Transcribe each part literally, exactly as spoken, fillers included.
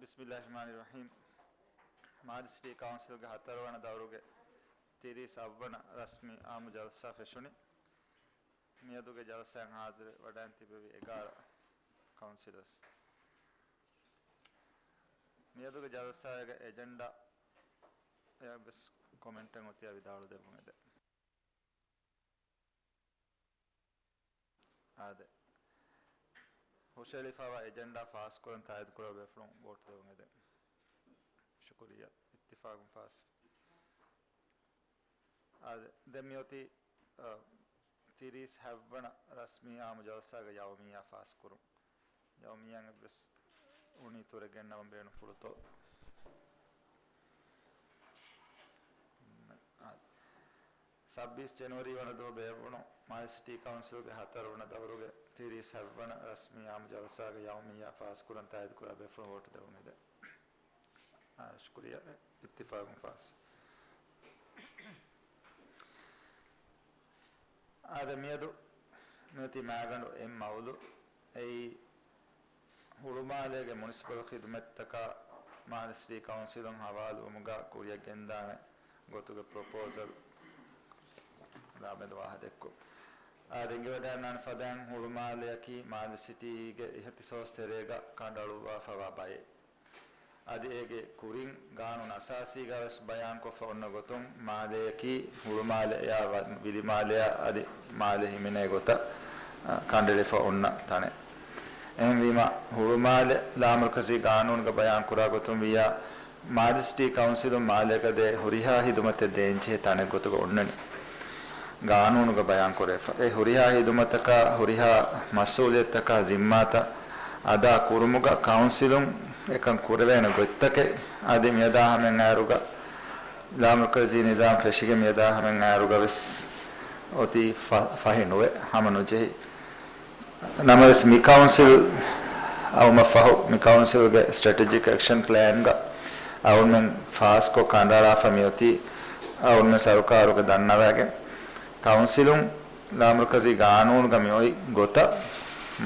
ބިސްމިއްލާހި ރަޙްމާނި ރަޙީމް. މާލެ ސިޓީ ކައުންސިލްގެ ހަތަރުވަނަ ދައުރުގެ ތިރީސް އަށްވަނަ ރަސްމީ އާއްމު ޖަލްސާ ފެށުނީ. މިއަދުގެ ޖަލްސާއަށް ހާޒިރު ވަޑައިން ތިއްބެވި އެގާރަ ކައުންސިލަރސް. މިއަދުގެ ޖަލްސާގެ އެޖެންޑާ އެއްވެސް ކޮމެންޓެއް އޮތިއްޔާ ވިދާޅު ދެއްވުން އެދެން. އާދެ. ހުށައެޅިފައިވާ އެޖެންޑާ ފާސްކުރަން ތާއީދުކުރާ ބޭފުޅުން ވޯޓް ދެވުން އެދެން. ޝުކުރިއްޔާ. އިއްތިފާގުން ފާސް. އާދެ. ދެން މިއޮތީ، އަ، ތިރީސް ހަތްވަނަ ރަސްމީ އާއްމު ޖަލްސާގެ ޔައުމިއްޔާ ފާސްކުރުން. ޔައުމިއްޔާއަށް އެއްވެސް އުނިތުރެއް ގެންނަވަން ބޭނުންފުޅުތޯ؟ ސައްބީސް ޖެނުއަރީ ވަނަ ދުވަހު ބޭއްވުނު މާލެ ސިޓީ ކައުންސިލްގެ ހަތަރުވަނަ ދައުރުގެ ތިރީސް ހަތްވަނަ ރަސްމީ އާއްމު ޖަލްސާގެ ޔައުމިއްޔާ ފާސްކުރަން ތާއީދުކުރާ ބޭފުޅުން ވޯޓު ދެވުން އެދެން. އާ، ޝުކުރިއްޔާ. އިއްތިފާގުން ފާސް. އާދެ، މިއަދު މިއޮތީ މާގަނޑު އެއް މައުޟޫ. އެއީ، ހުޅުމާލޭގެ މުނިސިޕަލް ޚިދުމަތްތަކާ މާލެ ސިޓީ ކައުންސިލުން ހަވާލުވުމުގަ ކުރިއަށް ގެންދާނެ ގޮތުގެ ޕްރޮޕޯސަލް ލާމެދު ވާހަކަ ދެއްކުން. އާދެ، އެނގިވަޑައިގަންނާނެ ފަދައިން ހުޅުމާލެއަކީ މާލެ ސިޓީގެ އިހްތިސޯސް ތެރޭގަ ކަނޑައަޅުއްވާފައިވާ ބައެއް. އަދި އޭގެ ކުރިން ގާނޫނު އަސާސީގަ ވެސް ބަޔާންކޮށްފަ އޮންނަ ގޮތުން މާލެއަކީ ހުޅުމާލެއާ ވިލިމާލެއާ އަދި މާލެ ހިމެނޭ ގޮތަށް، އަ، ކަނޑައެޅިފަ އޮންނަ ތަނެއް. އެހެންވީމަ، ހުޅުމާލެ ލާމަރުކަޒީ ގާނޫނުގަ ބަޔާންކުރާ ގޮތުން ވިއްޔާ، މާލެ ސިޓީ ކައުންސިލުން މާލޭގަ ދޭ ހުރިހާ ހިދުމަތެއް ދޭންޖެހޭ ތަނެއް ގޮތުގަ އޮންނަނީ. ގާނޫނުގަ ބަޔާންކުރެވިފަ. އެ ހުރިހާ ހިދުމަތަކާ، ހުރިހާ މަސްއޫލިއްޔަތުތަކާ ޒިންމާތައް އަދާ ކުރުމުގަ ކައުންސިލުން އެކަން ކުރެވޭނެ ގޮތްތަކެއް އަދި މިއަދާ ހަމައިން އައިރުގަ، ލާމަރުކަޒީ ނިޒާމް ފެށިގެން މިއަދާ ހަމައިން އައިރުގަ ވެސް އޮތީ ފަ-، ފަހެ ނުވެ، ހަމަ ނުޖެހި. ނަމަވެސް މި ކައުންސިލް އައުމަށް ފަހު، މި ކައުންސިލްގެ ސްޓްރެޓެޖިކް އެކްޝަން ޕްލޭންގަ އަޅުމެން ފާސްކޮށް ކަނޑައަޅާފަ މިއޮތީ، އަޅުމެން ސަރުކާރުގެ ދަންނަވައިގެން، ކައުންސިލުން ލާމަރުކަޒީ ގާނޫނުގަ މިއޮތް ގޮތަށް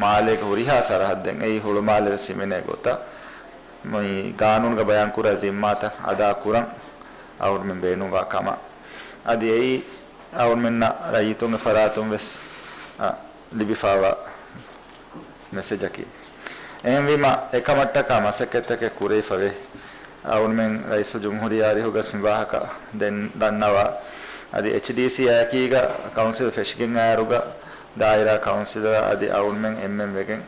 މާލޭގެ ހުރިހާ ސަރަހައްދެއް، އެއީ ހުޅުމާލެ ވެސް ހިމެނޭ ގޮތަށް، މި ގާނޫނުގަ ބަޔާންކުރާ ޒިންމާތައް އަދާ ކުރަން އަޅުމެން ބޭނުންވާ ކަމަށް. އަދި އެއީ އަޅުމެންނަށް ރައްޔިތުންގެ ފަރާތުން ވެސް، އަ، ލިބިފައިވާ މެސެޖަކީ. އެހެންވީމަ، އެކަމަށްޓަކާ މަސައްކަތްތަކެއް ކުރެވިފަވޭ. އަޅުމެން ރައީސުލްޖުމްހޫރިއްޔާ އަރިހުގަ މި ވާހަކަ ދެން ދަންނަވާ. އަދި އެޗްޑީސީ އާއެކީގަ ކައުންސިލް ފެށިގެން އައިރުގަ ދާއިރާ ކައުންސިލަރ އަދި އަޅުމެން އެންމެން ވެގެން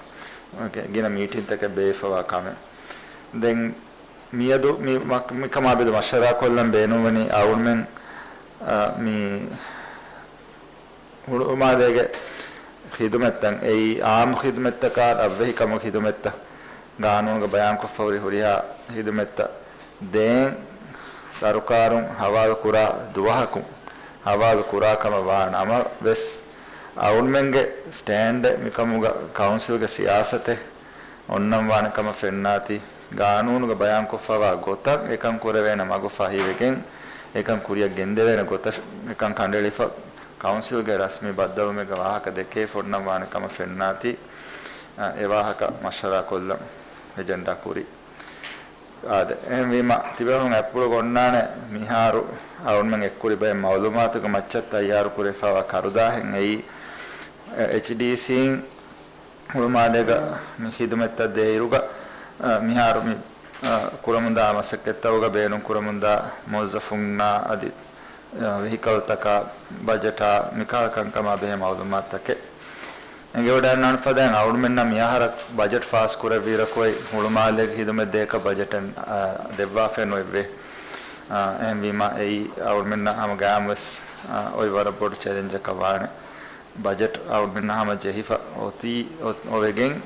ގިނަ މީޓިންތަކެއް ބޭއްވިފައިވާ ކަމެއް. ދެން މިއަދު މި މަ-، މިކަމާ މެދު މަޝްވަރާކޮށްލަން ބޭނުންވަނީ އަޅުމެން، އަ، މި ހުޅުމާލޭގެ ޚިދުމަތްތައް، އެއީ އާއްމު ޚިދުމަތްތަކާ ރަށްވެހިކަމުގެ ޚިދުމަތްތައް، ގާނޫނުގަ ބަޔާންކޮށްފަ ހުރި ހުރިހާ ޚިދުމަތްތައް ދޭން ސަރުކާރުން ހަވާލުކުރާ ދުވަހަކުން ހަވާލު ކުރާ ކަމަށް ވާ ނަމަ ވެސް، އަޅުމެންގެ ސްޓޭންޑެއް މިކަމުގަ ކައުންސިލްގެ ސިޔާސަތެއް އޮންނަންވާނެ ކަމަށް ފެންނާތީ، ގާނޫނުގަ ބަޔާންކޮށްފައިވާ ގޮތަށް އެކަން ކުރެވޭނެ މަގު ފަހިވެގެން، އެކަން ކުރިއަށް ގެންދެވޭނެ ގޮތަށް އެކަން ކަނޑައެޅިފަ، ކައުންސިލްގެ ރަސްމީ ބައްދަލުވުމެއްގެ ވާހަކަ ދެކޭ ފޮންނަންވާނެ ކަމަށް ފެންނާތީ، އެ ވާހަކަ މަޝްވަރާކޮށްލަން އެޖެންޑާ ކުރީ. އާދެ، އެހެންވީމަ، ތިބޭފުޅުން އަތްޕުޅުގަ އޮންނާނެ މިހާރު އަޅުމެން އެއްކުރި ބައެއް މައުލޫމާތުގެ މައްޗަށް ތައްޔާރު ކުރެވިފައިވާ ކަރުދާހެއް އެއީ، އެޗްޑީސީން ހުޅުމާލޭގަ މި ޚިދުމަތްތައް ދޭއިރުގަ، އަ، މިހާރު މި، އަ، ކުރަމުންދާ މަސައްކަތްތަކުގަ ބޭނުން ކުރަމުންދާ މުވައްޒަފުންނާ އަދި، އަ، ވެހިކަލްތަކާ ބަޖެޓާ މިކަހަލަ ކަންކަމާ ބެހޭ މައުލޫމާތުތަކެއް. އެނގިވަޑައިގަންނާނެ ފަދައިން އަޅުމެންނަށް މިއަހަރަށް ބަޖެޓް ފާސް ކުރެއްވިއިރަކު އޮތް ހުޅުމާލޭގެ ޚިދުމަތް ދޭކަށް ބަޖެޓެއް، އަ، ދެއްވާފައެއް ނުއެއްވޭ. އަ، އެހެންވީމަ އެއީ އަޅުމެންނަށް ހަމަ ގަޔާން ވެސް، އަ، އޮތް ވަރަށް ބޮޑު ޗެލެންޖަކަށް ވާނެ. ބަޖެޓް އަޅުމެންނަށް ހަމަ ޖެހިފަ އޮތީ، އޮ-، އޮވެގެން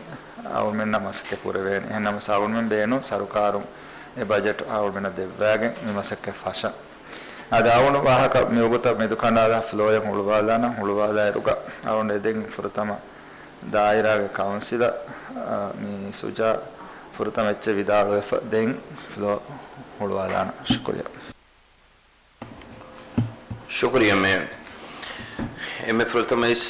އަޅުމެންނަށް މަސައްކަތް ކުރެވޭނެ. އެހެން ނަމަވެސް އަޅުމެން ބޭނުން ސަރުކާރުން އެ ބަޖެޓް އަޅުމެންނަށް ދެއްވާގެން މި މަސައްކަތް ފަށަން. އަދި އަޅުގަނޑު ވާހަކަ މިވަގުތަށް މެދުކަނޑާލާ ފްލޯއެއް ހުޅުވާލާނަން، ހުޅުވާލާއިރުގަ އަޅުގަނޑު އެދެން ފުރަތަމަ ދާއިރާގެ ކައުންސިލަރ، އަ، މީ ސުޖާ ފުރަތަމަ އެއްޗެއް ވިދާޅުވެފަ ދެން ފްލޯ ހުޅުވާލާނަން. ޝުކުރިއްޔާ. ޝުކުރިއްޔާ މޭ. އެންމެ ފުރަތަމަވެސް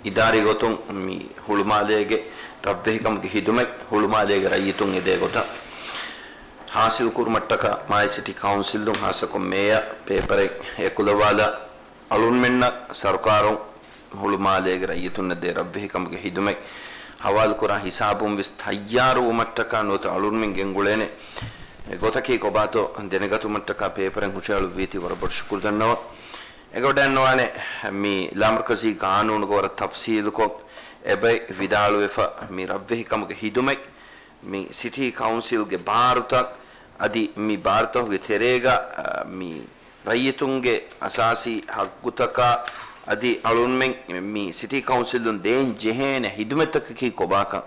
އިދާރީ ގޮތުން މި ހުޅުމާލޭގެ ރަށްވެހިކަމުގެ ޚިދުމަތް ހުޅުމާލޭގެ ރައްޔިތުން އެދޭ ގޮތަށް، ހާސިލް ކުރުމަށްޓަކާ މާލެ ސިޓީ ކައުންސިލުން ހާއްސަކޮށް މޭޔަރ ޕޭޕަރެއް އެކުލަވާލާ، އަޅުންމެންނަށް ސަރުކާރުން ހުޅުމާލޭގެ ރައްޔިތުންނަށް ދޭ ރަށްވެހިކަމުގެ ހިދުމަތް ހަވާލުކުރާ ހިސާބުން ވެސް ތައްޔާރުވުމަށްޓަކާ ނުވަތަ އަޅުންމެން ގެންގުޅޭނެ ގޮތަކީ ކޮބާތޯ ދެނެގަތުމަށްޓަކާ ޕޭޕަރެއް ހުށައަޅުއްވީތީ ވަރަށް ބޮޑު ޝުކުރު ދަންނަވަން. އެގޮޑައިންނަވާނެ މި ލާމަރުކަޒީ ގާނޫނުގަ ވަރަށް ތަފްސީލުކޮށް އެބައި ވިދާޅުވެފަ މި ރަށްވެހިކަމުގެ ހިދުމަތް މި ސިޓީ ކައުންސިލްގެ ބާރުތައް އަދި މި ބާރުތަކުގެ ތެރޭގަ، އަ، މި ރައްޔިތުންގެ އަސާސީ ހައްގުތަކާ އަދި އަޅުންމެން މި ސިޓީ ކައުންސިލުން ދޭން ޖެހޭނެ ހިދުމަތްތަކަކީ ކޮބާކަން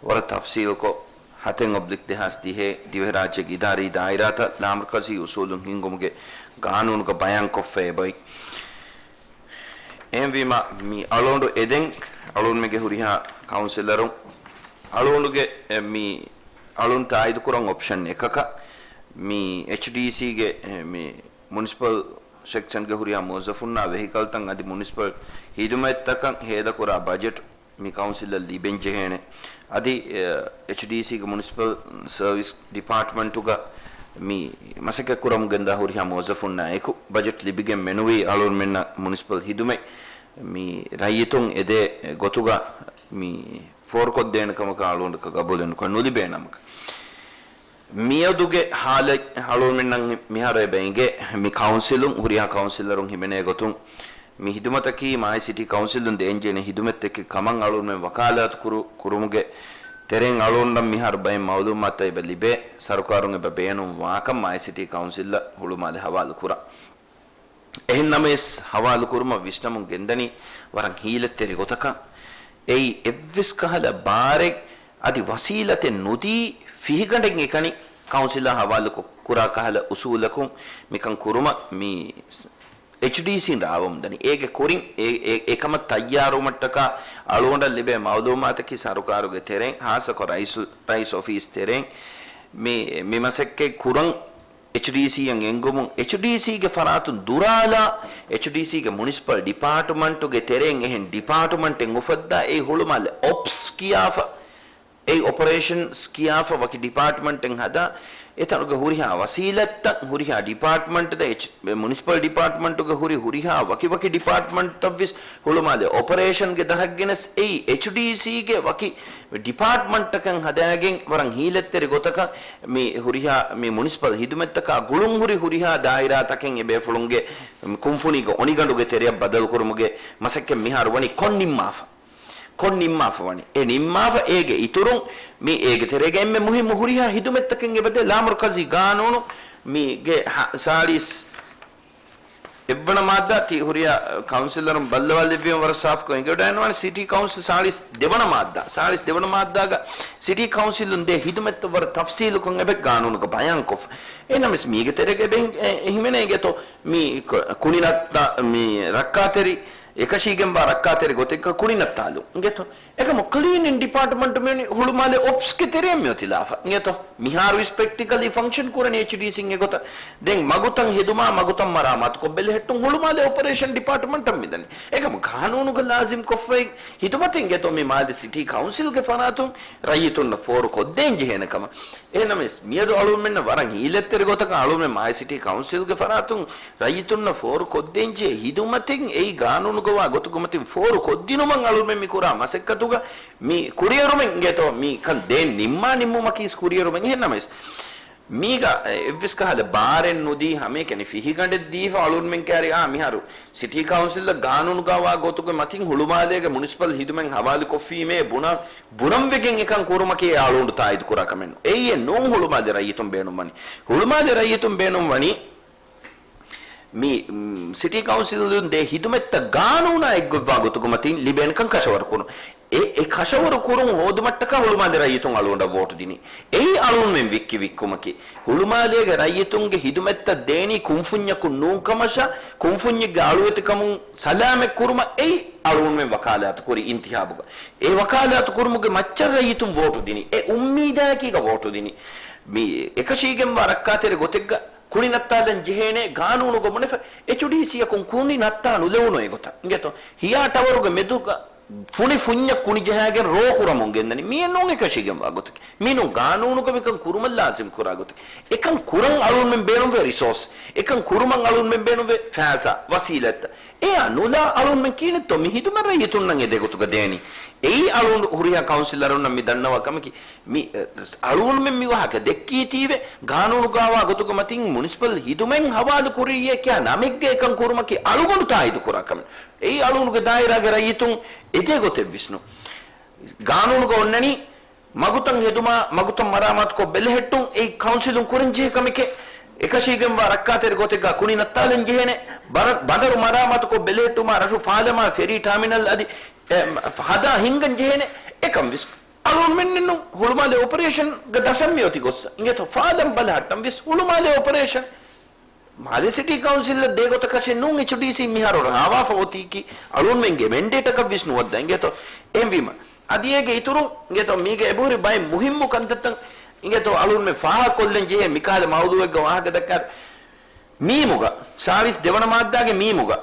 ވަރަށް ތަފްސީލުކޮށް، ހަތެއް އޮބްލިކް ދެހާސް ދިހައެއް ދިވެހިރާއްޖޭގެ އިދާރީ ދާއިރާތައް ލާމަރުކަޒީ އުސޫލުން ހިންގުމުގެ ގާނޫނުގަ ބަޔާންކޮށްފަ އެބައި. އެހެންވީމަ، މި އަޅުގަނޑު އެދެން އަޅުންމެންގެ ހުރިހާ ކައުންސިލަރުން އަޅުގަނޑުގެ، އެ، މި އަޅުން ތާއީދުކުރަން އޮޕްޝަން އެކަކަށް، މި އެޗްޑީސީގެ، އެ، މި މުނިސިޕަލް ސެކްޝަންގެ ހުރިހާ މުވައްޒަފުންނާ ވެހިކަލްތައް އަދި މުނިސިޕަލް ހިދުމަތްތަކަށް ހޭދަކުރާ ބަޖެޓް މި ކައުންސިލަށް ލިބެންޖެހޭނެ. އަދި، އެ، އެޗްޑީސީގެ މުނިސިޕަލް ސަރވިސް ޑިޕާޓްމަންޓުގަ މި މަސައްކަތްކުރަމުން ގެންދާ ހުރިހާ މުވައްޒަފުންނާ އެކު ބަޖެޓް ލިބިގެން މެނުވީ އަޅުންމެންނަށް މުނިސިޕަލް ހިދުމަތް މި ރައްޔިތުން އެދޭ ގޮތުގަ މި ފޯރުކޮށްދޭނެ ކަމަކަށް އަޅުގަނޑަކަށް ގަބޫލެއް ނުކުރަން ނުލިބޭ ނަމަކަށް. މިއަދުގެ ހާލަތް އަޅުގަނޑުމެންނަށް މިހާރު އެބަ އެނގޭ، މި ކައުންސިލުން ހުރިހާ ކައުންސިލަރުން ހިމެނޭ ގޮތުން، މި ހިދުމަތަކީ މާލެ ސިޓީ ކައުންސިލުން ދޭންޖެހޭނެ ހިދުމަތްތަކެއް ކަމަށް އަޅުގަނޑުމެން ވަކާލާތު ކުރު-، ކުރުމުގެ ތެރެއިން އަޅުގަނޑަށް މިހާރު ބައެއް މައުލޫމާތުތައް އެބަ ލިބޭ، ސަރުކާރުން އެބަ ބޭނުން ވާކަން މާލެ ސިޓީ ކައުންސިލަށް ހުޅުމާލެ ހަވާލު ކުރާ. އެހެންނަމަވެސް، ހަވާލު ކުރުމަށް ވިސްނަމުން ގެންދަނީ ވަރަށް ހީލަތްތެރި ގޮތަކަށް. އެއީ އެއްވެސް ކަހަލަ ބާރެއް އަދި ވަސީލަތެއް ނުދީ، ފިހިގަނޑެއް އެކަނި ކައުންސިލާ ހަވާލު ކު-، ކުރާ ކަހަލަ އުސޫލަކުން މިކަން ކުރުމަށް މި އެޗްޑީސީން ރާވަމުންދަނީ. އޭގެ ކުރިން އެ، އެ، އެކަމަށް ތައްޔާރުވުމަށްޓަކާ އަޅުގަނޑަށް ލިބޭ މައުލޫމާތަކީ ސަރުކާރުގެ ތެރެއިން، ހާއްސަކޮށް ރައީސު-، ރައީސް އޮފީސް ތެރެއިން މި، މި މަސައްކަތް ކުރަން އެޗްޑީސީއަށް އެންގުމުން، އެޗްޑީސީގެ ފަރާތުން ދުރާލާ، އެޗްޑީސީގެ މުނިސިޕަލް ޑިޕާޓްމަންޓުގެ ތެރެއިން އެހެން ޑިޕާޓްމަންޓެއް އުފައްދާ، އެއީ ހުޅުމާލެ އޮޕްސް ކިޔާފަ، އެއީ އޮޕަރޭޝަންސް ކިޔާފަ ވަކި ޑިޕާޓްމަންޓެއް ހަދާ، އެތަނުގެ ހުރިހާ ވަސީލަތްތައް ހުރިހާ ޑިޕާޓްމަންޓްތައް، އެޗް-، މުނިސިޕަލް ޑިޕާޓްމަންޓުގެ ހުރި ހުރިހާ ވަކި ވަކި ޑިޕާޓްމަންޓްތައްވެސް ހުޅުމާލެ އޮޕަރޭޝަންގެ ދަށަށް ގެނެސް، އެއީ އެޗްޑީސީގެ ވަކި ޑިޕާޓްމަންޓްތަކަށް ހަދާގެން ވަރަށް ހީލަތްތެރި ގޮތަކަށް މި ހުރިހާ، މި މުނިސިޕަލް ހިދުމަތްތަކާ ގުޅުންހުރި ހުރިހާ ދާއިރާތަކެއް އެބޭފުޅުންގެ ކުންފުނީގެ އޮނިގަނޑުގެ ތެރެއަށް ބަދަލުކުރުމުގެ މަސައްކަތް މިހާރު ވަނީ ކޮށް ނިންމާފަ. ކޮށް ނިންމާފަ ވަނީ. އެ ނިންމާފަ އޭގެ އިތުރުން މި އޭގެ ތެރޭގަ އެންމެ މުހިއްމު ހުރިހާ ހިދުމަތްތަކެއް އެބަދޭ ލާމަރުކަޒީ ގާނޫނު މީގެ ހަ-، ސާޅީސް އެއްވަނަ މާއްދާ ތި ހުރިހާ ކައުންސިލަރުން ބައްލަވާލެއްވީމަ ވަރަށް ސާފުކޮށް އެނގިވަޑައިގަންނަވާނެ. ސިޓީ ކައުންސިލް ސާޅީސް ދެވަނަ މާއްދާ، ސާޅީސް ދެވަނަ މާއްދާގަ ސިޓީ ކައުންސިލުން ދޭ ހިދުމަތްތައް ވަރަށް ތަފްސީލުކޮށް އެބަ ގާނޫނުގަ ބަޔާންކޮށްފަ. އެހެންނަމަވެސް މީގެ ތެރޭގަ އެބަ ހި-، އެ، ހިމެނޭ އިނގޭތޯ މި ކު-، ކުނިނައްތާ-، މި ރައްކާތެރި، އެކަށީގެންވާ ރައްކާތެރި ގޮތެއްގަ ކުނިނައްތާލުން އިނގޭތޯ. އެކަމު ކްލީނިން ޑިޕާޓްމަންޓު މިވަނީ ހުޅުމާލެ އޮޕްސްގެ ތެރެއިން މިއޮތީ ލާފަ އިނގޭތޯ. މިހާރު ވެސް ޕްރެކްޓިކަލީ ފަންކްޝަން ކުރަނީ އެޗްޑީސީން އެގޮތަށް. ދެން މަގުތައް ހެދުމާ، މަގުތައް މަރާމާތުކޮށް ބެލެހެއްޓުން ހުޅުމާލެ އޮޕަރޭޝަން ޑިޕާޓްމަންޓަށް މިދަނީ. އެކަމު ގާނޫނުގަ ލާޒިމްކޮށްފައި ހިދުމަތެއް އިނގޭތޯ މި މާލެ ސިޓީ ކައުންސިލްގެ ފަރާތުން ރައްޔިތުންނަށް ފޯރު ކޮށްދޭން ޖެހޭނެ ކަމަށް. އެހެންނަމަވެސް، މިއަދު އަޅުގަނޑުމެންނަށް ވަރަށް ހީލަތްތެރި ގޮތަކަށް އަޅުގަނޑުމެން މާލެ ސިޓީ ކައުންސިލްގެ ފަރާތުން ރައްޔިތުންނަށް ފޯރު ކޮށްދޭންޖެހޭ ހިދުމަތެއް އެއީ ގާނޫނުގަވާ ގޮތުގެ މަތިން ފޯރު ކޮށްދިނުމަށް އަޅުގަނޑުމެން މި ކުރާ މަސައްކަތުގަ މި ކުރިއެރުމެއް އިނގޭތޯ މި ކަން ދޭން ނިންމާ ނިންމުމަކީ ވެސް ކުރިއެރުމެއް. އެހެންނަމަވެސް، މީގަ އެއްވެސް ކަހަލަ ބާރެއް ނުދީ ހަމައެކަނި ފިހިގަނޑެއް ދީފަ އަޅުގަނޑުމެން ކައިރި އާ މިހާރު ސިޓީ ކައުންސިލްއަށް ގާނޫނުގަވާ ގޮތުގެ މަތިން ހުޅުމާލޭގެ މުނިސިޕަލް ހިދުމަތް ހަވާލުކޮށްފީމޭ ބުނަން ބުނަންވެގެން އެކަން ކުރުމަކީ އެ އަޅުގަނޑު ތާއީދުކުރާ ކަމެއް ނޫން. އެއީ އެއް ނޫން ހުޅުމާލެ ރައްޔިތުން ބޭނުންވަނީ. ހުޅުމާލެ ރައްޔިތުން ބޭނުންވަނީ މި، މް، ސިޓީ ކައުންސިލުން ދޭ ހިދުމަތްތައް ގާނޫނާ އެއްގޮތްވާ ގޮތުގެ މަތިން ލިބޭނެކަން ކަށަވަރު ކުރުން. އެ، އެ ކަށަވަރު ކުރުން ހޯދުމަށްޓަކާ ހުޅުމާލެ ރައްޔިތުން އަޅުގަނޑަށް ވޯޓު ދިނީ. އެއީ އަޅުގަނޑުމެން ވިއްކި ވިއްކުމަކީ. ހުޅުމާލޭގެ ރައްޔިތުންގެ ހިދުމަތްތައް ދޭނީ ކުންފުންޏަކުން ނޫން ކަމަށާ، ކުންފުންޏެއްގެ އަޅުވެތިކަމުން ސަލާމަތް ކުރުމަށް އެއީ އަޅުގަނޑުމެން ވަކާލާތު ކުރި އިންތިހާބުގަ. އެ ވަކާލާތު ކުރުމުގެ މައްޗަށް ރައްޔިތުން ވޯޓު ދިނީ. އެ އުއްމީދާއެކީގަ ވޯޓު ދިނީ. މި އެކަށީގެންވާ ރައްކާތެރި ގޮތެއްގަ ކުނި ނައްތާލަން ޖެހޭނެ ގާނޫނުގަ ބުނެފަ، އެޗްޑީސީއަކުން ކުނި ނައްތާ ނުލެވުނު އެގޮތަށް. އިނގޭތޯ؟ ހިޔާ ޓަވަރުގެ މެދުގަ ފުނި ފުންޏަށް ކުނިޖަހާގެން ރޯ ކުރަމުން ގެންދަނީ. މިއެއް ނޫން އެކަށީގެންވާ ގޮތަކީ. މީނުން ގާނޫނުގަ މިކަން ކުރުމަށް ލާޒިމް ކުރާ ގޮތަކީ. އެކަން ކުރަން އަޅުންމެން ބޭނުންވޭ ރިސޯސް. އެކަން ކުރުމަށް އަޅުންމެން ބޭނުންވޭ ފައިސާ، ވަސީލަތްތައް. އެއާ ނުލާ އަޅުންމެން ކިހިނެއްތޯ މި ހިދުމަތް ރައްޔިތުންނަށް އެދޭ ގޮތުގަ ދޭނީ. އެއީ އަޅުން ހުރިހާ ކައުންސިލަރުންނަށް މި ދަންނަވާ ކަމަކީ. މި، އެ، އަޅުންމެން މި ވާހަކަ ދެއްކީތީވެ، ގާނޫނުގައިވާ ގޮތުގެ މަތިން މުނިސިޕަލް ހިދުމަތް ހަވާލު ކުރިއްޔޭ ކިޔާ ނަމެއްގަ އެކަން ކުރުމަކީ އަޅުގަނޑު ތާއީދު ކުރާ ކަމެއް. އެއީ އަޅުގަނޑުގެ ދާއިރާގެ ރައްޔިތުން އެދޭ ގޮތެއް ވިސްނު. ގާނޫނުގަ އޮންނަނީ، މަގުތައް ހެދުމާ، މަގުތައް މަރާމާތުކޮށް ބެލެހެއްޓުން އެއީ ކައުންސިލުން ކުރަންޖެހޭ ކަމެކޭ. އެކަށީގެންވާ ރައްކާތެރި ގޮތެއްގަ ކުނި ނައްތާލަން ޖެހޭނެ. ބަރަ-، ބަނދަރު މަރާމާތުކޮށް ބެލެހެއްޓުމާ، ރަށު ފާލަމާ، ފެރީ ޓާމިނަލް އަދި، އެ، ހަދާ ހިންގަން ޖެހޭނެ. އެކަން ވިސް އަޅުންމެންނެއްނު ހުޅުމާލެ އޮޕަރޭޝަންގެ ދަށަށް މިއޮތި ގޮއްސަ. އިނގޭތޯ ފާލަން ބަލަހައްޓަން ވިސް ހުޅުމާލެ އޮޕަރޭޝަން. މާލެ ސިޓީ ކައުންސިލަށް ދޭ ގޮތަކަށެއް ނޫން އެޗްޑީސީ މިހާރު ރާވާފަ އޮތީކީ އަޅުންމެންގެ މެންޑޭޓަކަށް ވިސްނުވައްދާ. އިނގޭތޯ އެހެންވީމަ. އަދި އޭގެ އިތުރުން އިނގޭތޯ މީގެ އެބަހުރި ބައެއް މުހިއްމު ކަންތައްތައް އިނގޭތޯ އަޅުންމެން ފާހަގަކޮށްލަން ޖެހޭ މިކަހަލަ މައުޟޫއެއްގަ ވާހަކަ ދައްކާ. މީމުގަ، ސާޅީސް ދެވަނަ މާއްދާގެ މީމުގަ،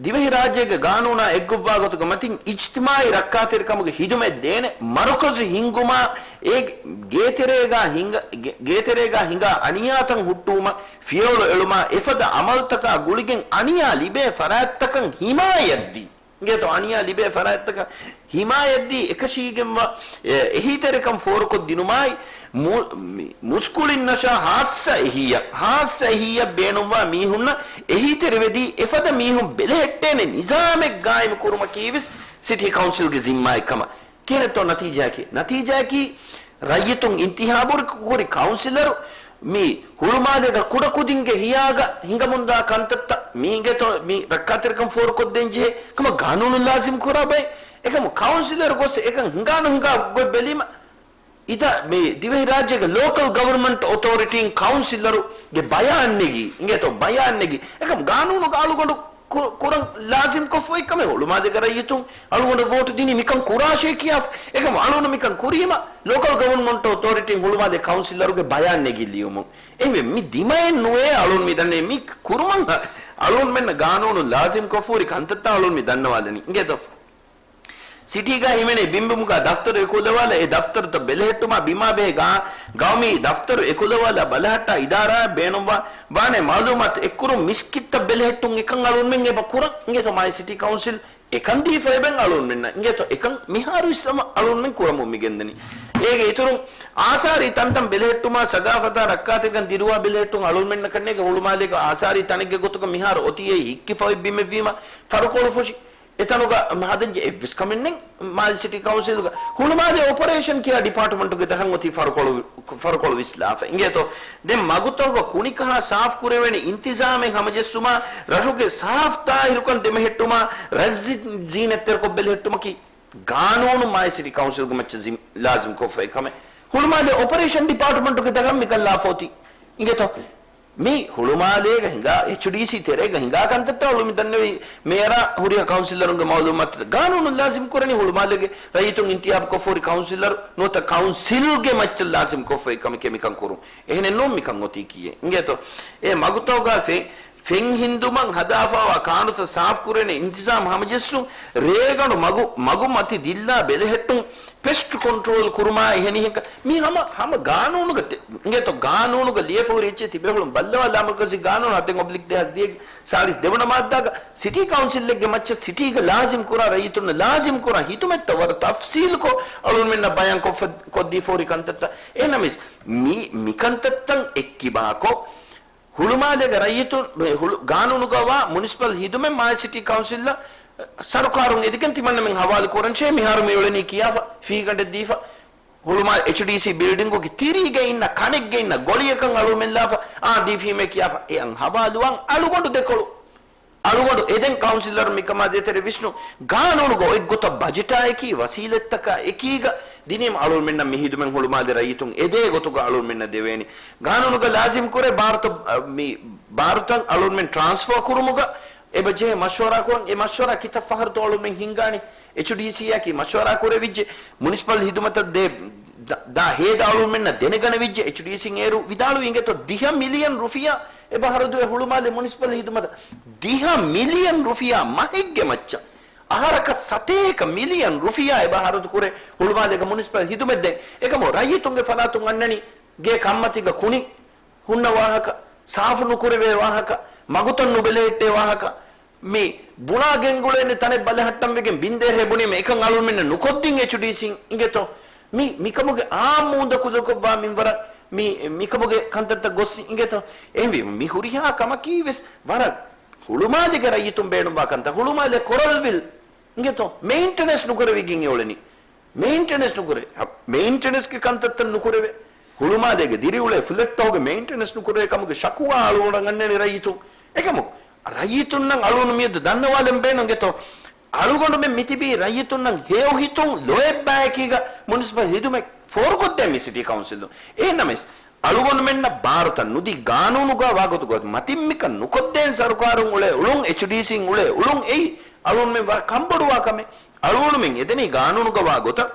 ދިވެހިރާއްޖޭގެ ގާނޫނާ އެއްގޮތްވާ ގޮތުގެ މަތިން އިޖްތިމާއީ ރައްކާތެރިކަމުގެ ހިދުމަތް ދޭނެ މަރުކަޒު ހިންގުމާ، އޭގެ ގޭތެރޭގާ ހިނގ-، ގޭ-، ގޭތެރޭގާ ހިނގާ އަނިޔާތައް ހުއްޓުވުމަށް ފިޔަވަޅު އެޅުމާ، އެފަދަ އަމަލުތަކާ ގުޅިގެން އަނިޔާ ލިބޭ ފަރާތްތަކަށް ހިމާޔަތްދީ. އިނގޭތޯ އަނިޔާ ލިބޭ ފަރާތްތަކަށް ހިމާޔަތްދީ އެކަށީގެންވާ، އެ، އެހީތެރިކަން ފޯރުކޮށްދިނުމާއި، މު-، މި-، މުސްކުޅިންނަށާ ހާއްސަ އެހީއަށް، ހާއްސަ އެހީއަށް ބޭނުންވާ މީހުންނަށް އެހީތެރިވެދީ، އެފަދަ މީހުން ބެލެހެއްޓޭނެ ނިޒާމެއް ގާއިމު ކުރުމަކީވެސް ސިޓީ ކައުންސިލްގެ ޒިންމާއެއް ކަމަށް. ކިހިނެއްތޯ ނަތީޖާއަކީ؟ ނަތީޖާއަކީ، ރައްޔިތުން އިންތިހާބު ކުރި ކައުންސިލަރު މި ހުޅުމާލޭގަ ކުޑަކުދިންގެ ހިޔާގަ ހިނގަމުންދާ ކަންތައްތައް މީގެތޯ މި ރައްކާތެރިކަން ފޯރުކޮށްދޭން ޖެހޭ ކަމަށް ގާނޫނު ލާޒިމް ކުރާ ބައެއް. އެކަމު ކައުންސިލަރު ގޮސް އެކަން ހިނގާ ނުހިނގާ ގޮތް ބެލީމަ، އިތަ މި ދިވެހިރާއްޖޭގެ ލޯކަލް ގަވަރމަންޓް އޮތޯރިޓީން ކައުންސިލަރުގެ ބަޔާން ނެގީ، އިނގޭތޯ ބަޔާން ނެގީ. އެކަމު ގާނޫނުގަ އަޅުގަނޑު ކު-، ކުރަން ލާޒިމްކޮށްފައި ކަމެއް ހުޅުމާލޭގެ ރައްޔިތުން އަޅުގަނޑަށް ވޯޓު ދިނީ މިކަން ކުރާށޭ ކިޔާފަ. އެކަމު އަޅުގަނޑު މިކަން ކުރީމަ، ލޯކަލް ގަވަރމަންޓް އޮތޯރިޓީން ހުޅުމާލޭ ކައުންސިލަރުގެ ބަޔާން ނެގިލިޔުމުން. އެހެންވެ، މި ދިމައެއް ނުވޭ އަޅުން މި ދަންނަވަނީ. މި ކުރުމަށް އަޅުންމެންނަށް ގާނޫނު ލާޒިމްކޮށްފަހުރި ކަންތައްތައް އަޅުން މި ދަންނަވާލަނީ. އިނގޭތޯ؟ ސިޓީގަ ހިމެނޭ ބިންބިމުގަ ދަފްތަރު އެކުލަވާލާ، އެ ދަފްތަރުތައް ބެލެހެއްޓުމާ ބިމާ ބެހޭ ގާ-، ގައުމީ ދަފްތަރު އެކުލަވާލާ ބަލަހައްޓާ އިދާރާއަށް ބޭނުންވާ، ވާނެ މައުލޫމާތު އެއްކުރުން މިސްކިތްތައް ބެލެހެއްޓުން އެކަން އަޅުންމެން އެބަ ކުރަން. އިނގޭތޯ މާލެ ސިޓީ ކައުންސިލް އެކަން ދީފަ އެބަ އަޅުންމެންނަށް. އިނގޭތޯ އެކަން މިހާރު އިސްލާމް އަޅުންމެން ކުރަމުން މި ގެންދަނީ. އޭގެ އިތުރުން އާސާރީ ތަންތަން ބެލެހެއްޓުމާ، ސަގާފަތާ ރައްކާތެރިކަން ދިރުވާ ބެލެހެއްޓުން އަޅުންމެންނަކަށް ނޭނގެ ހުޅުމާލޭގަ އާސާރީ ތަނެއްގެ ގޮތުގަ މިހާރު އޮތީ އެއީ ހިއްކިފައި ބިމެއްވީމަ، ފަރުކޮޅު ފުށި. އެތަނުގަ ހަދަންޖެ އެއްވެސް ކަމެއް ނެތް. މާލެ ސިޓީ ކައުންސިލްގަ ހުޅުމާލެ އޮޕަރޭޝަން ކިޔާ ޑިޕާޓްމަންޓުގެ ދަށަށް އޮތީ ފަރުކޮޅު، ފަރުކޮޅު ވިސްލާފަ. އިނގޭތޯ؟ ދެން މަގުތަކުގަ ކުނިކަހާ ސާފް ކުރެވޭނެ އިންތިޒާމެއް ހަމަޖެއްސުމާ، ރަށުގެ ސާފް ތާހިރުކަން ދެމެހެއްޓުމާ، ރަށް ޒި-، ޒީނަތްތެރިކޮށް ބެލެހެއްޓުމަކީ ގާނޫނު މާލެ ސިޓީ ކައުންސިލްގެ މައްޗަށް ޒި-، ލާޒިމްކޮށްފައި ކަމެއް. ހުޅުމާލެ އޮޕަރޭޝަން ޑިޕާޓްމަންޓުގެ ދަށަށް މިކަން ލާފަ އޮތީ. އިނގޭތޯ؟ މި ހުޅުމާލޭގަ ހިނގާ، އެޗްޑީސީ ތެރޭގަ ހިނގާ ކަންތައްތައް އަޅުން މި ދަންނަވީ، މޭޔަރާ ހުރިހާ ކައުންސިލަރުންގެ މައުލޫމާތުތައް ގާނޫނު ލާޒިމް ކުރަނީ ހުޅުމާލޭގެ ރައްޔިތުން އިންތިހާބުކޮށްފަހުރި ކައުންސިލަރު ނުވަތަ ކައުންސިލްގެ މައްޗަށް ލާޒިމްކޮށްފައި ކަމެކޭ މިކަން ކުރުން. އެހެނެއްނޫން މިކަން އޮތީކީއެއް. އިނގޭތޯ؟ އެ މަގުތަކުގަ ފެ-، ފެން ހިންދުމަށް ހަދާފައިވާ ކާނުތައް ސާފްކުރޭނެ އިންތިޒާމް ހަމަޖެއްސުން، ރޭގަނޑު މަގު، މަގު މަތި ދިއްލާ ބެލެހެއްޓުން، ޕެސްޓް ކޮންޓްރޯލް ކުރުމާ އެހެނިހެންކަ، މި ހަމަ، ހަމަ ގާނޫނުގަ ތެ-، އިނގޭތޯ ގާނޫނުގަ ލިޔެފަހުރި އެއްޗެއް ތިބޭފުޅުން ބައްލަވާލާ މަރުކަޒީ ގާނޫނު ހަތް އޮބްލިކް ދެހާސް ދިހަ ސާޅީސް ދެވަނަ މާއްދާގަ ސިޓީ ކައުންސިލްއެއްގެ މައްޗަށް ސިޓީގަ ލާޒިމް ކުރާ ރައްޔިތުންނަށް ލާޒިމް ކުރާ ހިދުމަތްތައް ވަރަށް ތަފްސީލްކޮށް އަޅުންމެންނަށް ބަޔާން ކޮށްފަ-، ކޮށްދީފަހުރި ކަންތައްތައް. އެހެންނަމަވެސް މި، މިކަންތައްތައް އެއްކިބާކޮށް، ހުޅުމާލޭގެ ރައްޔިތުން، މި ހުޅު-، ގާނޫނުގަވާ މުނިސިޕަލް ހިދުމަތް މާލެ ސިޓީ ކައުންސިލަށް ސަރުކާރުން އެދިގެން ތިމަންނަމެން ހަވާލު ކުރަންށޭ މިހާރު މިއުޅެނީ ކިޔާފަ، ފީގަނޑެއް ދީފަ، ހުޅުމާލެ އެޗްޑީސީ ބިލްޑިންގުގެ ތިރީގަ އިންނަ ކަނެއްގަ އިންނަ ގޮޅިއަކަށް އަޅުމެން ލާފަ، އާ، ދީފީމޭ ކިޔާފަ، އެއަށް ހަވާލުވާން އަޅުގަނޑު ދެކޮޅު. އަޅުގަނޑު އެދެން ކައުންސިލަރު މިކަމާ ދޭތެރޭ ވިސްނު، ގާނޫނުގަ އޮތްގޮތަށް ބަޖެޓާއެކީ ވަސީލަތްތަކާ އެކީގަ ދިނީމަ އަޅުންމެންނަށް މި ހިދުމަތް ހުޅުމާލެ ރައްޔިތުން އެދޭ ގޮތުގަ އަޅުންމެންނަށް ދެވޭނީ. ގާނޫނުގަ ލާޒިމް ކުރޭ ބާރުތައް، މި ބާރުތައް އަޅުންމެން ޓްރާންސްފާ ކުރުމުގަ އެބަ ޖެހޭ މަޝްވަރާ ކުރަން. އެ މަޝްވަރާ ކިތައް ފަހަރުތޯ އަޅުންމެން ހިންގާނީ؟ އެޗްޑީސީއަކީ މަޝްވަރާ ކުރެވިއްޖެ، މުނިސިޕަލް ހިދުމަތަށް ދޭ ދ-، ދާ ހޭދަ އަޅުންމެންނަށް ދެނެގަނެވިއްޖެ. އެޗްޑީސީން އޭރު ވިދާޅުވި އިނގޭތޯ ދިހަ މިލިއަން ރުފިޔާ އެބަ ހަރަދުވޭ ހުޅުމާލެ މުނިސިޕަލް ހިދުމަތަށް. ދިހަ މިލިއަން ރުފިޔާ މަހެއްގެ މައްޗަށް. އަހަރަކަށް ސަތޭކަ މިލިއަން ރުފިޔާ އެބަ ހަރަދު ކުރޭ ހުޅުމާލޭގަ މުނިސިޕަލް ހިދުމަތް ދޭން. އެކަމު ރައްޔިތުންގެ ފަރާތުން އަންނަނީ ގޭ ކަންމަތީގަ ކުނި ހުންނަ ވާހަކަ، ސާފު ނުކުރެވޭ ވާހަކަ، މަގުތައް ނުބެލެހެއްޓޭ ވާހަކަ، މި ބުނާ ގެންގުޅޭނެ ތަނެއް ބަލަހައްޓަން ވެގެން ބިންދޭހޭ ބުނީމަ އެކަން އަޅުމެންނަށް ނުކޮށްދިން އެޗްޑީސީން އިނގޭތޯ؟ މި، މިކަމުގެ އާއްމު އުނދަގޫ ދައްކަވާ މިންވަރަށް މި، މިކަމުގެ ކަންތައްތައް ގޮއްސި އިނގޭތޯ؟ އެހެންވީމަ މި ހުރިހާ ކަމަކީ ވެސް ވަރަށް ހުޅުމާލޭގެ ރައްޔިތުން ބޭނުންވާ ކަންތައް. ހުޅުމާލޭ ކޮރަލްވިލް އިނގޭތޯ؟ މެއިންޓެނެންސް ނުކުރެވިގެން އެ އުޅެނީ. މެއިންޓެނެންސް ނުކުރޭ. ހަ، މެއިންޓެނެންސްގެ ކަންތައްތައް ނުކުރެވޭ. ހުޅުމާލޭގެ ދިރިއުޅޭ ފްލެޓްތަކުގެ މެއިންޓެނެންސް ނުކުރޭ ކަމުގެ ޝަކުވާ އަޅުގަނޑަށް އަންނަނީ ރައްޔިތުން. އެކަމު ރައްޔިތުންނަށް އަޅުގަނޑު މިއަދު ދަންނަވާލަން ބޭނުން އިނގޭތޯ؟ އަޅުގަނޑުމެން މިތިބީ ރައްޔިތުންނަށް ހެޔޮ ހިތުން ލޯތްބާއެކީގަ މުނިސިޕަލް ހިދުމަތް ފޯރުކޮށްދޭން މި ސިޓީ ކައުންސިލުން. އެހެންނަމަވެސް، އަޅުގަނޑުމެންނަށް ބާރުތައް ނުދީ، ގާނޫނުގަ ވާގޮތުގަ މަތިން މިކަން ނުކޮށްދޭން ސަރުކާރުން އުޅޭ އުޅުން، އެޗްޑީސީން އުޅޭ އުޅުން އެއީ އަޅުގަނޑުމެން ވަރަށް ކަންބޮޑުވާ ކަމެއް. އަޅުގަނޑުމެން އެދެނީ ގާނޫނުގަ ވާ ގޮތަށް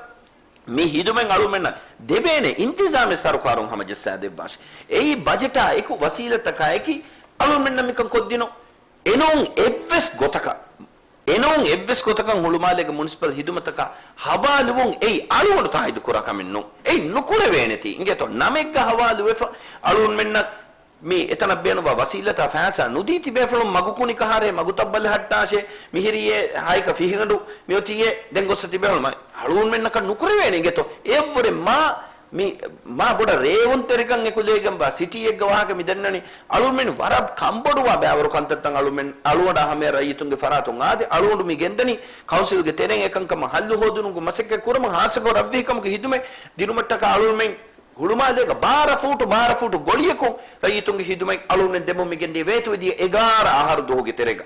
މި ހިދުމަތް އަޅުމެންނަށް ދެވޭނެ އިންތިޒާމެއް ސަރުކާރުން ހަމަޖައްސާދެއްވާށި. އެއީ ބަޖެޓާ އެކު ވަސީލަތަކާ އެކީ އަޅުމެންނަށް މިކަން ކޮށްދިނުން. އެނޫން އެއްވެސް ގޮތަކަށް، އެނޫން އެއްވެސް ގޮތަކަށް ހުޅުމާލޭގެ މުނިސިޕަލް ހިދުމަތަކަށް ހަވާލުވުން އެއީ އަޅުގަނޑު ތާއީދު ކުރާ ކަމެއް ނޫން. އެއީ ނުކުރެވޭނެތީ. އިނގޭތޯ ނަމެއްގަ ހަވާލުވެފަ އަޅުގަނޑުމެންނަށް މި އެތަނަށް ބޭނުންވާ ވަސީލަތާ ފައިސާ ނުދީ ތިބޭފުޅުން މަގު ކުނި ކަހާރޭ، މަގުތައް ބަލަހައްޓާށޭ، މިހިރީއޭ ހައިކަ ފިހިގަނޑު މިއޮތީއޭ، ދެން ގޮއްސަ ތިބޭފުޅުން މަ-، އަޅުގަނޑުމެންނަކަށް ނުކުރެވޭނެ އިނގޭތޯ. އެއަށްވުރެ މާ މި މާ ބޮޑަށް ރޭވުންތެރިކަން އެކުލެވިގެންވާ ސިޓީއެއްގަ ވާހަކަ މި ދަންނަނީ. އަޅުމެން ވަރަށް ކަންބޮޑުވާ ބައިވަރު ކަންތައްތައް އަޅުމެން އަޅުގަނޑާ ހަމަޔަށް ރައްޔިތުންގެ ފަރާތުން އާދެ. އަޅުގަނޑު މި ގެންދަނީ ކައުންސިލްގެ ތެރެއިން އެކަންކަމަށް ހައްލު ހޯދުނުގެ މަސައްކަތް ކުރަމުން ހާއްސަކޮށް ރަށްވެހިކަމުގެ ހިދުމަތް ދިނުމަށްޓަކާ އަޅުމެން ހުޅުމާލޭގަ ބާރަ ފޫޓު، ބާރަ ފޫޓު ގޮޅިއަކުން ރައްޔިތުންގެ ހިދުމަތް އަޅުގަނޑުމެން ދެމުން މި ގެންދިޔަ ވޭތުވެދިޔަ އެގާރަ އަހަރު ދުވަހުގެ ތެރޭގަ.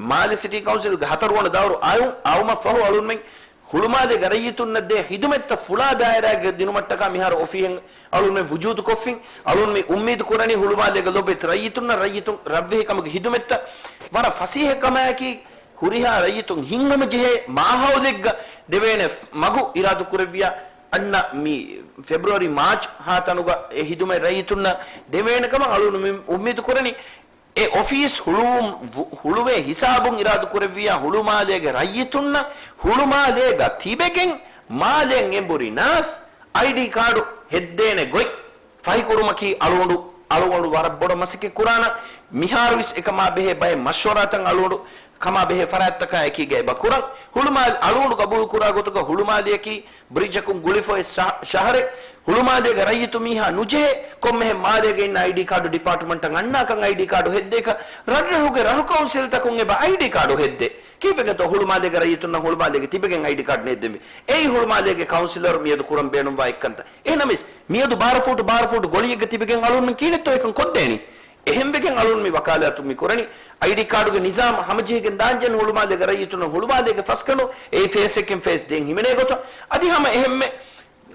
މާލެ ސިޓީ ކައުންސިލްގެ ހަތަރުވަނަ ދައުރު އައު-، އައުމަށްފަހު އަޅުގަނޑުމެން ހުޅުމާލޭގެ ރައްޔިތުންނަށް ދޭ ހިދުމަތްތައް ފުޅާ ދާއިރާގަ ދިނުމަށްޓަކާ މިހާރު އޮފީހެއް އަޅުގަނޑުމެން ވުޖޫދުކޮށްފިން. އަޅުގަނޑު މި އުއްމީދު ކުރަނީ ހުޅުމާލޭގެ ލޮބުވެތި ރައްޔިތުންނަށް ރައްޔިތުން ރަށްވެހިކަމުގެ ހިދުމަތްތައް ވަރަށް ފަސޭހަކަމާއެކީ ހުރިހާ ރައްޔިތުން ހިތްހަމަޖެހޭ މާހައުލެއްގަ ދެވޭނެ މަގު އިރާދަކުރެއްވިޔާ އަންނަ މި ފެބްރުއަރީ މާޗް ހާ ތަނުގަ އެ ހިދުމަތް ރައްޔިތުންނަށް ދެވޭނެ ކަމަށް އަޅުގަނޑު މި އުއްމީދު ކުރަނީ. އެ އޮފީސް ހުޅުވުން، ވު-، ހުޅުވޭ ހިސާބުން އިރާދަކުރެއްވިޔާ ހުޅުމާލޭގެ ރައްޔިތުންނަށް ހުޅުމާލޭގަ ތިބެގެން މާލެއަށް އެނބުރި ނާސް އައިޑީ ކާޑު ހެއްދޭނެ ގޮތް ފަހިކުރުމަކީ އަޅުގަނޑު، އަޅުގަނޑު ވަރަށް ބޮޑަށް މަސައްކަތް ކުރާނަން. މިހާރުވެސް އެކަމާ ބެހޭ ބައެއް މަޝްވަރާތައް އަޅުގަނޑު ކަމާ ބެހޭ ފަރާތްތަކާ އެކީގަ އެބަ ކުރަން. ހުޅުމާލެ އަޅުގަނޑު ގަބޫލު ކުރާ ގޮތުގަ ހުޅުމާލެއަކީ ބްރިޖަކުން ގުޅިފައި ޝަ-، ޝަހަރެއް. ހުޅުމާލޭގެ ރައްޔިތު މީހާ ނުޖެހޭ ކޮންމެހެން މާލޭގަ އިންނަ އައިޑީ ކާޑު ޑިޕާޓްމަންޓަށް އަންނާކަން އައިޑީ ކާޑު ހެއްދޭކަށް. ރަށްރަށުގެ ރަށު ކައުންސިލްތަކުން އެބަ އައިޑީ ކާޑު ހެއްދޭ. ކީއްވެގެންތޯ ހުޅުމާލޭގެ ރައްޔިތުންނަށް ހުޅުމާލޭގެ ތިބެގެން އައިޑީ ކާޑު ނެތްދެންވީ؟ އެއީ ހުޅުމާލޭގެ ކައުންސިލަރު މިއަދު ކުރަން ބޭނުންވާ އެއްކަންތައް. އެހެންނަމަވެސް، މިއަދު ބާރަ ފޫޓު، ބާރަ ފޫޓު ގޮޅިއެއްގަ ތިބެގެން އަޅުގަނޑުމެން ކިހިނެއްތޯ އެކަން ކޮށްދޭނީ؟ އެހެންވެގެން އަޅުގަނޑު މި ވަކާލާތު މި ކުރަނީ، އައިޑީ ކާޑުގެ ނިޒާމް ހަމަޖެހިގެން ދާންޖެހޭ ހުޅުމާލޭގެ ރައްޔިތުންނަށް ހުޅުމާލޭގެ ފަސްގަނޑު އެއީ ފޭސް އެއްކިން ފޭސް ދެއިން ހިމެނޭ ގޮތަށް. އަދި ހަމަ އެހެންމެ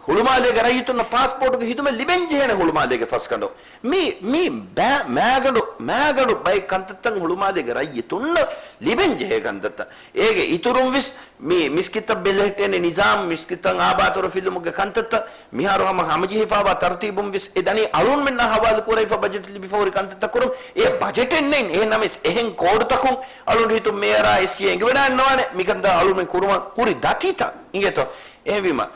ހުޅުމާލޭގެ ރައްޔިތުންނަށް ޕާސްޕޯޓުގެ ހިދުމަތް ލިބެން ޖެހޭނެ ހުޅުމާލޭގެ ފަސްގަނޑު. މި، މި ބައި-، މާގަނޑު، މާގަނޑު ބައެއް ކަންތައްތައް ހުޅުމާލޭގެ ރައްޔިތުންނަށް ލިބެން ޖެހޭ ކަންތައްތައް. އޭގެ އިތުރުން ވެސް މި މިސްކިތްތައް ބެލެހެއްޓޭނެ ނިޒާމް، މިސްކިތައް އާބާތުރަ ފިލުމުގެ ކަންތައްތައް މިހާރު ހަމަ ހަމަޖެހިފައިވާ ތަރުތީބުން ވެސް އެ ދަނީ އަޅުގަނޑުމެންނާ ހަވާލު ކުރެވިފަ ބަޖެޓް ލިބިފަ ހުރި ކަންތައްތައް ކުރަން. އެ ބަޖެޓެއް ނެތް. އެހެން ނަމަވެސް އެހެން ކޯޑުތަކުން އަޅުގަނޑު ހިތުން މޭޔަރާ އެސްޖީ އެނގިވަޑައިގަންނަވާނެ މިކަންތައް އަޅުގަނޑުމެން ކުރުމަށް ހުރި ދަތިތައް އިނގޭތޯ. އެހެންވީމަ،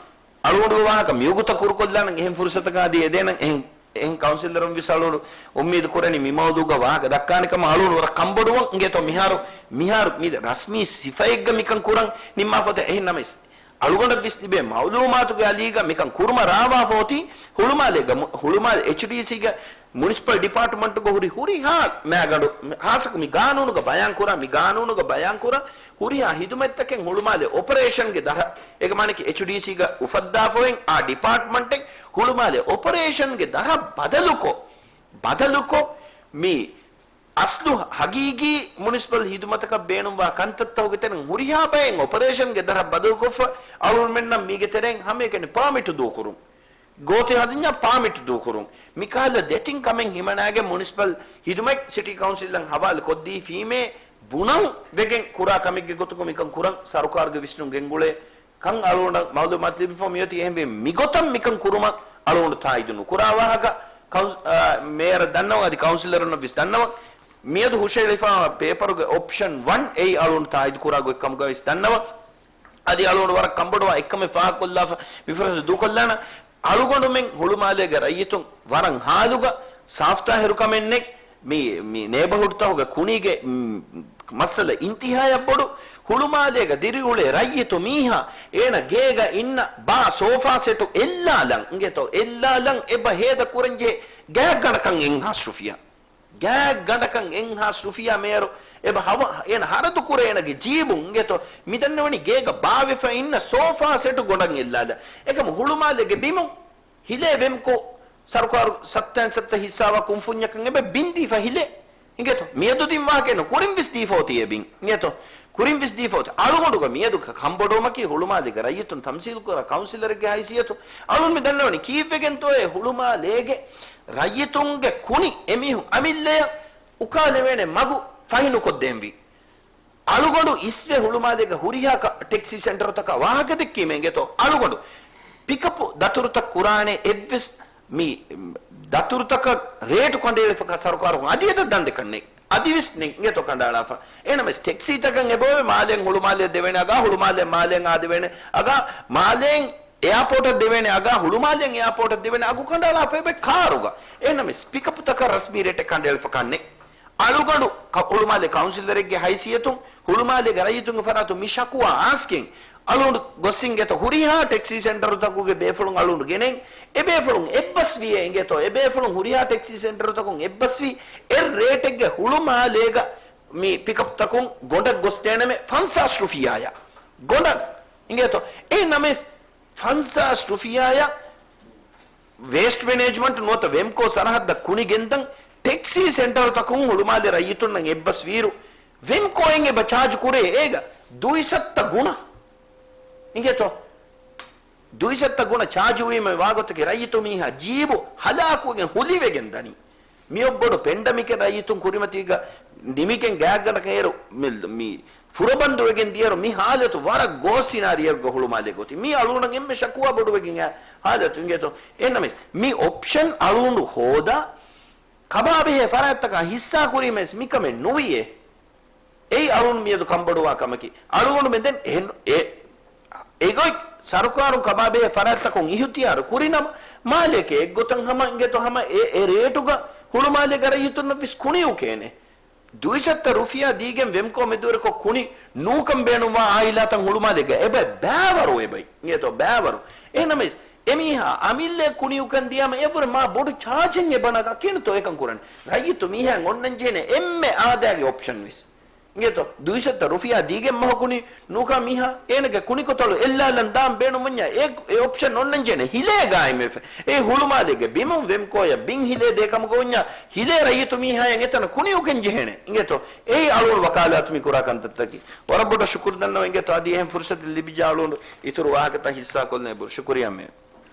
އަޅުގަނޑުގެ ވާހަކަ މިވަގުތަށް ކުރުކޮށްލާނަން އެހެން ފުރުސަތަކާ އަދި އެދޭނަން އެހެން، އެހެން ކައުންސިލަރުން ވެސް އަޅުގަނޑު އުއްމީދު ކުރަނީ މި މައުޟޫގަ ވާހަކަ ދައްކާނެ ކަމަށް. އަޅުގަނޑު ވަރަށް ކަންބޮޑުވަން އިނގޭތޯ މިހާރު، މިހާރު މި ރަސްމީ ސިފައެއްގަ މިކަން ކުރަން ނިންމާފަ އޮތީ. އެހެން ނަމަވެސް، އަޅުގަނޑަށް ވެސް ތިބޭ މައުލޫމާތުގެ އަލީގަ މިކަން ކުރުމަށް ރާވާފަ އޮތީ ހުޅުމާލޭގަ މު-، ހުޅުމާލެ އެޗްޑީސީގެ މުނިސިޕަލް ޑިޕާޓްމަންޓުގަ ހުރި ހުރިހާ މާގަނޑު، ހާއްސަކޮށް މި ގާނޫނުގަ ބަޔާން ކުރާ، މި ގާނޫނުގަ ބަޔާން ކުރާ ހުރިހާ ހިދުމަތްތަކެއް ހުޅުމާލެ އޮޕަރޭޝަންގެ ދަށަށް، އޭގެ މާނައަކީ އެޗްޑީސީގަ އުފައްދާފައި އޮތް އާ ޑިޕާޓްމަންޓެއް ހުޅުމާލެ އޮޕަރޭޝަންގެ ދަށަށް ބަދަލުކޮށް، ބަދަލުކޮށް މި އަސްލު ހަގީގީ މުނިސިޕަލް ހިދުމަތަކަށް ބޭނުންވާ ކަންތައްތަކުގެ ތެރެއިން ހުރިހާ ބައެއް އޮޕަރޭޝަންގެ ދަށަށް ބަދަލުކޮށްފަ އަޅުގަނޑުމެންނަށް މީގެ ތެރެއިން ހަމައެކަނި ޕާމިޓު ދޫކުރުން. ގޯތި ހަދަންޏާ ޕާމިޓް ދޫކުރުން. މިކަހަލަ ދެތިން ކަމެއް ހިމަނާގެން މުނިސިޕަލް ހިދުމަތް ސިޓީ ކައުންސިލަށް ހަވާލު ކޮށްދީފީމޭ ބުނަން ވެގެން ކުރާ ކަމެއްގެ ގޮތުގަ މިކަން ކުރަން ސަރުކާރުގެ ވިސްނުން ގެންގުޅޭ ކަން އަޅުގަނޑަށް މައުލޫމާތު ލިބިފަ މިއޮތީ. އެހެންވެ މިގޮތަށް މިކަން ކުރުމަށް އަޅުގަނޑު ތާއީދު ނުކުރާ ވާހަކަ ކައުން-، އާ، މޭޔަރަށް ދަންނަވަން އަދި ކައުންސިލަރުންނަށް ވެސް ދަންނަވަން. މިއަދު ހުށަހެޅިފާވާ ޕޭޕަރުގެ އޮޕްޝަން ވަން އެއީ އަޅުގަނޑު ތާއީދު ކުރާ ގޮތް ކަމުގައި ވެސް ދަންނަވަން. އަދި އަޅުގަނޑު ވަރަށް ކަންބޮޑުވާ އެއްކަމެއް ފާހަގަކޮށްލާފަ މި ފުރަސަތު ދޫކޮށްލާނަން. އަޅުގަނޑުމެން ހުޅުމާލޭގެ ރައްޔިތުން ވަރަށް ހާލުގަ ސާފްތާހިރުކަމެއް ނެތް. މި، މި ނޭބަހުޑްތަކުގެ ކުނީގެ، މް، މައްސަލަ އިންތިހާޔަށް ބޮޑު. ހުޅުމާލޭގަ ދިރިއުޅޭ ރައްޔިތު މީހާ އޭނަ ގޭގަ އިންނަ ބާ ސޯފާ ސެޓު އެއްލާލަން، އިނގޭތޯ، އެއްލާލަން އެބަ ހޭދަ ކުރަންޖެހޭ ގާތްގަނޑަކަށް އެއްހާސް ރުފިޔާ. ގާތްގަނޑަކަށް އެއްހާސް ރުފިޔާ މޭޔަރު އެބަ ހަވަ އޭނަ ހަރަދު ކުރޭ އޭނަގެ ޖީބުން، އިނގޭތޯ، މި ދަންނަވަނީ ގޭގަ ބާވެފަ އިންނަ ސޯފާ ސެޓު ގޮނޑަށް އެއްލާލަން. އެކަމު ހުޅުމާލޭގެ ބިމުން ހިލޭ ވެމްކޯ ސަރުކާރު ސައްތައިން ސައްތަ ހިއްސާވާ ކުންފުންޏަކަށް އެބަ ބިން ދީފަ ހިލޭ. އިނގޭތޯ؟ މިއަދު ދިން ވާހަކައެއް ނޫން. ކުރިން ވެސް ދީފަ އޮތީ އެ ބިން. އިނގޭތޯ؟ ކުރިން ވެސް ދީފަ އޮތީ. އަޅުގަނޑުގަ މިއަދު ކަ-، ކަންބޮޑުވުމަކީ ހުޅުމާލޭގެ ރައްޔިތުން ތަމްސީލުކުރާ ކައުންސިލަރެއްގެ ހައިސިއްޔަތުން. އަޅުން މި ދަންނަވަނީ ކީއްވެގެންތޯއޭ ހުޅުމާލޭގެ ރައްޔިތުންގެ ކުނި އެމީހުން އަމިއްލަޔަށް އުކާލެވޭނެ މަގު ފަހިނުކޮށްދޭންވީ. އަޅުގަނޑު އިސްވެ ހުޅުމާލޭގެ ހުރިހާ ކަ-، ޓެކްސީ ސެންޓަރުތަކާ ވާހަކަ ދެއްކީމޭ އިނގޭތޯ އަޅުގަނޑު ޕިކަޕް ދަތުރުތައް ކުރާނެ އެއްވެސް މި ދަތުރުތަކަށް ރޭޓު ކަނޑައެޅިފަކާ ސަރުކާރުން އަދި އެތައް ދަން ދެކަންނެއް. އަދިވެސް ނެތް އިނގޭތޯ ކަނޑައަޅާފަ. އެހެނަމެސް ޓެކްސީތަކަށް އެބައޮވޭ މާލޭން ހުޅުމާލޭ ދެވޭނެ އަގާ، ހުޅުމާލޭން މާލޭން އާ ދެވޭނެ އަގާ، މާލޭން އެއާޕޯޓަށް ދެވޭނެ އަގާ، ހުޅުމާލޭން އެއާޕޯޓަށް ދެވޭނެ އަގު ކަނޑައަޅާފަ އެބަ ކާރުގަ. އެހެނަމެސް ޕިކަޕުތަކަށް ރަސްމީ ރޭޓެއް ކަނޑައެޅިފަ ކަންނެއް. އަޅުގަނޑު ކަ-، ހުޅުމާލެ ކައުންސިލަރެއްގެ ހައިސިއްޔަތުން ހުޅުމާލޭގެ ރައްޔިތުންގެ ފަރާތުން މި ޝަކުވާ އާސްކިން އަޅުގަނޑު ގޮސް އިނގޭތޯ ހުރިހާ ޓެކްސީ ސެންޓަރުތަކުގެ ބޭފުޅުން އަޅުގަނޑު ގެނެން، އެ ބޭފުޅުން އެއްބަސްވީއޭ އިނގޭތޯ، އެ ބޭފުޅުން ހުރިހާ ޓެކްސީ ސެންޓަރުތަކުން އެއްބަސްވީ، އެ ރޭޓެއްގެ ހުޅުމާލޭގަ މި ޕިކަޕްތަކުން ގޮނޑަށް ގޮސްދޭނަމޭ ފަންސާސް ރުފިޔާޔަށް ގޮނޑަށް އިނގޭތޯ. އެހެނަމެސް ފަންސާސް ރުފިޔާޔަށް ވޭސްޓް މެނޭޖްމަންޓް ނުވަތަ ވެމްކޯ ސަރަހައްދަށް ކުނި ގެންދަން ޓެކްސީ ސެންޓަރުތަކުން ހުޅުމާލެ ރައްޔިތުންނަށް އެއްބަސް ވީއިރު، ވެމްކޯއިން އެބަ ޗާޖު ކުރޭ އޭގަ ދުއިސައްތަ ގުނަ. އިނގޭތޯ؟ ދުއިސައްތަ ގުނަ ޗާޖު ވީމަ ވާގޮތަކީ ރައްޔިތު މީހާ ޖީބު ހަލާކުވެގެން ހުލިވެގެން ދަނީ. މިއޮއް ބޮޑު ޕެންޑަމިކެއް ރައްޔިތުން ކުރިމަތީގަ ނިމިގެން ގާތްގަނޑަކަށް އޭރު މި، މި ފުރަބަންދުވެގެން ދިޔައިރު މި ހާލަތު ވަރަށް ގޯސް ސިނާރިއޯއެއްގަ ހުޅުމާލޭގަ އޮތީ. މީ އަޅުގަނޑަށް އެންމެ ޝަކުވާ ބޮޑުވެގެން އައި ހާލަތު އިނގޭތޯ. އެހެންނަމަވެސް މި އޮޕްޝަން އަޅުގަނޑު ހޯދާ ކަމާބެހޭ ފަރާތްތަކާ ހިއްސާ ކުރީމަވެސް މިކަމެއް ނުވިއޭ. އެއީ އަޅުގަނޑު މިއަދު ކަންބޮޑުވާ ކަމަކީ. އަޅުގަނޑުމެން ދެން އެހެން އެ، އެގޮތް ސަރުކާރުން ކަމާބެހޭ ފަރާތްތަކުން އިހުތިޔާރު ކުރިނަމަ، މާލެއަކީ އެއްގޮތަށް ހަމަ އިނގޭތޯ ހަމަ އެ، އެ ރޭޓުގަ ހުޅުމާލޭގެ ރައްޔިތުންނަށް ވެސް ކުނި އުކޭނެ. ދުއިސައްތަ ރުފިޔާ ދީގެން ވެމްކޯ މެދުވެރިކޮށް ކުނި ނޫކަން ބޭނުންވާ އާއިލާތައް ހުޅުމާލޭގަ އެބަ ބައިވަރު އެބައި. އިނގޭތޯ ބައިވަރު. އެހެނަމަވެސް އެމީހާ އަމިއްލައަށް ކުނިއުކަން ދިޔާމަ އެއަށްވުރެ މާ ބޮޑު ޗާޖެއް އެބަ ނަގާ ކިހިނެއްތޯ އެކަން ކުރަނީ؟ ރައްޔިތު މީހާއަށް އޮންނަން ޖެހޭނެ އެންމެ އާދައިގެ އޮޕްޝަން ވެސް. އިނގޭތޯ؟ ދުއިސައްތަ ރުފިޔާ ދީގެން މަހު ކުނި ނޫކާ މީހާ އޭނަގެ ކުނިކޮތަޅު އެއްލާލަން ދާން ބޭނުންވަންޏާ އެ، އެ އޮޕްޝަން އޮންނަން ޖެހޭނެ ހިލޭ ގާއިމްވެފަ. އެ ހުޅުމާލޭގެ ބިމުން ވެމްކޯއަށް ބިން ހިލޭ ދޭ ކަމުގަ ވަންޏާ ހިލޭ ރައްޔިތު މީހާއަށް އެތަނަށް ކުނިއުކަން ޖެހޭނެ. އިނގޭތޯ؟ އެއީ އަޅުގަނޑު ވަކާލާތު މި ކުރާ ކަންތައްތަކީ. ވަރަށް ބޮޑަށް ޝުކުރު ދަންނަވަން އިނގޭތޯ އަދި އެހެން ފުރުސަތެއް ލިބިއްޖެ އަޅުގަނޑު އިތުރު ވާހަކަތައް ހިއްސާކޮށްލަން އެބުރު. ޝުކުރިއްޔާ މޭ.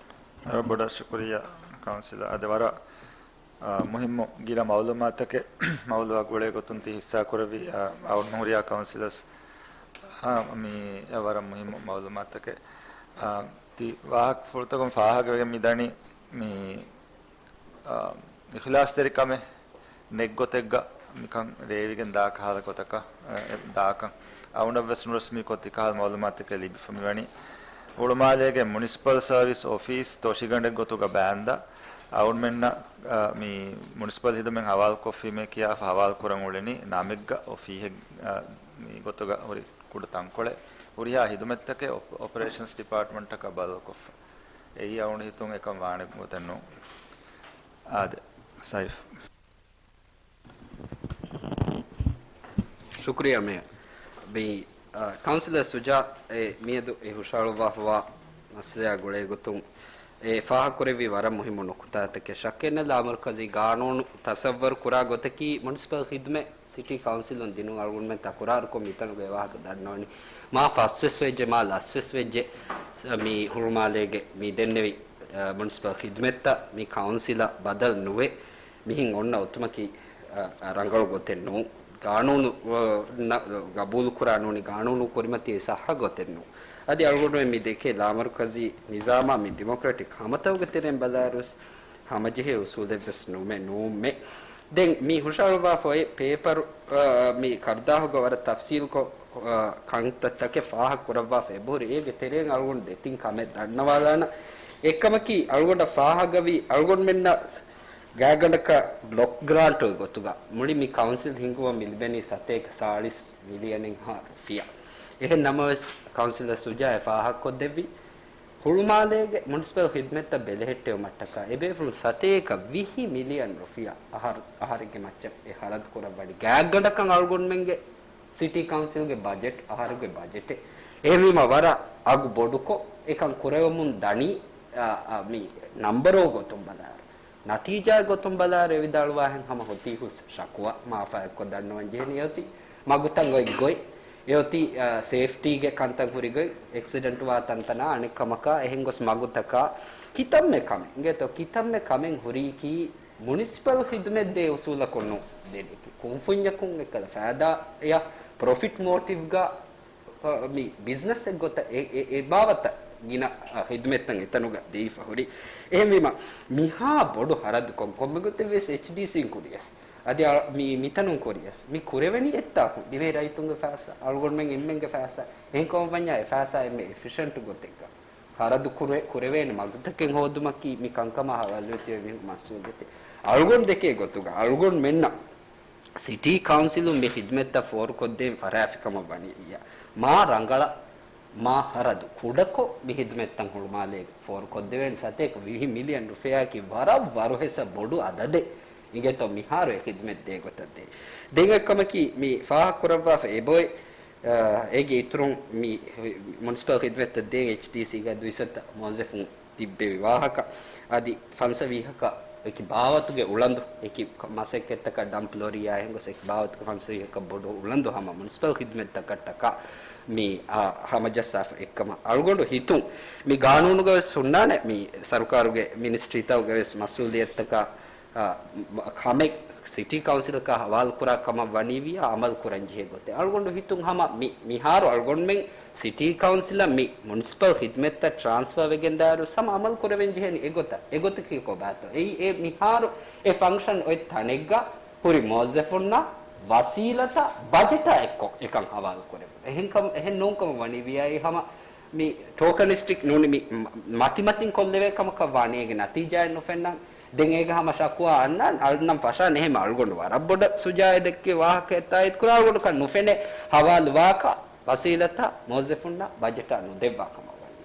ވަރަށް ބޮޑަށް ޝުކުރިއްޔާ ކައުންސިލަރ. އަދި ވަރަށް، އާ، މުހިއްމު ގިނަ މައުލޫމާތުތަކެއް މައުލޫމާތު ގުޅޭ ގޮތުން ތި ހިއްސާ ކުރެއްވި، އާ، އަޅުން ހުރިހާ ކައުންސިލަރސް، އާ، މި ވަރަށް މުހިއްމު މައުލޫމާތުތަކެއް. އާ، ތި ވާހަކަފުޅުތަކުން ފާހަގަވެގެން މިދަނީ މި އާ، އިޚްލާޞްތެރިކަމެއް ނެތް ގޮތެއްގަ މިކަން ރޭވިގެން ދާ ކަހަލަ ގޮތަކަށް، އެ، އެ، ދާކަން. އަޅުގަނޑަށް ވެސް ނުރަސްމީކޮށް ތިކަހަލަ މައުލޫމާތުތަކެއް ލިބިފަ މިވަނީ. ހުޅުމާލޭގެ މުނިސިޕަލް ސަރވިސް އޮފީސް ތޮށިގަނޑެއް ގޮތުގަ ބާންދާ، އަޅުގަނޑުމެންނަށް، އާ، މި މުނިސިޕަލް ހިދުމަތް ހަވާލުކޮށްފީމޭ ކިޔާފަ ހަވާލު ކުރަން އުޅެނީ ނަމެއްގަ އޮފީހެއް، އާ، މި ގޮތުގަ ހުރި ކުޑަ ތަންކޮޅެއް. ހުރިހާ ހިދުމަތްތަކެއް އޮޕ-، އޮޕަރޭޝަންސް ޑިޕާޓްމަންޓަކަށް ބަދަލުކޮށްފަ. އެއީ އަޅުގަނޑު ހިތުން އެކަން ވާނެ ގޮތެއް ނޫން. އާދެ، ސައިފް. ޝުކުރިއްޔާ މޭޔަރ. މި، އާ، ކައުންސިލަރ ސުޖާ އެ މިއަދު އެ ހުށަހަޅުއްވާފަވާ މައްސަލައާ ގުޅޭގޮތުން އެ ފާހަގަކުރެއްވި ވަރަށް މުހިއްމު ނުކުތާތަކެއް. ޝައްކެއްނެތް ލާމަރުކަޒީ ގާނޫނު ތަސައްވަރު ކުރާ ގޮތަކީ މުނިސިޕަލް ޚިދުމަތް ސިޓީ ކައުންސިލުން ދިނުން. އަޅުގަނޑުމެން ތަކުރާރުކޮށް މިތަނުގަ އެ ވާހަކަ ދަންނަވަނީ. މާ ފަސްވެސް ވެއްޖެ، މާ ލަސްވެސް ވެއްޖެ، މި ހުޅުމާލޭގެ މި ދެންނެވި، އަ، މުނިސިޕަލް ޚިދުމަތްތައް މި ކައުންސިލަށް ބަދަލު ނުވެ، މިހެން އޮންނަ އޮތުމަކީ، އަ، އަ، ރަނގަޅު ގޮތެއް ނޫން. ގާނޫނު، އަ، ނަ-، ގަބޫލުކުރާ ނޫނީ ގާނޫނު ކުރިމަތީ ސައްހަ ގޮތެއް ނޫން. އަދި އަޅުގަނޑުމެން މި ދެކޭ ލާމަރުކަޒީ ނިޒާމާ މި ޑިމޮކްރެޓިކް ހަމަތަކުގެ ތެރެއިން ބަލާއިރުވެސް ހަމަޖެހޭ އުސޫލެއްވެސް ނޫމެ، ނޫންމެ. ދެން މި ހުށަހަޅުއްވާފަ އޮތް ޕޭޕަރު، އާ، މި ކަރުދާހުގަ ވަރަށް ތަފްސީލުކޮށް، އާ، ކަންތައްތަކެއް ފާހަގަ ކުރައްވާފަ އެބަހުރި. އޭގެ ތެރެއިން އަޅުގަނޑު ދެތިން ކަމެއް ދަންނަވާލާނަ. އެއްކަމަކީ، އަޅުގަނޑަށް ފާހަގަވި، އަޅުގަނޑުމެންނަށް ގާތްގަނޑަކަށް ބްލޮކް ގްރާންޓުގެ ގޮތުގަ މުޅި މި ކައުންސިލް ހިންގުމަށް މި ލިބެނީ ސަތޭކަ ސާޅީސް މިލިއަނެއްހާ ރުފިޔާ. އެހެން ނަމަވެސް، ކައުންސިލަރ ސުޖާ އެ ފާހަގަކޮށްދެއްވި، ހުޅުމާލޭގެ މުނިސިޕަލް ޚިދުމަތްތައް ބެލެހެއްޓެވުމަށްޓަކާ އެބޭފުޅުން ސަތޭކަ ވިހި މިލިއަން ރުފިޔާ އަހަރު، އަހަރެއްގެ މައްޗަށް އެ ޚަރަދު ކުރައްވަނީ. ގާތްގަނޑަކަށް އަޅުގަނޑުމެންގެ ސިޓީ ކައުންސިލްގެ ބަޖެޓް، އަހަރުގެ ބަޖެޓެއް. އެހެންވީމަ ވަރަށް އަގު ބޮޑުކޮށް އެކަން ކުރެވެމުން ދަނީ، އާ، އާ، މި ނަންބަރު ގޮތުން ބަލާއިރު. ނަތީޖާ ގޮތުން ބަލާއިރު އެ ވިދާޅުވާހެން ހަމަ ހޮތީ ހުސް ޝަކުވާ މާފާ އެއްކޮށް ދަންނަވަން ޖެހެނީ. އެއޮތީ މަގުތައް އޮތް ގޮތް، އެއޮތީ، އާ، ސޭފްޓީގެ ކަންތައް ހުރި ގޮތް، އެކްސިޑެންޓް ވާ ތަންތަނާ އަނެއް ކަމަކާ އެހެން ގޮސް މަގުތަކާ ކިތަންމެ ކަމެއް އިނގޭތޯ، ކިތަންމެ ކަމެއް ހުރީކީ މުނިސިޕަލް ޚިދުމަތް ދޭ އުސޫލަކުން ނޫން ދެނީކީ. ކުންފުންޏަކުން އެއްކަލަ ފައިދާއަށް ޕްރޮފިޓް މޯޓިވްގަ އަ، މި ބިޒްނަސްއެއް ގޮތަށް އެ، އެ، އެ ބާވަތަށް ގިނަ، އަ، ޚިދުމަތްތައް އެތަނުގަ ދެވިފަ ހުރި. އެހެންވީމަ، މިހާ ބޮޑު ހަރަދުކޮށް ކޮންމެ ގޮތެއް ވެސް އެޗްޑީސީން ކުރިޔަސް، އަދި އަ، މި، މިތަނުން ކުރިޔަސް، މި ކުރެވެނީ އެއްތާކު ދިވެހި ރައްޔިތުންގެ ފައިސާ، އަޅުގަނޑުމެން އެންމެންގެ ފައިސާ. އެހެންކަމަށްވަންޏާ އެ ފައިސާ އެންމެ އެފިޝަންޓް ގޮތެއްގަ ޚަރަދު ކުރެ، ކުރެވޭނެ މަގުތަކެއް ހޯދުމަކީ މި ކަންކަމާ ހަވާލުވެތި މީހުން މަސްއޫލިއްޔަތެއް. އަޅުގަނޑު ދެކޭ ގޮތުގަ އަޅުގަނޑުމެންނަށް ސިޓީ ކައުންސިލުން މި ޚިދުމަތްތައް ފޯރުކޮށްދޭން ފަރާތްފިކަމަށް ވަނީ ވިއްޔާ، މާ ރަނގަޅަށް، މާ ހަރަދު ކުޑަކޮށް މި ޚިދުމަތްތައް ހުޅުމާލޭގަ ފޯރުކޮށްދެވޭނެ. ސަތޭކަ ވިހި މިލިއަން ރުފިޔާއަކީ ވަރަށް ވަރުހެއްސަ ބޮޑު އަދަދެއް. އިނގޭތޯ މިހާރު އެ ޚިދުމަތް ދޭ ގޮތަށް ދޭ. ދެން އެއްކަމަކީ މި ފާހަގަކުރައްވާފަ އެބައޮތް، އާ، އޭގެ އިތުރުން މި މުނިސިޕަލް ޚިދުމަތްތައް ދޭން އެޗްޑީސީގަ ދުއިސައްތަ މުވައްޒަފުން ތިއްބެވި ވާހަކަ، އަދި ފަންސަވީހަކަށް އެކި ބާވަތުގެ އުޅަނދު، އެކި މަސައްކަތްތަކަށް ޑަމްޕް ލޯރީއާ އެހެން ގޮސް އެކި ބާވަތުގެ ފަންސަވީހަކަށް ބޮޑު އުޅަނދު ހަމަ މުނިސިޕަލް ޚިދުމަތްތަކަށްޓަކާ މި، އާ، ހަމަޖައްސާފަ އެއްކަމަށް އަޅުގަނޑު ހިތުން. މި ގާނޫނުގަ ވެސް ހުންނާނެ މި ސަރުކާރުގެ މިނިސްޓްރީތަކުގެ ވެސް މަސްއޫލިއްޔަތުތަކާ، އާ، ކަމެއް ސިޓީ ކައުންސިލަކާ ހަވާލުކުރާ ކަމަށް ވަނީ ވިއްޔާ އަމަލު ކުރަން ޖެހޭ ގޮތެއް. އަޅުގަނޑު ހިތުން ހަމަ މި، މިހާރު އަޅުގަނޑުމެން ސިޓީ ކައުންސިލަށް މި މުނިސިޕަލް ޚިދުމަތްތައް ޓްރާންސްފާ ވެގެން ދާއިރު ހަމަ އަމަލު ކުރެވެން ޖެހެނީ އެގޮތަށް. އެގޮތަކީ ކޮބާތޯ؟ އެއީ އެ މިހާރު އެ ފަންކްޝަން އޮތް ތަނެއްގަ ހުރި މުވައްޒަފުންނާ ވަސީލަތާ ބަޖެޓާ އެއްކޮށް އެކަން ހަވާލު ކުރެވުން. އެހެންކަމު، އެހެން ނޫންކަމަށް ވަނީ ވިއްޔާ އެއީ ހަމަ މި ޓޯކަނިސްޓިކް ނޫނީ މި މަ-، މަތިމަތިން ކޮށްލެވޭ ކަމަކަށް ވާނީ އޭގެ ނަތީޖާއެއް ނުފެންނަން. ދެން އޭގަ ހަމަ ޝަކުވާ އަންނަން، އަންނަން ފަށާނެ. އެހެން އަޅުގަނޑު ވަރަށް ބޮޑަށް ސުޖާއަށް ދެއްކި ވާހަކައެއް ތާއީދު ކުރާ އަޅުގަނޑަކަށް ނުފެނޭ ހަވާލު ވާކަށް ވަސީލަތާ މުވައްޒަފުންނަށް ބަޖެޓާ ނުދެއްވާ ކަމަށް ވަނީ.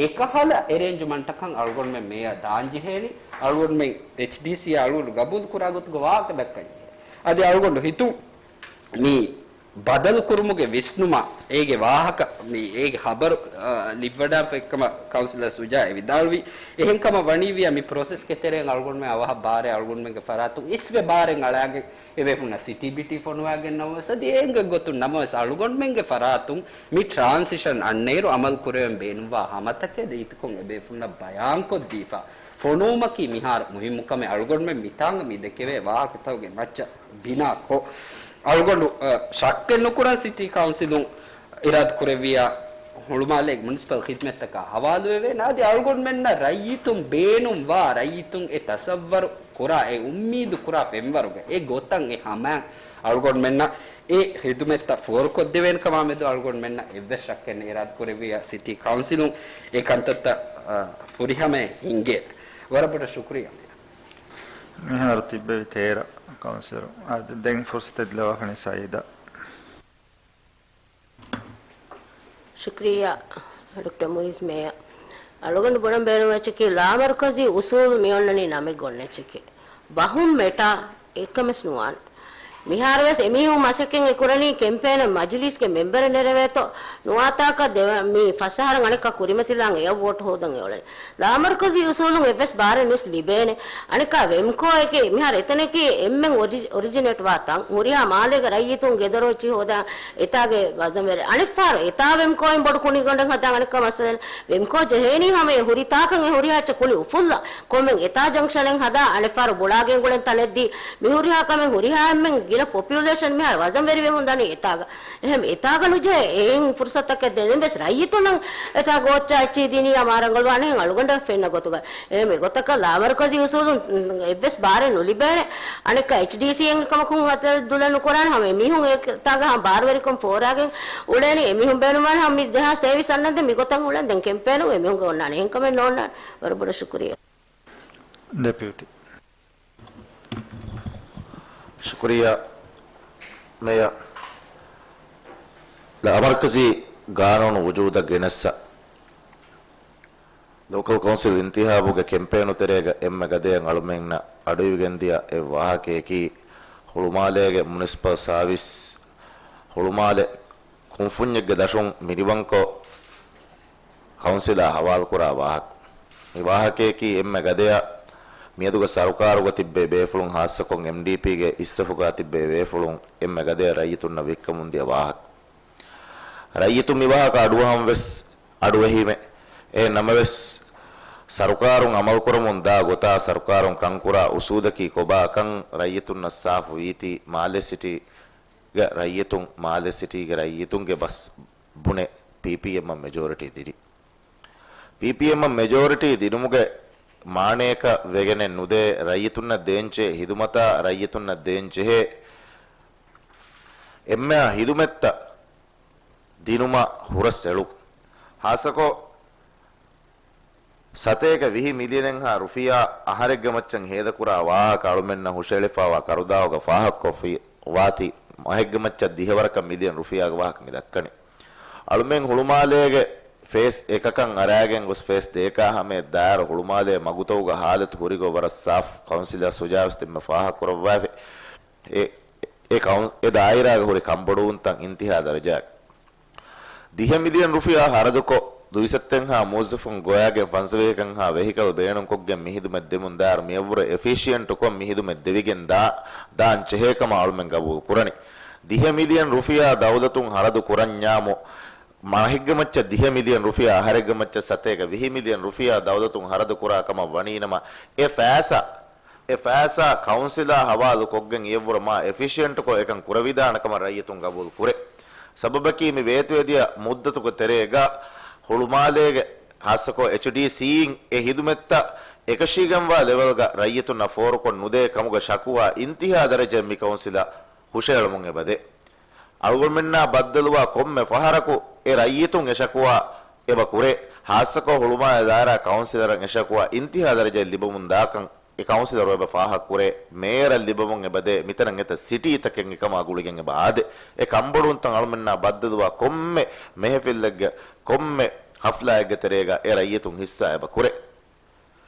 އެކަހަލަ އެރޭންޖުމަންޓަކަށް އަޅުގަނޑުމެން މޭޔަ ދާން ޖެހޭނީ، އަޅުގަނޑުމެން އެޗްޑީސީ އަޅުގަނޑު ގަބޫލު ކުރާ ގޮތުގަ ވާހަކަ ދައްކަން ޖެހޭ. އަދި އަޅުގަނޑު ހިތުން މި ބަދަލު ކުރުމުގެ ވިސްނުމަށް އޭގެ ވާހަކަ، މި އޭގެ ޚަބަރު، އާ، ލިބިވަޑާފަ އެއްކަމަށް ކައުންސިލަރ ސުޖާ އެ ވިދާޅުވި. އެހެންކަމަށް ވަނީ ވިއްޔާ މި ޕްރޮސެސްގެ ތެރެއިން އަޅުގަނޑުމެން އަވަހަށް ބާރެއް އަޅުގަނޑުމެންގެ ފަރާތުން އިސްވެ ބާރެއް އަޅާގެން އެބޭފުންނަށް ސިޓީ ބިޓީ ފޮނުވާގެން ނަމަވެސް، އަދި އެނގެ ގޮތުން ނަމަވެސް އަޅުގަނޑުމެންގެ ފަރާތުން މި ޓްރާންސިޝަން އަންނައިރު އަމަލު ކުރެވެން ބޭނުންވާ ހަމަތަކެއް ރީތިކޮށް އެބޭފުންނަށް ބަޔާންކޮށްދީފަ. ފޮނުވުމަކީ މިހާރު މުހިއްމު ކަމެއް. އަޅުގަނޑުމެން މިތާނގަ މި ދެކެވޭ ވާހަކަތަކުގެ މައްޗަށް ބިނާކޮށް، އަޅުގަނޑު، އަ، ޝައްކެއް ނުކުރަން ސިޓީ ކައުންސިލުން އިރާދަ ކުރެއްވިއްޔާ ހުޅުމާލޭގެ މުނިސިޕަލް ޚިދުމަތްތަކާ ހަވާލުވެވޭނެ. އަދި އަޅުގަނޑުމެންނަށް ރައްޔިތުން ބޭނުންވާ، ރައްޔިތުން އެ ތަސައްވަރު ކުރާ، އެ އުއްމީދު ކުރާ ފެންވަރުގެ އެ ގޮތަށް އެ ހަމައަށް އަޅުގަނޑުމެންނަށް އެ ޚިދުމަތްތައް ފޯރުކޮށްދެވޭނެ ކަމާމެދު އަޅުގަނޑުމެންނަށް އެއްވެސް ޝައްކެއް ނެތް. އިރާދަ ކުރެއްވިއްޔާ ސިޓީ ކައުންސިލުން އެ ކަންތައްތައް، އަ، ފުރިހަމައަށް ހިންގޭނެ. ވަރަށް ބޮޑަށް ޝުކުރިއްޔާ. މިހާރު ތިއްބެވި ތޭރަ ކައުންސިލަރު. އާ، ދެން ފުރުސަތެއް ދިންނަވާފަ ސައީދަށް. ޝުކްރިއްޔާ، ޑޮކްޓަރ މުއިޒް މޭޔަ. އަޅުގަނޑު ބުނަން ބޭނުން އެއްޗަކީ، ލާމަރުކަޒީ އުސޫލު މި އޮންނަނީ ނަމެއް ގޮންނަ އެއްޗެކޭ. ބަހުން މެޓާ އެއްކަމެސް ނުވާނެ. މިހާރުވެސް އެމީހުން މަސައްކަތް އެ ކުރަނީ ކެމްޕޭނަށް މަޖިލީސްގެ މެމްބަރެއް ނެރެވޭތޯ ނުވާތާކަށް ދެވަ-، މި ފަސް އަހަރަށް އަނެއްކާ ކުރިމަތިލާން އެއަށް ވޯޓް ހޯދަން އެ އުޅެނީ. ލާމަރުކަޒީ އުސޫލުން އެއްވެސް ބާރެއް ނުވެސް ލިބޭނެ. އަނެއްކާ ވެމްކޯއެކޭ މިހާރު އެތަނަކީ އެންމެން އޮރި-، އޮރިޖިނޭޓް ވާ ތަން. ހުރިހާ މާލޭގެ ރައްޔިތުން ގެދޮރު އެއްޗިހި ހޯދާ އެތާގެ ވަޒަންވެރި. އަނެއްފަހަރު އެތާ ވެމްކޯއިން ބޮޑު ކުނިގަނޑެއް ހަދާ އަނެއްކާ މައްސަލަ ވެމްކޯ ޖެހޭނީ ހަމަ އެ ހުރިތާކަށް އެ ހުރިހާ އެއްޗެއް ކުނި އުފުއްލަ. ކޮންމެ އެތާ ޖަންކްޝަނެއް ހަދާ އަނެއްފަހަރު ބުޅާގެން ގުޅެން ތަނެއްދީ މި ހުރިހާ ކަމެއް ހުރިހާ އެންމެން ގިނަ ޕޮޕިއުލޭޝަން މިހާރު ވަޒަންވެރިވެ ހުންދާނީ އެތާގަ. އެހެން އެތާގަ ނުޖެހޭ އެހެން ފުރުސަތަކެއް ދެން ވެސް ރައްޔިތުންނަށް އެތާ ގޯއްޗާ އެއްޗިހި ދިނީ އަމާރަނގަޅުވާނެ ހެން އަޅުގަނޑަށް ފެންނަ ގޮތުގަ. އެހެން އެގޮތަކަށް ލާމަރުކަޒީ އުސޫލުން އެއްވެސް ބާރެއް ނުލިބޭނެ. އަނެއްކާ އެޗްޑީސީއެއް ކަމަކުން ހަތަރެއް ދުލެއް ނުކުރާނެ. ހަމަ އެމީހުން އެތާގަ ހަމަ ބާރުވެރިކަން ފޯރާގެން އުޅޭނީ. އެމީހުން ބޭނުންވާނެ ހަމަ މި ދެހާސް ތޭވީސް އަންނަންދެން މިގޮތަށް އުޅެން ދެން ކެމްޕޭނު އެމީހުންގެ އޮންނާނެ. އެހެންކަމެއް ނޯންނާނެ. ވަރަށް ބޮޑަށް ޝުކުރިއްޔާ. ޑެޕިއުޓީ. ޝުކުރިއްޔާ މޭޔަރ. ލާމަރުކަޒީ ގާނޫނު ވުޖޫދަށް ގެނެއްސަ، ލޯކަލް ކައުންސިލް އިންތިހާބުގެ ކެމްޕޭނު ތެރޭގަ އެންމެ ގަދަޔަށް އަޅުމެންނަށް އަޑުއިވިގެންދިޔަ އެއް ވާހަކަޔަކީ، ހުޅުމާލޭގެ މުނިސިޕަލް ސާވިސް، ހުޅުމާލެ ކުންފުންޏެއްގެ ދަށުން މިނިވަންކޮށް، ކައުންސިލާ ހަވާލުކުރާ ވާހަކަ. މި ވާހަކަޔަކީ އެންމެ ގަދަޔަށް މިއަދުގެ ސަރުކާރުގަ ތިއްބެވި ބޭފުޅުން، ހާއްސަކޮށް އެމްޑީޕީގެ އިސްސަފުގަ ތިއްބެވި ބޭފުޅުން އެންމެ ގަދަޔަށް ރައްޔިތުންނަށް ވިއްކަމުން ދިޔަ ވާހަކަ. ރައްޔިތުން މި ވާހަކަ އަޑުއަހަން ވެސް އަޑުއެހީމެ. އެހެން ނަމަވެސް، ސަރުކާރުން އަމަލުކުރަމުން ދާ ގޮތާ، ސަރުކާރުން ކަންކުރާ އުސޫލަކީ ކޮބާ ކަން ރައްޔިތުންނަށް ސާފު ވީތީ، މާލެ ސިޓީ ގެ ރައްޔިތުން، މާލެ ސިޓީގެ ރައްޔިތުންގެ ބަސް ބުނެ ޕީޕީއެމްއަށް މެޖޯރިޓީ ދިނީ. ޕީޕީއެމްއަށް މެޖޯރިޓީ ދިނުމުގެ މާނަޔަކަށް ވެގެނެއް ނުދޭ، ރައްޔިތުންނަށް ދޭންޖެހޭ ހިދުމަތާ ރައްޔިތުންނަށް ދޭންޖެހޭ އެންމެހާ ހިދުމަތްތައް ދިނުމަށް ހުރަސް އެޅުން. ހާއްސަކޮށް، ސަތޭކަ ވިހި މިލިއަނެއްހާ ރުފިޔާ އަހަރެއްގެ މައްޗަށް ހޭދަކުރާ ވާހަކަ އަޅުމެންނަށް ހުށައެޅިފައިވާ ކަރުދާގަ ފާހަގަކޮށްފި ވާތީ، މަހެއްގެ މައްޗަށް ދިހަވަރަކަށް މިލިއަން ރުފިޔާގެ ވާހަކަ މި ދައްކަނީ. އަޅުމެން ހުޅުމާލޭގެ ފޭސް އެކަކަށް އަރާގެން ގޮސް ފޭސް ދޭކާ ހަމަޔަށް ދާއިރު ހުޅުމާލޭ މަގުތަކުގަ ހާލަތު ހުރިގޮތް ވަރަށް ސާފް، ކައުންސިލަރ ސުޖާވެސް ދެންމެ ފާހަގަކުރައްވާފި. އެ، އެ ކައުން-، އެ ދާއިރާގަ ހުރި ކަންބޮޑުވުންތައް އިންތިހާ ދަރަޖައަށް. ދިހަ މިލިއަން ރުފިޔާ ހަރަދުކޮށް، ދުއިސައްތައެއްހާ މުވައްޒަފުން ގޮވާގެން ފަންސަވީހަކަށްހާ ވެހިކަލް ބޭނުންކޮށްގެން މި ހިދުމަތް ދެމުން ދާއިރު މިއަށްވުރެ އެފިޝިއަންޓުކޮށް މި ހިދުމަތް ދެވިގެން ދާ-، ދާން ޖެހޭ ކަމަށް އަޅުމެން ގަބޫލު ކުރަނީ. ދިހަ މިލިއަން ރުފިޔާ ދައުލަތުން ހަރަދު ކުރަންޏާމު، މަހެއްގެ މައްޗަށް ދިހަ މިލިއަން ރުފިޔާ، އަހަރެއްގެ މައްޗަށް ސަތޭކަ ވިހި މިލިއަން ރުފިޔާ ދައުލަތުން ހަރަދު ކުރާ ކަމަށް ވަނީނަމަ، އެ ފައިސާ، އެ ފައިސާ ކައުންސިލާ ހަވާލު ކޮށްގެން އެއަށްވުރެ މާ އެފިޝިއަންޓުކޮށް އެކަން ކުރެވިދާނެ ކަމަށް ރައްޔިތުން ގަބޫލު ކުރޭ. ސަބަބަކީ މި ވޭތުވެދިޔަ މުއްދަތުގެ ތެރޭގަ ހުޅުމާލޭގެ ހާއްސަކޮށް އެޗްޑީސީއިން އެ ހިދުމަތްތައް އެކަށީގެންވާ ލެވެލްގަ ރައްޔިތުންނަށް ފޯރުކޮށް ނުދޭ ކަމުގެ ޝަކުވާ އިންތިހާ ދަރަޖައެއް މި ކައުންސިލަށް ހުށައެޅުމުން އެބަދޭ. އަޅުގަނޑުމެންނާ ބައްދަލުވާ ކޮންމެ ފަހަރަކު އެ ރައްޔިތުން އެ ޝަކުވާ އެބަ ކުރޭ. ހާއްސަކޮށް ހުޅުމާލެ ދާއިރާ ކައުންސިލަރަށް އެ ޝަކުވާ އިންތިހާ ދަރަޖައެއް ލިބަމުން ދާކަން އެ ކައުންސިލަރު އެބަ ފާހަގަކުރޭ. މޭޔަރަށް ލިބަމުން އެބަދޭ. މިތަނަށް އެތައް ސިޓީތަކެއް އެކަމާ ގުޅިގެން އެބަ އާދޭ. އެ ކަންބޮޑުވުންތައް އަޅުމެންނާ ބައްދަލުވާ ކޮންމެ މެހެފިލްއެއްގެ، ކޮންމެ ހަފްލާއެއްގެ ތެރޭގަ އެ ރައްޔިތުން ހިއްސާ އެބަ ކުރޭ.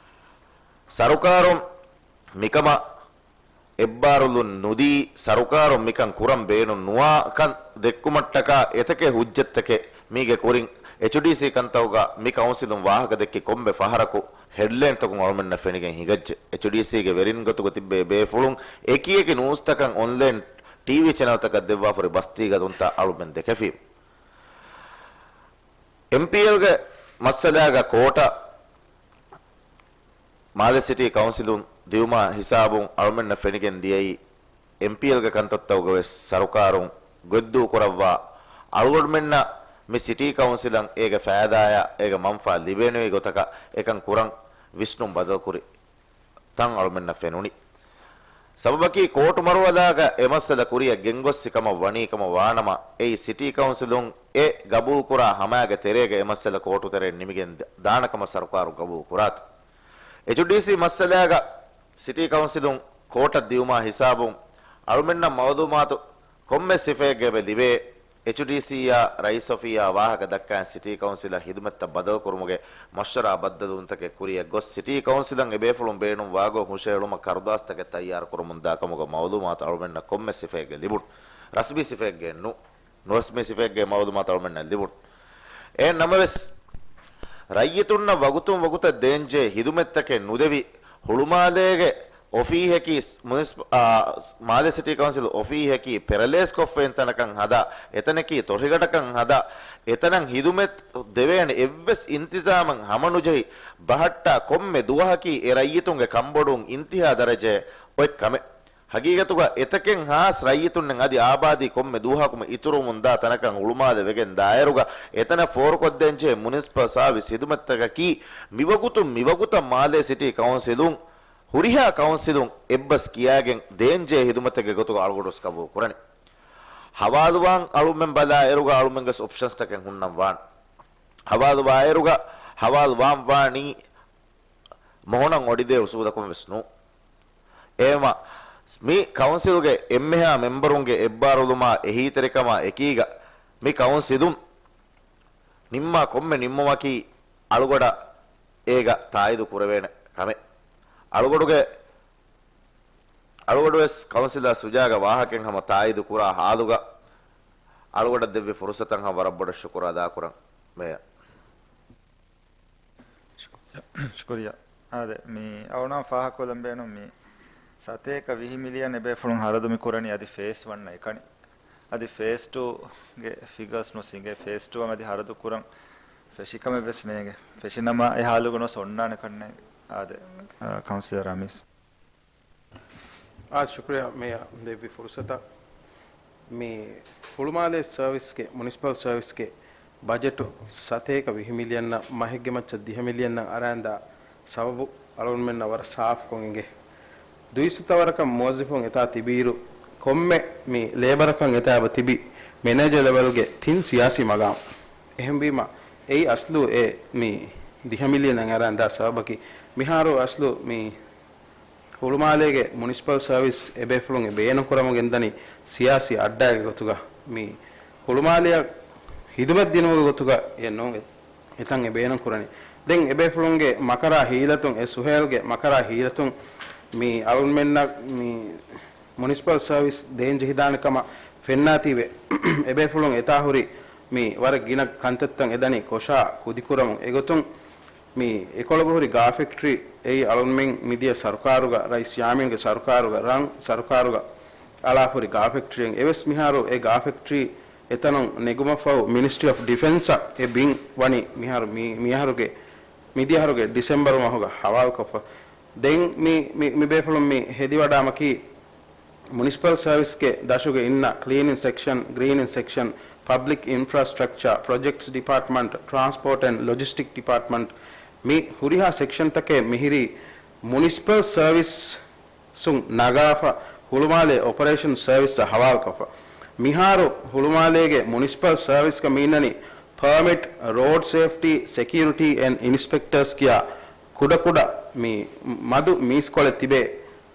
ސަރުކާރުން މިކަމަށް އެއްބާރުލުން ނުދީ، ސަރުކާރުން މިކަން ކުރަން ބޭނުން ނުވާ ކަން ދެއްކުމަށްޓަކާ އެތަކެއް ހުއްޖަތްތަކެއް މީގެ ކުރިން އެޗްޑީސީ ކަންތަކުގަ މި ކައުންސިލުން ވާހަކަ ދެއްކި ކޮންމެ ފަހަރަކު ހެޑްލައިންތަކުން އަޅުމެންނަށް ފެނިގެން ހިނގައްޖެ. އެޗްޑީސީގެ ވެރިން ގޮތުގަ ތިއްބެވި ބޭފުޅުން އެކިއެކި ނޫސްތަކަށް އޮންލައިން ޓީވީ ޗެނަލްތަކަށް ދެއްވާފަރި ބަސްތީގަދުންތައް އަޅުމެން ދެކެފި. އެމްޕީއެލްގެ މައްސަލާގަ ކޯޓަށް މާލެ ސިޓީ ކައުންސިލުން ދިއުމާ ހިސާބުން އަޅުމެންނަށް ފެނިގެން ދިޔައީ، އެމްޕީއެލްގެ ކަންތައްތަކުގަވެސް ސަރުކާރުން ގޮތްދޫކުރައްވާ، އަޅުގަނޑުމެންނަށް މި ސިޓީ ކައުންސިލަށް އޭގެ ފައިދާއާ އޭގެ މަންފާ ލިބޭނެވި ގޮތަކަށް އެކަން ކުރަން ވިސްނުން ބަދަލުކުރި ތަން އަޅުމެންނަށް ފެނުނީ. ސަބަބަކީ ކޯޓު މަރުވަލާގަ އެ މައްސަލަ ކުރިއަށް ގެންގޮއްސި ކަމަށް ވަނީ ކަމަށް ވާނަމަ، އެއީ ސިޓީ ކައުންސިލުން އެ ގަބޫލުކުރާ ހަމައިގެ ތެރޭގަ އެ މައްސަލަ ކޯޓު ތެރެއިން ނިމިގެން ދާނެ ކަމަށް ސަރުކާރުން ގަބޫލު ކުރާތި. އެޗްޑީސީ މައްސަލާގަ ސިޓީ ކައުންސިލުން ކޯޓަށް ދިއުމާ ހިސާބުން އަޅުމެންނަށް މައުލޫމާތު ކޮންމެ ސިފައެއްގަ އެބަ ލިބޭ. އެޗްޑީސީއާ ރައީސް އޮފީހާ ވާހަކަ ދައްކާ ސިޓީ ކައުންސިލަށް ހިދުމަތްތައް ބަދަލުކުރުމުގެ މަޝްވަރާ ބައްދަލުވުންތަކެއް ކުރިއަށް ގޮސް، ސިޓީ ކައުންސިލަށް އެބޭފުޅުން ބޭނުންވާގޮތް ހުށައެޅުމަށް ކަރުދާސްތަކެއް ތައްޔާރުކުރަމުންދާ ކަމުގެ މައުލޫމާތު އަޅުމެންނަށް ކޮންމެ ސިފައެއްގަ ލިބުނު. ރަސްމީ ސިފައެއްގައެއް ނޫން. ނުރަސްމީ ސިފައެއްގެ މައުލޫމާތު އަޅުމެންނަށް ލިބުނު. އެހެން ނަމަވެސް، ރައްޔިތުންނަށް ވަގުތުން ވަގުތަށް ދޭންޖެހޭ ހިދުމަތްތަކެއް ނުދެވި، ހުޅުމާލޭގެ އޮފީހަކީ މުނިސް-، އާ، މާލެ ސިޓީ ކައުންސިލް އޮފީހަކީ ޕެރަލައިޒް ކޮށްފައިން ތަނަކަށް ހަދާ، އެތަނަކީ ތޮށިގަޑަކަށް ހަދާ، އެތަނަށް ހިދުމަތް ދެވޭނެ އެއްވެސް އިންތިޒާމެއް ހަމަނުޖެހި ބަހައްޓާ ކޮންމެ ދުވަހަކީ އެ ރައްޔިތުންގެ ކަންބޮޑުވުން އިންތިހާ ދަރަޖައަށް އޮތް ކަމެއް. ހަގީގަތުގަ އެތަކެއް ހާސް ރައްޔިތުންނެއް އަދި އާބާދީ ކޮންމެ ދުވަހަކުމަ އިތުރުވަމުންދާ ތަނަކަށް ހުޅުމާލެ ވެގެން ދާއިރުގަ އެތަނަށް ފޯރުކޮށްދޭންޖެހޭ މުނިސިޕަލް ސާވިސް ހިދުމަތްތަކަކީ މިވަގުތުން މިވަގުތަށް މާލޭ ސިޓީ ކައުންސިލުން ހުރިހާ ކައުންސިލުން އެއްބަސް ކިޔާގެން ދޭންޖެހޭ ހިދުމަތެއްގެ ގޮތުގަ އަޅުގަޑުވެސް ގަބޫލު ކުރަނީ. ހަވާލުވާން އަޅުމެން ބަލާއިރުގަ އަޅުމެންގެ އޮޕްޝަންސްތަކެއް ހުންނަން ވާނެ. ހަވާލުވާއިރުގަ ހަވާލުވާން ވާނީ މޮހޮނަށް އޮޑިދޭ އުސޫލަކުން ވެސް ނޫން. އެހެމަ މި ކައުންސިލްގެ އެންމެހާ މެމްބަރުންގެ އެއްބާރުލުމާ އެހީތެރިކަމާ އެކީގަ މި ކައުންސިލުން ނިންމާ ކޮންމެ ނިންމުމަކީ އަޅުގަޑަށް އޭގަ ތާއީދު ކުރެވޭނެ ކަމެއް. އަޅުގަޑުގެ، އަޅުގަޑުވެސް ކައުންސިލަރ ސުޖާގެ ވާހަކައިން ހަމަ ތާއީދު ކުރާ ހާލުގަ އަޅުގަޑަށް ދެއްވި ފުރުސަތަށް ހަމަ ވަރަށް ބޮޑަށް ޝުކުރު އަދާކުރަން މޭޔަރ. ޝުކުރިއްޔާ. އާދެ، މި އަޅުނާ ފާހަގަކޮށްލަން ބޭނުން މި ސަތޭކަ ވިހި މިލިއަން އެބޭފުޅުން ހަރަދު މި ކުރަނީ އަދި ފޭސް ވަންނަށް އެކަނި. އަދި ފޭސް ޓޫގެ ފިގަރސް ނުސިނގޭ. ފޭސް ޓޫ އަށް އަދި ހަރަދު ކުރަން ފެށި ކަމެއް ވެސް ނޭނގެ. ފެށިނަމަ އެ ހާލުގަ ނުވެސް އޮންނާނެ ކަންނޭނގެ. އާދެ، އާ، ކައުންސިލަރ ރަމީސް. އާ، ޝުކުރިއްޔާ މޭޔަރ ދެއްވި ފުރުސަތަށް. މި ހުޅުމާލޭ ސަރވިސްގެ، މުނިސިޕަލް ސަރވިސްގެ ބަޖެޓު ސަތޭކަ ވިހި މިލިއަންއަށް މަހެއްގެ މައްޗަށް ދިހަ މިލިއަންއަށް އަރާންދާ ސަބަބު އަޅުގަނޑުމެންނަށް ވަރަށް ސާފުކޮށް އެނގޭ. ދުއިސައްތަ ވަރަކަށް މުވައްޒަފުން އެތާ ތިބިއިރު، ކޮންމެ މި ލޭބަރަކަށް އެތާ އެބަ ތިބި މެނޭޖަރ ލެވެލްގެ ތިން ސިޔާސީ މަގާމް. އެހެންވީމަ، އެއީ އަސްލު އެ މި ދިހަ މިލިއަންއަށް އަރާންދާ ސަބަބަކީ، މިހާރު އަސްލު މި ހުޅުމާލޭގެ މުނިސިޕަލް ސަރވިސް އެބޭފުޅުން އެ ބޭނުންކުރަމުން ގެންދަނީ ސިޔާސީ އައްޑާގެ ގޮތުގަ. މި ހުޅުމާލެއަށް ހިދުމަތް ދިނުމުގެ ގޮތުގަ އެ ނޫން އެ، އެތަން އެ ބޭނުން ކުރަނީ. ދެން އެބޭފުޅުންގެ މަކަރާ ހީލަތުން، އެ ސުހޭލްގެ މަކަރާ ހީލަތުން މި އަޅުންމެންނަށް މި މުނިސިޕަލް ސަރވިސް ދޭންޖެހިދާނެ ކަމަށް ފެންނާތީވެ، އެބޭފުޅުން އެތާ ހުރި މި ވަރަށް ގިނަ ކަންތައްތައް އެދަނީ ކޮށާ ކުދިކުރަމުން. އެގޮތުން މި އެކޮޅުގަ ހުރި ގާ ފެކްޓްރީ އެއީ އަޅުންމެން މިދިޔަ ސަރުކާރުގަ، ރައީސް ޔާމީންގެ ސަރުކާރުގަ، ރަން ސަރުކާރުގަ އަޅާފަ ހުރި ގާ ފެކްޓްރީއެއް. އެވެސް މިހާރު އެ ގާ ފެކްޓްރީ އެތަނުން ނެގުމަށްފަހު މިނިސްޓްރީ އޮފް ޑިފެންސަށް އެ ބިން ވަނީ މިހާރު މި، މިއަހަރުގެ، މިދިޔަހަރުގެ ޑިސެމްބަރު މަހުގަ ހަވާލުކޮށްފަ. ދެން މި، މި، މިބޭފުޅުން މި ހެދިވަޑާމަކީ މުނިސިޕަލް ސަރވިސްގެ ދަށުގެ އިންނަ ކްލީނިން ސެކްޝަން، ގްރީނިން ސެކްޝަން، ޕަބްލިކް އިންފްރާސްޓްރަކްޗާ، ޕްރޮޖެކްޓްސް ޑިޕާޓްމަންޓް، ޓްރާންސްޕޯޓް އެންޑް ލޮޖިސްޓިކް ޑިޕާޓްމަންޓް، މި ހުރިހާ ސެކްޝަންތަކެއް މިހިރީ މުނިސިޕަލް ސަރވިސް ސުން ނަގާފަ ހުޅުމާލޭ އޮޕަރޭޝަން ސަރވިސްއަށް ހަވާލުކޮށްފަ. މިހާރު ހުޅުމާލޭގެ މުނިސިޕަލް ސަރވިސްގަ މި އިންނަނީ ޕަރމިޓް، ރޯޑް ސޭފްޓީ، ސެކިއުރިޓީ އެންޑް އިންސްޕެކްޓާސް ކިޔާ ކުޑަކުޑަ މި މަދު މީސްކޮޅެއް ތިބޭ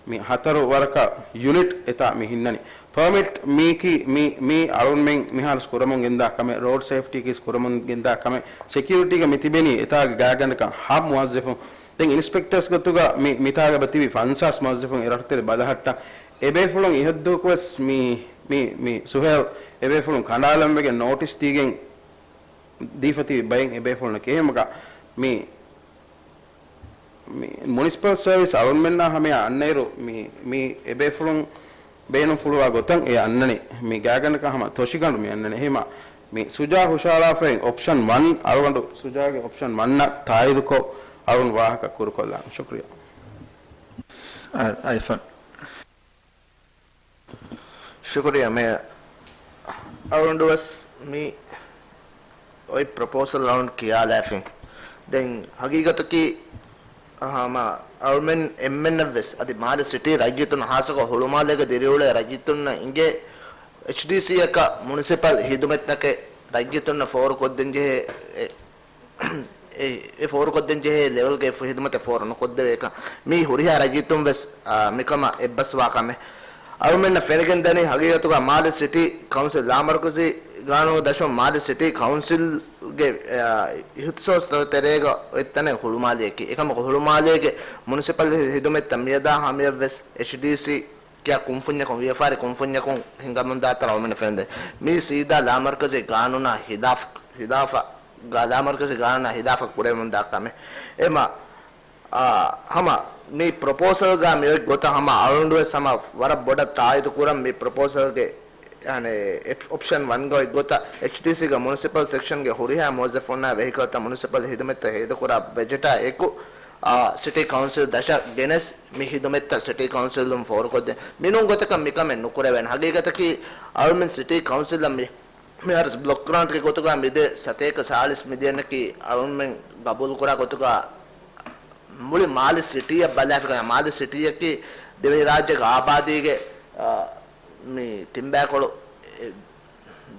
މި ހަތަރު ވަރަކަށް ޔުނިޓް އެތާ މި ހިންނަނީ. ޕަރމިޓް މީކީ މި، މީ އަޅުންމެން މިހާރު ކުރަމުން ގެންދާ ކަމެއް، ރޯޑް ސޭފްޓީ ކީސް ކުރަމުން ގެންދާ ކަމެއް، ސެކިއުރިޓީގަ މި ތިބެނީ އެތާގެ ގާތްގަނޑަކަށް ހަ މުވައްޒަފުން. ދެން އިންސްޕެކްޓާސް ގޮތުގަ މި، މިތާގަ ތިބި ފަންސާސް މުވައްޒަފުން އެ ރަށުތެރެ ބަލަހައްޓަ. އެބޭފުޅުން އިހަށްދުވަހަކުވެސް މި، މި، މި ސުހޭލް އެބޭފުޅުން ކަނޑާލަންވެގެން ނޯޓިސް ދީގެން ދީފަ ތިބި ބައެއް އެބޭފުޅުންނަކީ. އެހެންމަގަ މި، މި މުނިސިޕަލް ސަރވިސް އަޅުންމެންނާ ހަމަޔާ އަންނައިރު މި، މި އެބޭފުޅުން ބޭނުންފުޅުވާ ގޮތަށް އެ އަންނަނީ. މި ގާތްގަނޑަކަށް ހަމަ ތޮށިގަނޑު މި އަންނަނީ. އެހެމަ މި ސުޖާ ހުށަހަޅާފައި އޮޕްޝަން ވަން، އަޅުގަނޑު ސުޖާގެ އޮޕްޝަން ވަންއަށް ތާއީދުކޮށް އަޅުން ވާހަކަ ކުރުކޮށްލާން. ޝުކުރިއްޔާ. އަ-، އައިފަން. ޝުކުރިއްޔާ މޭޔަރ. އަޅުގަނޑުވެސް މި އޮތް ޕްރޮޕޯސަލް އަޅުން ކިޔާލާފިން. ދެން ހަގީގަތަކީ، ހަމަ އަޅުމެން އެންމެންނަށްވެސް އަދި މާލެ ސިޓީ ރައްޔިތުން ހާއްސަކޮށް ހުޅުމާލޭގަ ދިރިއުޅޭ ރައްޔިތުންނަށް އިނގޭ އެޗްޑީސީއަކަށް މުނިސިޕަލް ހިދުމަތްތަކެއް ރައްޔިތުންނަށް ފޯރުކޮށްދޭންޖެހޭ އެ، އެ، އެ ފޯރުކޮށްދޭންޖެހޭ ލެވެލްގެ ފު-، ހިދުމަތެއް ފޯރު ނުކޮށްދެވޭކަން. މީ ހުރިހާ ރައްޔިތުން ވެސް، އާ، މިކަމަށް އެއްބަސްވާ ކަމެއް. އަޅުމެންނަށް ފެނިގެންދަނީ ހަގީގަތުގަ މާލެ ސިޓީ ކައުންސިލް ލާމަރުކަޒީ ގާނޫނު ދަށުން މާލެ ސިޓީ ކައުންސިލްގެ، އާ، އިހުތިސޯސް ތެރޭގަ އޮތް ތަނެއް ހުޅުމާލެއަކީ. އެކަމަކު ހުޅުމާލޭގެ މުނިސިޕަލް ހި-، ހިދުމަތްތައް މިއަދާ ހަމަޔަށްވެސް އެޗްޑީސީ ކިޔާ ކުންފުންޏަކުން، ވިޔަފާރި ކުންފުންޏަކުން ހިނގަމުންދާތަން އަޅުމެންނަށް ފެންދެން. މީ ސީދާ ލާމަރުކަޒީ ގާނޫނާ ހިލާފް، ހިލާފަށް، ގާ-، ލާމަރުކަޒީ ގާނޫނާ ހިލާފަށް ކުރެވެމުންދާ ކަމެއް. އެމަ، އާ، ހަމަ މި ޕްރޮޕޯސަލްގަ މި އޮތް ގޮތަށް ހަމަ އަޅުގަނޑުވެސް ހަމަ ވަރަށް ބޮޑަށް ތާއީދު ކުރަން މި ޕްރޮޕޯސަލްގެ، އަނެ، އެޕް-، އޮޕްޝަން ވަންގަ އޮތް ގޮތަށް އެޗްޑީސީގެ މުނިސިޕަލް ސެކްޝަންގެ ހުރިހާ މުވައްޒަފުންނާ ވެހިކަލްތައް މުނިސިޕަލް ހިދުމަތްތައް ހޭދަކުރާ ބަޖެޓާ އެކު އާ، ސިޓީ ކައުންސިލް ދަށަށް ގެނެސް މި ހިދުމަތްތައް ސިޓީ ކައުންސިލުން ފޯރުކޮށްދޭ. މިނޫން ގޮތަކަށް މިކަމެއް ނުކުރެވޭނެ. ހަގީގަތަކީ އަޅުމެން ސިޓީ ކައުންސިލަށް މި، މިހާރު ބްލޮކް ގްރާންޓްގެ ގޮތުގަ މިދޭ ސަތޭކަ ސާޅީސް މިލިއަނަކީ އަޅުމެން ގަބޫލުކުރާ ގޮތުގަ މުޅި މާލެ ސިޓީއަށް ބަލާފިކަމެއް. މާލެ ސިޓީއަކީ ދިވެހިރާއްޖޭގެ އާބާދީގެ، އާ، މި ތިންބައިކޮޅު، އެ،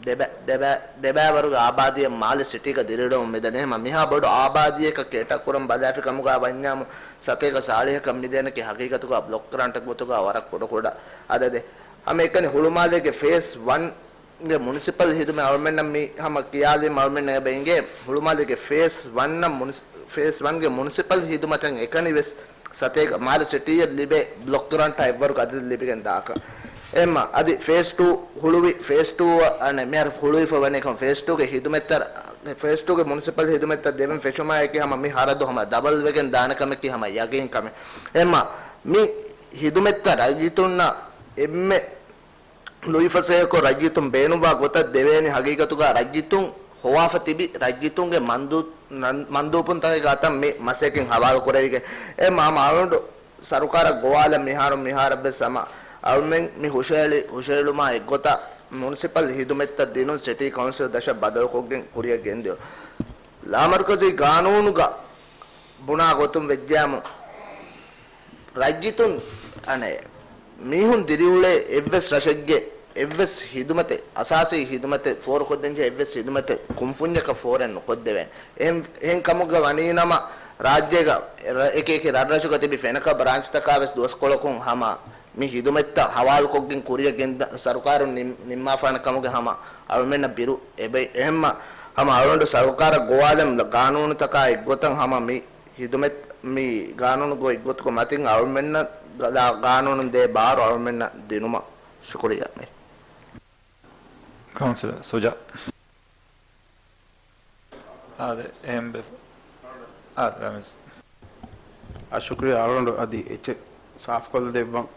ދެބަ-، ދެބަ-، ދެބައިވަރުގެ އާބާދީއެއް މާލެ ސިޓީގަ ދިރިއުޅެމުން މިދަނީ. އެހެންމަ މިހާ ބޮޑު އާބާދީއަކަށް ކޭޓަރ ކުރަން ބަލާފި ކަމުގަ ވަންޏާމު ސަތޭކަ ސާޅީހަކަށް މިދޭނެކީ ހަގީގަތުގަ ބްލޮކް ގްރާންޓެއް ގޮތުގަ ވަރަށް ކުޑަކުޑަ އަދަދެއް. ހަމައެކަނި ހުޅުމާލޭގެ ފޭސް ވަން ގެ މުނިސިޕަލް ހިދުމަތް އަޅުމެންނަށް މި ހަމަ ކިޔާލީމަ އަޅުމެންނަށް އެބަ އިނގޭ ހުޅުމާލޭގެ ފޭސް ވަން އަށް މުނިސި-، ފޭސް ވަންގެ މުނިސިޕަލް ހިދުމަތަށް އެކަނިވެސް ސަތޭކަ މާލެ ސިޓީއަށް ލިބޭ ބްލޮކް ގްރާންޓާ އެއްވަރުގެ އަދަދެއް ލިބިގެން ދާކަށް. އެހެންމަ އަދި ފޭސް ޓޫ ހުޅުވި، ފޭސް ޓޫ އަށް އަނެއް މިހާރު ހުޅުވިފަ ވަނީ ކަމަށް ފޭސް ޓޫގެ ހިދުމަތްތައް، ފޭސް ޓޫގެ މުނިސިޕަލް ހިދުމަތްތައް ދެވެން ފެށުމާއެކީ ހަމަ މި ހަރަދު ހަމަ ޑަބަލް ވެގެން ދާނެ ކަމަކީ ހަމަ ޔަގީން ކަމެއް. އެހެންމަ މި ހިދުމަތްތައް ރައްޔިތުންނަށް އެންމެ ލުއިފަސޭހަކޮށް ރައްޔިތުން ބޭނުންވާ ގޮތަށް ދެވޭނީ. ހަގީގަތުގަ ރައްޔިތުން ހޮވާފަ ތިބި ރައްޔިތުންގެ މަންދޫ-، ނަން-، މަންދޫބުންތަކެއްގެ އަތަށް މި މަސައްކަތް ހަވާލު ކުރެވިގެން. އެ މާ-، މާ އަޅުގަނޑު ސަރުކާރަށް ގޮވާލަން މިހާރު، މިހާރަށްވެސް ހަމަ އަޅުމެން މި ހުށައެޅި، ހުށައެޅުމާ އެއްގޮތަށް މުނިސިޕަލް ހިދުމަތްތައް ދިނުން ސިޓީ ކައުންސިލް ދަށަށް ބަދަލުކޮށްގެން ކުރިއަށް ގެންދިޔުން. ލާމަރުކަޒީ ގާނޫނުގަ ބުނާ ގޮތުން ވެއްޖާމު، ރައްޔިތުން އަނެއް މީހުން ދިރިއުޅޭ އެއްވެސް ރަށެއްގެ އެއްވެސް ހިދުމަތެއް، އަސާސީ ހިދުމަތެއް ފޯރުކޮށްދޭންޖެހޭ އެއްވެސް ހިދުމަތެއް ކުންފުންޏަކަށް ފޯރެއް ނުކޮށްދެވޭނެ. އެހެން، އެހެން ކަމުގަ ވަނީނަމަ، ރާއްޖޭގަ އެކި އެކި ރަށްރަށުގަ ތިބި ފެނަކަ ބްރާންޗްތަކާ ވެސް ދުވަސްކޮޅަކުން ހަމަ މި ހިދުމަތްތައް ހަވާލުކޮށްގެން ކުރިއަށް ގެންދަ ސަރުކާރުން ނިން-، ނިންމާފާނެ ކަމުގެ ހަމަ އަޅުމެންނަށް ބިރު އެބައި. އެހެންމަ ހަމަ އަޅުގަނޑު ސަރުކާރަށް ގޮވާލަން ގާނޫނުތަކާ އެއްގޮތަށް ހަމަ މި ހިދުމަތް މި ގާނޫނު ގޮތްގޮތުގެ މަތިން އަޅުމެންނަށް ގާ-، ގާނޫނުން ދޭ ބާރު އަޅުމެންނަށް ދިނުމަށް ޝުކުރިއްޔާ. ކައުންސިލަރ ސުޖާ. އާދެ، އެހެން ބެ-، އާދެ، ރަމީޒް. އާ، ޝުކުރިއްޔާ އަޅުގަނޑު އަދި އެއްޗެއް ސާފުކޮށްލަދެއްވަން.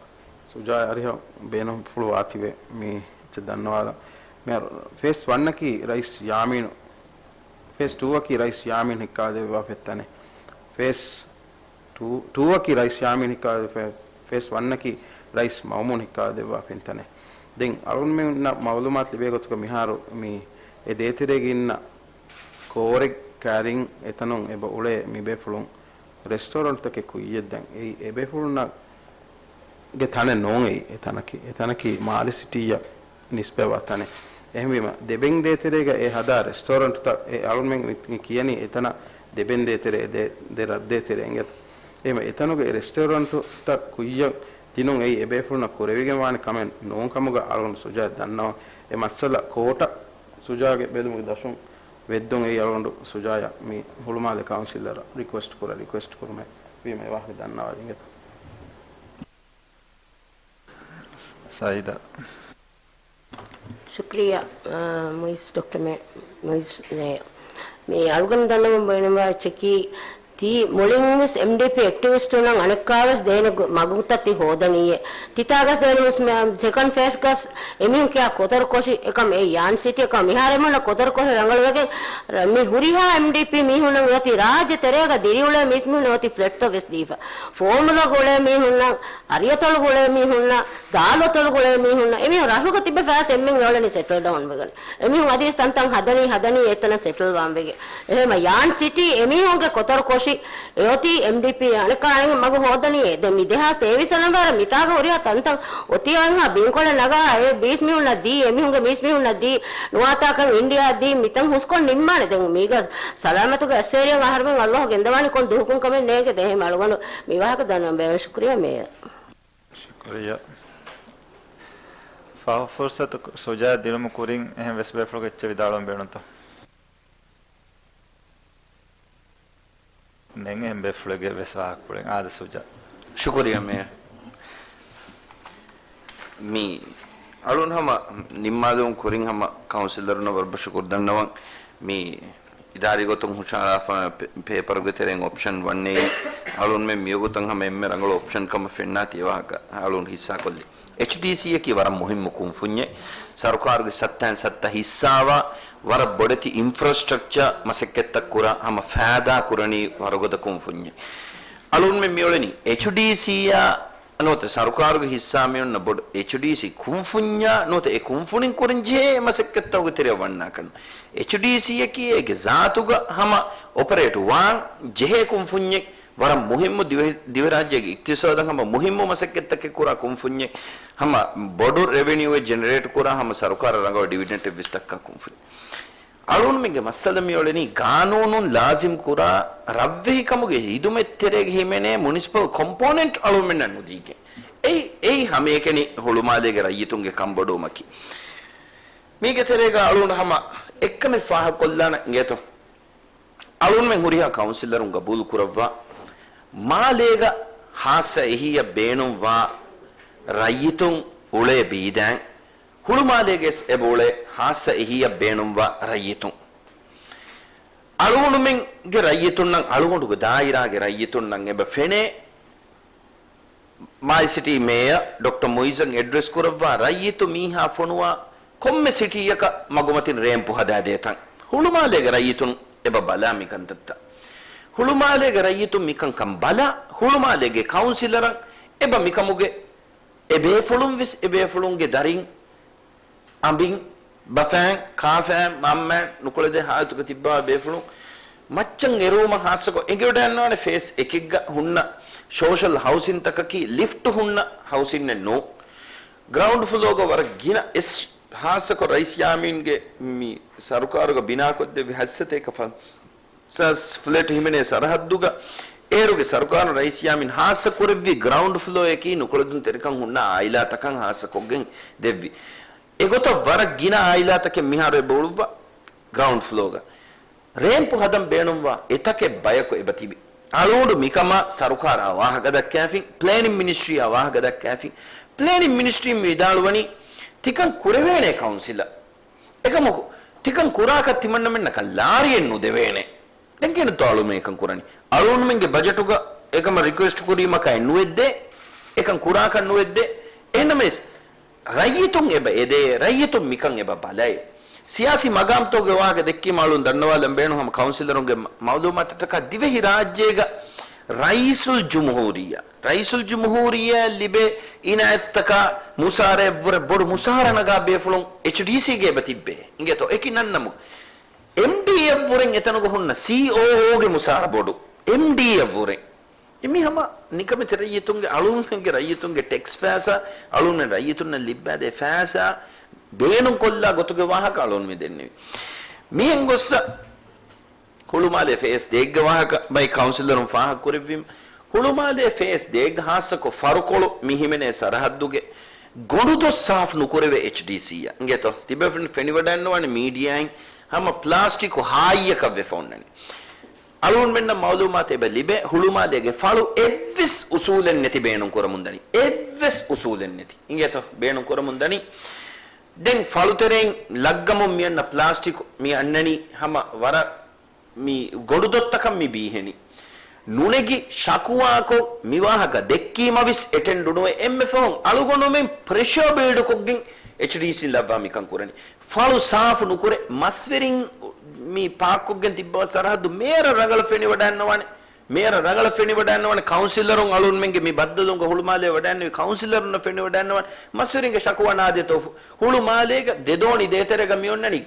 ސުޖާ އަރިހަށް ބޭނުންފުޅު ވާތީވެ މި އެއްޗެއް ދަންނަވާލަން. މިހާރު ފޭސް ވަންއަކީ ރައީސް ޔާމީނު، ފޭސް ޓޫއަކީ ރައީސް ޔާމީން ހިއްކާދެއްވާފަ އެއްތަނެއް. ފޭސް ޓޫ، ޓޫއަކީ ރައީސް ޔާމީން ހިއްކާދެއްވާ، ފޭސް ވަންއަކީ ރައީސް މައުމޫން ހިއްކާދެއްވާފަ އެއްތަނެއް. ދެން އަޅުގަނޑުމެންނަށް މައުލޫމާތު ލިބޭ ގޮތުގަ މިހާރު މި އެ ދޭތެރޭގަ އިންނަ ކޯރެއް ކައިރިން އެތަނުން އެބަ އުޅޭ މި ބޭފުޅުން ރެސްޓޯރެންޓްތަކެއް ކުއްޔަށްދަން. އެއީ އެބޭފުޅުންނަށް ގެ ތަނެއް ނޫން އެއީ. އެތަނަކީ، އެތަނަކީ މާލެ ސިޓީއަށް ނިސްބަތްވާ ތަނެއް. އެހެންވީމަ، ދެބެން ދޭތެރޭގަ އެ ހަދާ ރެސްޓޯރެންޓްތައް، އެ އަޅުމެން މި، މި ކިޔަނީ އެތަނަށް ދެބެން ދޭތެރޭ، ދެ، ދެ ރަށް ދޭތެރޭ އިނގޭތަ؟ އެހެންވެ، އެތަނުގެ ރެސްޓޯރެންޓްތައް ކުއްޔަށް ދިނުން އެއީ އެބޭފުޅުންނަށް ކުރެވިގެން ވާނެ ކަމެއް ނޫން ކަމުގަ އަޅުގަނޑު ސުޖާ ދަންނަވަން. އެ މައްސަލަ ކޯޓަށް ސުޖާގެ ބެލުމުގެ ދަށުން ވެއްދުން. އެއީ އަޅުގަނޑު ސުޖާޔަށް މި ހުޅުމާލެ ކައުންސިލަރަށް ރިކުއެސްޓް ކުރާ ރިކުއެސްޓް ކުރުމެއް ވީމަ އެ ވާހަކަ ދަންނަވާލިނގޭތަ؟ ސައީދާ. ޝުކްރިއްޔާ، އާ، މުއިޒް، ޑޮކްޓަރ މެ-، މުއިޒް، އެ، މި އަޅުގަނޑު ދަންނަވަން ބޭނުންވާ އެއްޗަކީ، ތި މުޅިންވެސް އެމްޑީޕީ އެކްޓިވިސްޓުންނަށް އަނެއްކާވެސް ދޭނެ ގޮ-، މަގުތައް ތި ހޯދަނީއޭ. ތިތާގަސް ދޭނެ ހުސް-، މެ-، ސެކަންޑް ފޭސްގަސް އެމީހުން ކިޔާ ކޮތަރު ކޮށި އެކަމް އެ ޔާން ސިޓީ އެކަމް މިހާރެމުންނަ ކޮތަރު ކޮށި ރަނގަޅުވެގެން ރ-، މި ހުރިހާ އެމްޑީޕީ މީހުންނަށް އޮތީ ރާއްޖެ ތެރޭގަ ދިރިއުޅޭ މީސްމީހުން އޮތީ ފްލެޓްތައް ވެސް ދީފަ. ފޯމުލަގު އުޅޭ މީހުންނަށް، އަރިއަތޮޅުގުޅޭ މީހުންނަށް، ދާލުއަތޮޅުގުޅޭ މީހުންނަށް، އެމީހުން ރަށުގަ ތިބެ ފައިސް އެންމެން އެއޮޅެނީ ސެޓްލް ޑައުން ވެގަން. އެމީހުން އަދިވެސް ތަންތަން ހަދަނީ، ހަދަނީ އެތަނަށް ސެޓްލް ވާން ވެގެ. އެހެމަ ޔާން ސިޓީ އެމީހުންގެ ކޮތަރު ކޮށި، އެއޮތީ އެމްޑީޕީ އަނެއްކާ އަނެއް މަގު ހޯދަނީ. ދެން މި ދެހާސް ތޭވީސް ވަނަ ވަރަށް މިތާގަ ހުރިހާ ތަންތަން އޮތީ އޮތްހާ ބިންކޮޅެއް ނަގާ، އެ ބީސް މީހުންނަށް ދީ، އެމީހުންގެ ބީސް މީހުންނަށް ދީ، ނުވާތާކަން އިންޑިއާ ދީ، މިތަން ހުސްކޮށް ނިންމާނެ. ދެން މީގަ ސަލާމަތުގެ އައްސޭރިއަށް އަހަރުމެން އައްލާހު ގެންދަވާނީ ކޮން ދުވަހަކުން ކަމެއް ނޭނގެ. ދެން އެހެން އަޅުގަނޑު މި ވާހަކަ ދަންނަވަން ބޭނުން. ޝުކުރިއްޔާ މޭޔަރ. ޝުކުރިއްޔާ. ފަހު ފުރުސަތު ސުޖާއަށް ދިނުމުގެ ކުރިން އެހެން ވެސް ބޭފުޅުގެ އެއްޗެއް ވިދާޅުވަން ބޭނުންތޯ؟ ނެތް އެހެން ބޭފުޅެއްގެ ވެސް ވާހަކަ ކުރިން. އާދެ ސުޖާ. ޝުކުރިއްޔާ މޭޔަރ. މި އަޅުން ހަމަ ނިންމާލުމުގެ ކުރިން ހަމަ ކައުންސިލަރުންނަށް ވަރަށް ބޮޑަށް ޝުކުރު ދަންނަވަން. މި އިދާރީ ގޮތުން ހުށަހަޅާފާ ޕޭ-، ޕޭޕަރުގެ ތެރެއިން އޮޕްޝަން ވަންއޭ އަޅުންމެން މިވަގުތަށް ހަމަ އެންމެ ރަނގަޅު އޮޕްޝަން ކަމަށް ފެންނާތީ އެ ވާހަކަ އަޅުން ހިއްސާކޮށްލީ. އެޗްޑީސީއަކީ ވަރަށް މުހިއްމު ކުންފުންޏެއް. ސަރުކާރުގެ ސައްތައިން ސައްތަ ހިއްސާވާ ވަރަށް ބޮޑެތި އިންފްރާސްޓްރަކްޗަރ މަސައްކަތްތައް ކުރާ ހަމަ ފައިދާ ކުރަނީ ވަރުގަދަ ކުންފުންޏެއް. އަޅުންމެން މިއުޅެނީ އެޗްޑީސީއާ ނުވަތަ ސަރުކާރުގެ ހިއްސާ މިއޮންނަ ބޮޑު އެޗްޑީސީ ކުންފުންޏާ ނުވަތަ އެ ކުންފުނިން ކުރަން ޖެހޭ މަސައްކަތްތަކުގެ ތެރެއަށް ވަންނާކަށް. އެޗްޑީސީއަކީ އޭގެ ޒާތުގަ ހަމަ އޮޕަރޭޓް ވާން ޖެހޭ ކުންފުންޏެއް، ވަރަށް މުހިއްމު ދިވެ-، ދިވެރާއްޖޭގެ އިޤްތިޞާދަށް ހަމަ މުހިއްމު މަސައްކަތްތަކެއް ކުރާ ކުންފުންޏެއް، ހަމަ ބޮޑު ރެވެނިއުއެއް ޖެނެރޭޓް ކުރާ، ހަމަ ސަރުކާރަށް ރަނގަޅު ޑިވިޑެންޓެއް ވެސް ދައްކާ ކުންފުނި. އަޅުންމެންގެ މައްސަލަ މިއުޅެނީ ގާނޫނުން ލާޒިމް ކުރާ ރަށްވެހިކަމުގެ ހިދުމަތްތެރޭގެ ހިމެނޭ މުނިސިޕަލް ކޮމްޕޯނެންޓް އަޅުންމެންނަށް ނުދީގެން. އެއީ، އެއީ ހަމައެކަނި ހުޅުމާލޭގެ ރައްޔިތުންގެ ކަންބޮޑުވުމަކީ. މީގެ ތެރޭގަ އަޅުން ހަމަ އެއްކަމެއް ފާހަގަކޮށްލާނަން އިނގޭތޯ. އަޅުންމެން ހުރިހާ ކައުންސިލަރުން ގަބޫލު ކުރައްވާ، މާލޭގަ ހާއްސަ އެހީއަށް ބޭނުންވާ ރައްޔިތުން އުޅޭ ބީދައިން، ހުޅުމާލޭގެސް އެބަ އުޅޭ ހާއްސަ އެހީއަށް ބޭނުންވާ ރައްޔިތުން. އަޅުގަނޑުމެންގެ ރައްޔިތުންނަށް، އަޅުގަނޑުގެ ދާއިރާގެ ރައްޔިތުންނަށް އެބަ ފެނޭ، މާލެ ސިޓީ މޭޔަރ ޑޮކްޓަރ މުއިއްޒަށް އެޑްރެސް ކުރައްވާ ރައްޔިތު މީހާ ފޮނުވާ ކޮންމެ ސިޓީއަކަށް މަގުމަތިން ރޭމްޕު ހަދާދޭ ތަން. ހުޅުމާލޭގެ ރައްޔިތުން އެބަ ބަލާ މި ކަންތައްތައް. ހުޅުމާލޭގެ ރައްޔިތުން މިކަންކަން ބަލާ، ހުޅުމާލޭގެ ކައުންސިލަރަށް އެބަ މިކަމުގެ އެ ބޭފުޅުން ވެސް އެ ބޭފުޅުންގެ ދަރިން، އަނބިން، ބަފައިން، ކާފައިން، މަންމައިން ނުކުޅެދޭ ހާލަތުގަ ތިއްބާ ބޭފުޅުން މައްޗަށް އެރުވުމަށް ހާއްސަކޮށް އެނގިވަޑައިގަންނަވާނެ ފޭސް އެކެއްގަ ހުންނަ ސޯޝަލް ހައުސިންތަކަކީ ލިފްޓް ހުންނަ ހައުސިންއެއް ނޫން. ގްރައުންޑް ފްލޯގަ ވަރަށް ގިނަ އެސް، ހާއްސަކޮށް ރައީސް ޔާމީންގެ މި ސަރުކާރުގަ ބިނާކޮށްދެއްވި ހަތްސަތޭކަ ފަ-، ސާސް ފްލެޓް ހިމެނޭ ސަރަހައްދުގަ އޭރުގެ ސަރުކާރުން ރައީސް ޔާމީން ހާއްސަ ކުރެއްވި ގްރައުންޑް ފްލޯއަކީ ނުކުޅެދުންތެރިކަން ހުންނަ އާއިލާތަކަށް ހާއްސަކޮށްގެން ދެއްވި. އެގޮތަށް ވަރަށް ގިނަ އާއިލާތަކެއް މިހާރު އެބަ އުޅުއްވާ ގްރައުންޑް ފްލޯގަ. ރޭމްޕު ހަދަން ބޭނުންވާ އެތަކެއް ބަޔަކު އެބަ ތިބި. އަޅުގަނޑު މިކަމާ ސަރުކާރާ ވާހަކަ ދައްކާފިން، ޕްލޭނިން މިނިސްޓްރީއާ ވާހަކަ ދައްކާފިން، ޕްލޭނިން މިނިސްޓްރީން ވިދާޅުވަނީ ތިކަން ކުރެވޭނެ ކައުންސިލަށް. އެކަމަކު، ތިކަން ކުރާކަށް ތިމަންނަމެންނަކަށް ލާރިއެއް ނުދެވޭނެ. ދެން ކިހިނެއްތޯ އަޅުމެން އެކަން ކުރަނީ؟ އަޅުމެންގެ ބަޖެޓުގަ އެކަމަށް ރިކުއެސްޓް ކުރީމަކާއެއް ނުވެއްދޭ، އެކަން ކުރާކަށް ނުވެއްދޭ. އެހެންނަމަވެސް، ރައްޔިތުން އެބަ އެދޭ، ރައްޔިތުން މިކަން އެބަ ބަލައޭ. ސިޔާސީ މަގާމްތަކުގެ ވާހަކަ ދެއްކީމަ އަޅުން ދަންނަވާލަން ބޭނުން ހަމަ ކައުންސިލަރުންގެ މަ-، މައުލޫމާތަށްޓަކާ ދިވެހި ރާއްޖޭގަ ރައީސުލް ޖުމްހޫރިއްޔާ، ރައީސުލް ޖުމްހޫރިއްޔާ ލިބޭ އިނާޔަތްތަކާ މުސާރައަށްވުރެ ބޮޑު މުސާރަ ނަގާ ބޭފުޅުން އެޗްޑީސީގެ އެބަ ތިއްބޭ. އިނގޭތޯ އެކި ނަންނަމުން. އެމްޑީއަށްވުރެން އެތަނުގަ ހުންނަ ސީއޯއޯގެ މުސާރަ ބޮޑު. އެމްޑީއަށްވުރެން. އެ މި ހަމަ ނިކަމެތި ރައްޔިތުންގެ އަޅުންމެންގެ ރައްޔިތުންގެ ޓެކްސް ފައިސާ، އަޅުންމެން ރައްޔިތުންނަށް ލިއްބާދޭ ފައިސާ ބޭނުންކޮށްލާ ގޮތުގެ ވާހަކަ އަޅުން މި ދެންނެވި. މިހެން ގޮއްސަ ހުޅުމާލޭ ފޭސް ދޭއްގެ ވާހަކަ ބައި ކައުންސިލަރުން ފާހަގަ ކުރެއްވީމަ، ހުޅުމާލޭ ފޭސް ދޭއްގަ ހާއްސަކޮށް ފަރުކޮޅު މި ހިމެނޭ ސަރަހައްދުގެ ގޮނޑުދޮށް ސާފް ނުކުރެވޭ އެޗްޑީސީއަށް. އިނގޭތޯ؟ ތިބޭފުޅުން ފެނިވަޑައިންނަވާނެ މީޑިއާއިން ހަމަ ޕްލާސްޓިކު ހާއްޔަކަށް ވެފަ އޮންނަނީ. އަޅުންމެންނަށް މައުލޫމާތު އެބަ ލިބޭ، ހުޅުމާލޭގެ ފަޅު އެއްވެސް އުސޫލެއް ނެތި ބޭނުން ކުރަމުންދަނީ. އެއްވެސް އުސޫލެއް ނެތި. އިނގޭތޯ؟ ބޭނުން ކުރަމުންދަނީ. ދެން ފަޅުތެރެއިން ލައްގަމުން މިއަންނަ ޕްލާސްޓިކު މި އަންނަނީ ހަމަ ވަރަށް މި ގޮނޑުދޮށްތަކަށް މި ބީހެނީ. ނުނެގި ޝަކުވާކޮށް މިވާހަކަ ދެއްކީމަވެސް އެޓެންޑު ނުވެ އެންމެ ފަހުން އަޅުގަނޑުމެން ޕްރެޝާ ބިލްޑްކޮށްގެން އެޗްޑީސީން ލައްވާ މިކަން ކުރަނީ. ފަޅު ސާފު ނުކުރެ މަސްވެރިން މި ޕާކްކޮށްގެން ތިއްބަވާ ސަރަހައްދު މޭޔަރަށް ރަނގަޅަށް ފެނިވަޑައިންނަވާނެ. މޭޔަރަށް ރަނގަޅަށް ފެނިވަޑައިންނަވާނެ. ކައުންސިލަރުން އަޅުންމެންގެ މި ބައްދަލުވުމުގަ ހުޅުމާލޭ ވަޑައިންނެވި ކައުންސިލަރުންނަށް ފެނިވަޑައިންނަވާނެ. މަސްވެރިންގެ ޝަކުވާ ނާދޭތޯ؟ ހުޅުމާލޭގަ ދެދޯނި ދޭތެރޭގަ މިއޮންނަނީ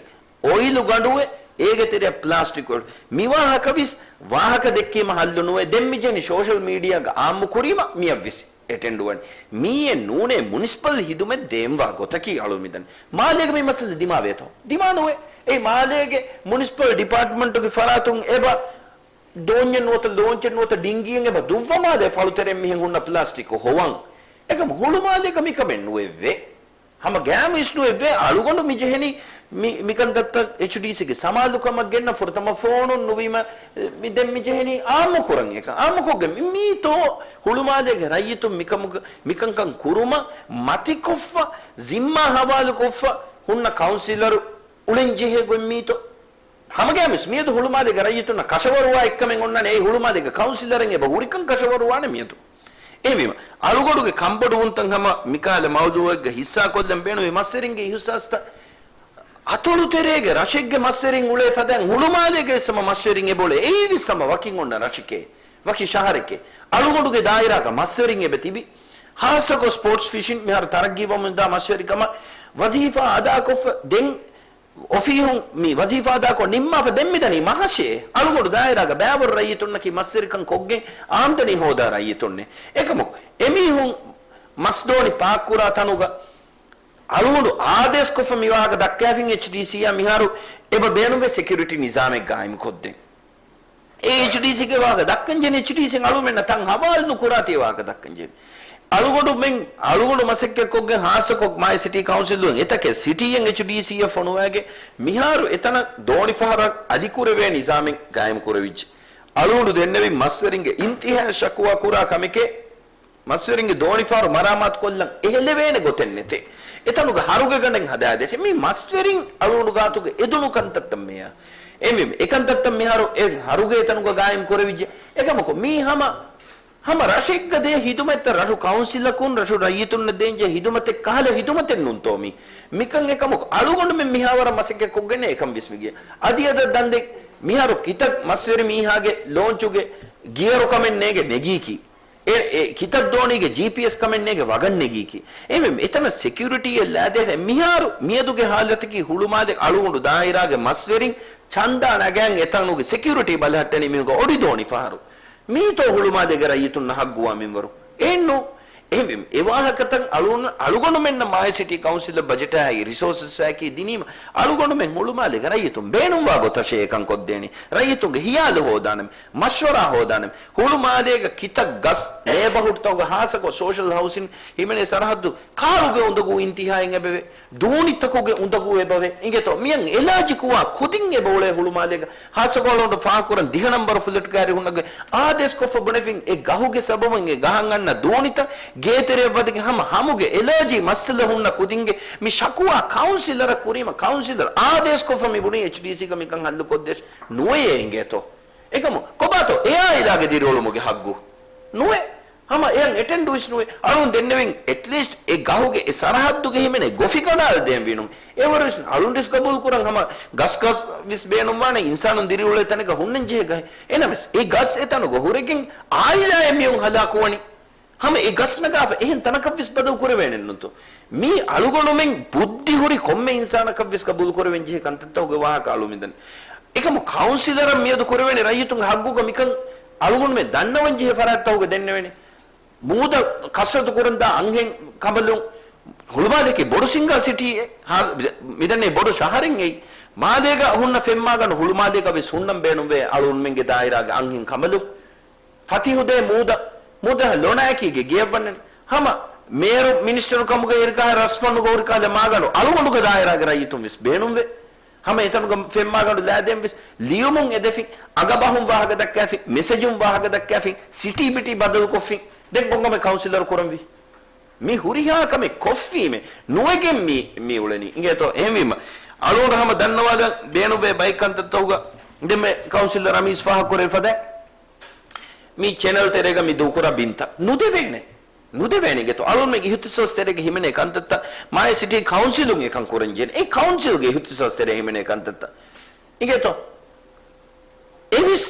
އޮއިލު ގަނޑުވެ، އޭގެ ތެރެއަށް ޕްލާސްޓިކް އޮއިލް. މިވާހަކަވިސް ވާހަކަ ދެއްކީމަ ހައްލު ނުވޭ. ދެން މި ޖެހެނީ ސޯޝަލް މީޑިއާގަ އާއްމު ކުރީމަ މިއަށްވިސް އެޓެންޑުވަން. މީއެއް ނޫނޭ މުނިސިޕަލް ހިދުމަތް ދޭންވާ ގޮތަކީ އަޅު މިދަން. މާލޭގަ މި މައްސަލަ ދިމާވޭތޯ؟ ދިމާ ނުވޭ. އެއީ މާލޭގެ މުނިސިޕަލް ޑިޕާޓްމަންޓުގެ ފަރާތުން އެބަ ދޯންޏެއް ނުވަތަ ލޯންޗެއް ނުވަތަ ޑިންގީއެއް އެބަ ދުއްވަ މާލޭ ފަޅުތެރެއިން މިހެން ހުންނަ ޕްލާސްޓިކު ހޮވަން. އެކަމު ހުޅުމާލޭގަ މިކަމެއް ނުވެއްވޭ. ހަމަ ގައިމު އިސްނުވެއްވޭ. އަޅުގަނޑު މި ޖެހެނީ މި، މިކަންތައްތައް އެޗްޑީސީގެ ސަމާލުކަމަށް ގެންނަ ފުރަތަމަ ފޯނުން ނުވީމަ، މި ދެން މި ޖެހެނީ އާއްމު ކުރަން. އެކަން އާއްމު ކޮށްގެން މި، މީތޯ ހުޅުމާލޭގެ ރައްޔިތުން މިކަމުގަ، މިކަންކަން ކުރުމަށް މަތިކޮށްފަ، ޒިންމާ ހަވާލުކޮށްފަ ހުންނަ ކައުންސިލަރު އުޅެން ޖެހޭ ގޮތް މީތޯ؟ ހަމަގައިމުވެސް މިއަދު ހުޅުމާލޭގެ ރައްޔިތުންނަށް ކަށަވަރުވާ އެއްކަމެއް އޮންނާނެ. އެއީ ހުޅުމާލޭގެ ކައުންސިލަރެއް އެބަ ހުރިކަން ކަށަވަރުވާނެ މިއަދު. އެހެންވީމަ، އަޅުގަނޑުގެ ކަންބޮޑުވުންތައް ހަމަ މިކާލަ މައުޟޫއެއްގަ ހިއްސާކޮށްލަން ބޭނުމީ މަސްވެރިންގެ އިހުސާސްތައް. އަތޮޅު ތެރޭގެ ރަށެއްގެ މަސްވެރިން އުޅޭ ފަދައިން ހުޅުމާލޭގައި ވެސް ހަމަ މަސްވެރިން އެބައުޅޭ. އެއީވެސް ހަމަ ވަކިން އޮންނަ ރަށެކޭ. ވަކި ޝަހަރެކޭ. އަޅުގަނޑުގެ ދާއިރާގަ މަސްވެރިން އެބަ ތިބި. ހާއްސަކޮށް ސްޕޯޓްސް ފިޝިން މިހާރު ތަރައްގީވަމުންދާ މަސްވެރިކަމަށް ވަޒީފާ އަދާކޮށްފަ ދެން އޮފީހުން މި ވަޒީފާ އަދާކޮށް ނިންމާފަ ދެން މިދަނީ މަހަށޭ. އަޅުގަނޑު ދާއިރާގަ ބައިވަރު ރައްޔިތުންނަކީ މަސްވެރިކަން ކޮށްގެން އާމްދަނީ ހޯދާ ރައްޔިތުންނޭ. އެކަމަކު އެމީހުން މަސްދޯނި ޕާކްކުރާ ތަނުގަ އަޅުގަނޑު އާދޭސްކޮށްފަ މި ވާހަކަ ދައްކާފިން އެޗްޑީސީއާ މިހާރު އެބަ ބޭނުންވޭ ސެކިއުރިޓީ ނިޒާމެއް ގާއިމްކޮށްދޭން. އެ އެޗްޑީސީގެ ވާހަކަ ދައްކަން ޖެހެނީ އެޗްޑީސީން އަޅުމެންނަށް ތަން ހަވާލު ނުކުރާތީ ވާހަކަ ދައްކަން ޖެހެނީ. އަޅުގަނޑުމެން، އަޅުގަނޑު މަސައްކަތްކޮށްގެން ހާއްސަކޮށް މާލެ ސިޓީ ކައުންސިލުން އެތަކެއް ސިޓީއެއް އެޗްޑީސީއަށް ފޮނުވާގެ މިހާރު އެތަނަށް ދޯނިފަހަރަށް އަލިކުރެވޭ ނިޒާމެއް ގާއިމްކުރެވިއްޖެ. އަޅުގަނޑު ދެންނެވި މަސްވެރިންގެ އިންތިހާ ޝަކުވާ ކުރާ ކަމެކޭ މަސްވެރިންގެ ދޯނިފަހަރު މަރާމާތުކޮށްލަން އެހެލެވޭނެ ގޮތެއް ނެތޭ. އެތަނުގަ ހަރުގެ ގަނޑެއް ހަދާދޭށޭ. މީ މަސްވެރިން އަޅުގަނޑު ގާތުގަ އެދުނު ކަންތައްތައް މެޔާ. އެމެ، އެކަންތައްތައް މިހާރު އެ ހަރުގެ އެތަނުގަ ގާއިމް ކުރެވިއްޖެ. އެކަމަކު މީ ހަމަ، ހަމަ ރަށެއްގަ ދޭ ހިދުމަތްތައް ރަށު ކައުންސިލަކުން ރަށު ރައްޔިތުންނަށް ދޭންޖެހޭ ހިދުމަތެއް ކަހަލަ ހިދުމަތެއް ނޫންތޯ މީ. މިކަން އެކަމަކު އަޅުގަނޑުމެން މިހާވަރަށް މަސައްކަތް ކޮށްގެން އެކަން ވިސްނިގެން. އަދި އަދަށް ދަންދެން މިހާރު ކިތައް މަސްވެރި މީހާގެ ލޯންޗުގެ ގިޔަރު ކަމެއް ނޭގެ ނެގީކީ. އެ، އެ ކިތައް ދޯނީގެ ޖީޕީއެސް ކަމެއް ނޭގެ ވަގަށް ނެގީކީ. އެމެ، އެތަނަށް ސެކިއުރިޓީއެއް ލާދޭހޭ. މިހާރު މިއަދުގެ ހާލަތަކީ ހުޅުމާލެ އަޅުގަނޑު ދާއިރާގެ މަސްވެރިން ޗަންދާ ނަގައިން އެތަނުގެ ސެކިއުރިޓީ ބަލަހައްޓަނީ މީހުންގެ އޮޑި ދޯނިފަހަރު. މީތޯ ހުޅުމާލޭގެ ރައްޔިތުންނަށް ހައްގުވާ މިންވަރު؟ އެއްނު. އެހެންވީމަ، އެ ވާހަކަތައް އަޅު-، އަޅުގަނޑުމެންނަށް މާލެ ސިޓީ ކައުންސިލަށް ބަޖެޓާއި ރިސޯސަސްއާއެކީ ދިނީމަ، އަޅުގަނޑުމެން ހުޅުމާލޭގެ ރައްޔިތުން ބޭނުންވާ ގޮތަށޭ އެކަން ކޮށްދޭނީ. ރައްޔިތުންގެ ހިޔާލު ހޯދާނަމޭ، މަޝްވަރާ ހޯދާނަމޭ. ހުޅުމާލޭގަ ކިތައް ގަސް، ނޭބަހުޑްތަކުގަ ހާއްސަކޮށް ސޯޝަލް ހައުސިން ހިމެނޭ ސަރަހައްދު ކާރުގެ އުނދަގޫ އިންތިހާއިން އެބަވޭ. ދޫނިތަކުގެ އުނދަގޫ އެބަވޭ. އިނގޭތޯ؟ މިއަށް އެލާޖިކުވާ ކުދިން އެބައުޅޭ ހުޅުމާލޭގަ. ހާއްސަކޮށް އަޅުގަނޑު ފާހަގަކުރަން ދިހަ ނަންބަރު ފްލެޓްގައި ހުންނަގެ އާދޭސްކޮށްފަ ބުނެފިން އެ ގަހުގެ ސަބަބުން އެ ގަހަށް އަންނަ ދޫނިތައް ގޭތެރެއަށް ވަދެގެން ހަމަ ހަމުގެ އެލާޖީ މައްސަލަ ހުންނަ ކުދިންގެ މި ޝަކުވާ ކައުންސިލަރަށް ކުރީމަ ކައުންސިލަރ އާދޭސްކޮށްފަ މި ބުނީ އެޗްޑީސީގަ މިކަން ހައްލުކޮށްދޭށޭ. ނުވެޔޭ އިނގޭތޯ؟ އެކަމު ކޮބާތޯ އެއާ އިލާގެ ދިރިއުޅުމުގެ ހައްގު؟ ނުވޭ. ހަމަ އެއަށް އެޓެންޑުވެސް ނުވޭ. އަޅުން ދެންނެވިން އެޓްލީސްޓް އެ ގަހުގެ އެ ސަރަހައްދުގެ ހިމެނޭ ގޮފި ކަނޑާލަދޭން ވީނު. އެވަރުވެސް އަޅުން ރިސްކް ގަބޫލު ކުރަން ހަމަ ގަސް ގަސް ވެސް ބޭނުންވާނެ އިންސާނުން ދިރިއުޅޭ ތަނަކަށް ހުންނަން ޖެހޭ ގަހެއް. އެނަމެސް އެ ގަސް އެތަނުގަ ހުރެގެން އާއިލާއެއް މިއުން ހަލާކުވަނީ. ހަމަ އެ ގަސް ނަގާފަ އެހެން ތަނަކަށްވެސް ބަދަލު ކުރެވޭނެއްނުތޯ؟ މީ އަޅުގަނޑުމެން ބުއްދި ހުރި ކޮންމެ އިންސާނަކަށްވެސް ގަބޫލު ކުރެވެން ޖެހޭ ކަންތައްތަކުގެ ވާހަކަ އަޅުމިދަނީ. އެކަމު ކައުންސިލަރަށް މިއަދު ކުރެވޭނެ ރައްޔިތުންގެ ހައްގުގަ މިކަން އަޅުގަނޑުމެން ދަންނަވަން ޖެހޭ ފަރާތްތަކުގަ ދެންނެވޭނެ. މޫދަށް ކަސްރަތު ކުރަންދާ އަންހެން ކަނބަލުން ހުޅުމާލެއަކީ ބޮޑު ސިންގާ ސިޓީއެއް. ހާ-، މިދަނީ ބޮޑު ޝަހަރެއް އެއީ. މާލޭގަ ހުންނަ ފެންމާގަނޑު ހުޅުމާލޭގަ ވެސް ހުންނަން ބޭނުންވޭ އަޅުގަނޑުމެންގެ ދާއިރާގެ އަންހެން ކަނބަލުން. ފަތިހުދޭ މޫދަށް، މޫދަށް ލޮނާއެކީގެ ގެޔަށް ވަންނަނީ. ހަމަ މޭޔަރު މިނިސްޓަރު ކަމުގަ ހުރިކަހަލަ ރަސްފަންޑުގަ ހުރިކަހަލަ މާގަނޑު އަޅުގަނޑުގެ ދާއިރާގެ ރައްޔިތުން ވެސް ބޭނުންވޭ. ހަމަ އެތަނުގަ ފެންމާގަނޑު ލާދޭން ވެސް ލިޔުމުން އެދެފިން، އަގަބަހުން ވާހަކަ ދައްކާފިން، މެސެޖުން ވާހަކަ ދައްކާފިން، ސިޓީ ބިޓީ ބަދަލުކޮށްފިން. ދެން ކޮންކަމެއް ކައުންސިލަރު ކުރަންވީ؟ މި ހުރިހާ ކަމެއް ކޮށްފީމެ ނުވެގެން މި، މި އުޅެނީ. އިނގޭތޯ؟ އެހެންވީމަ އަޅުގަނޑު ހަމަ ދަންނަވާލަން ބޭނުންވޭ ބައެއް ކަންތައްތަކުގަ ދެންމެ ކައުންސިލަރ ރަމީޒް ފާހަގަކުރެވި ފަދައިން މި ޗެނަލް ތެރޭގަ މި ދޫކުރާ ބިންތައް ނުދެވޭނެ. ނުދެވޭނެ އިނގޭތޯ؟ އަޅުގަނޑުމެންގެ އިހުތިސާސް ތެރޭގަ ހިމެނޭ ކަންތައްތައް މާލެ ސިޓީ ކައުންސިލުން އެކަން ކުރަން ޖެހޭނެ. އެ ކައުންސިލްގެ އިހުތިސާސް ތެރޭ ހިމެނޭ ކަންތައްތައް. އިނގޭތޯ؟ އެވެސް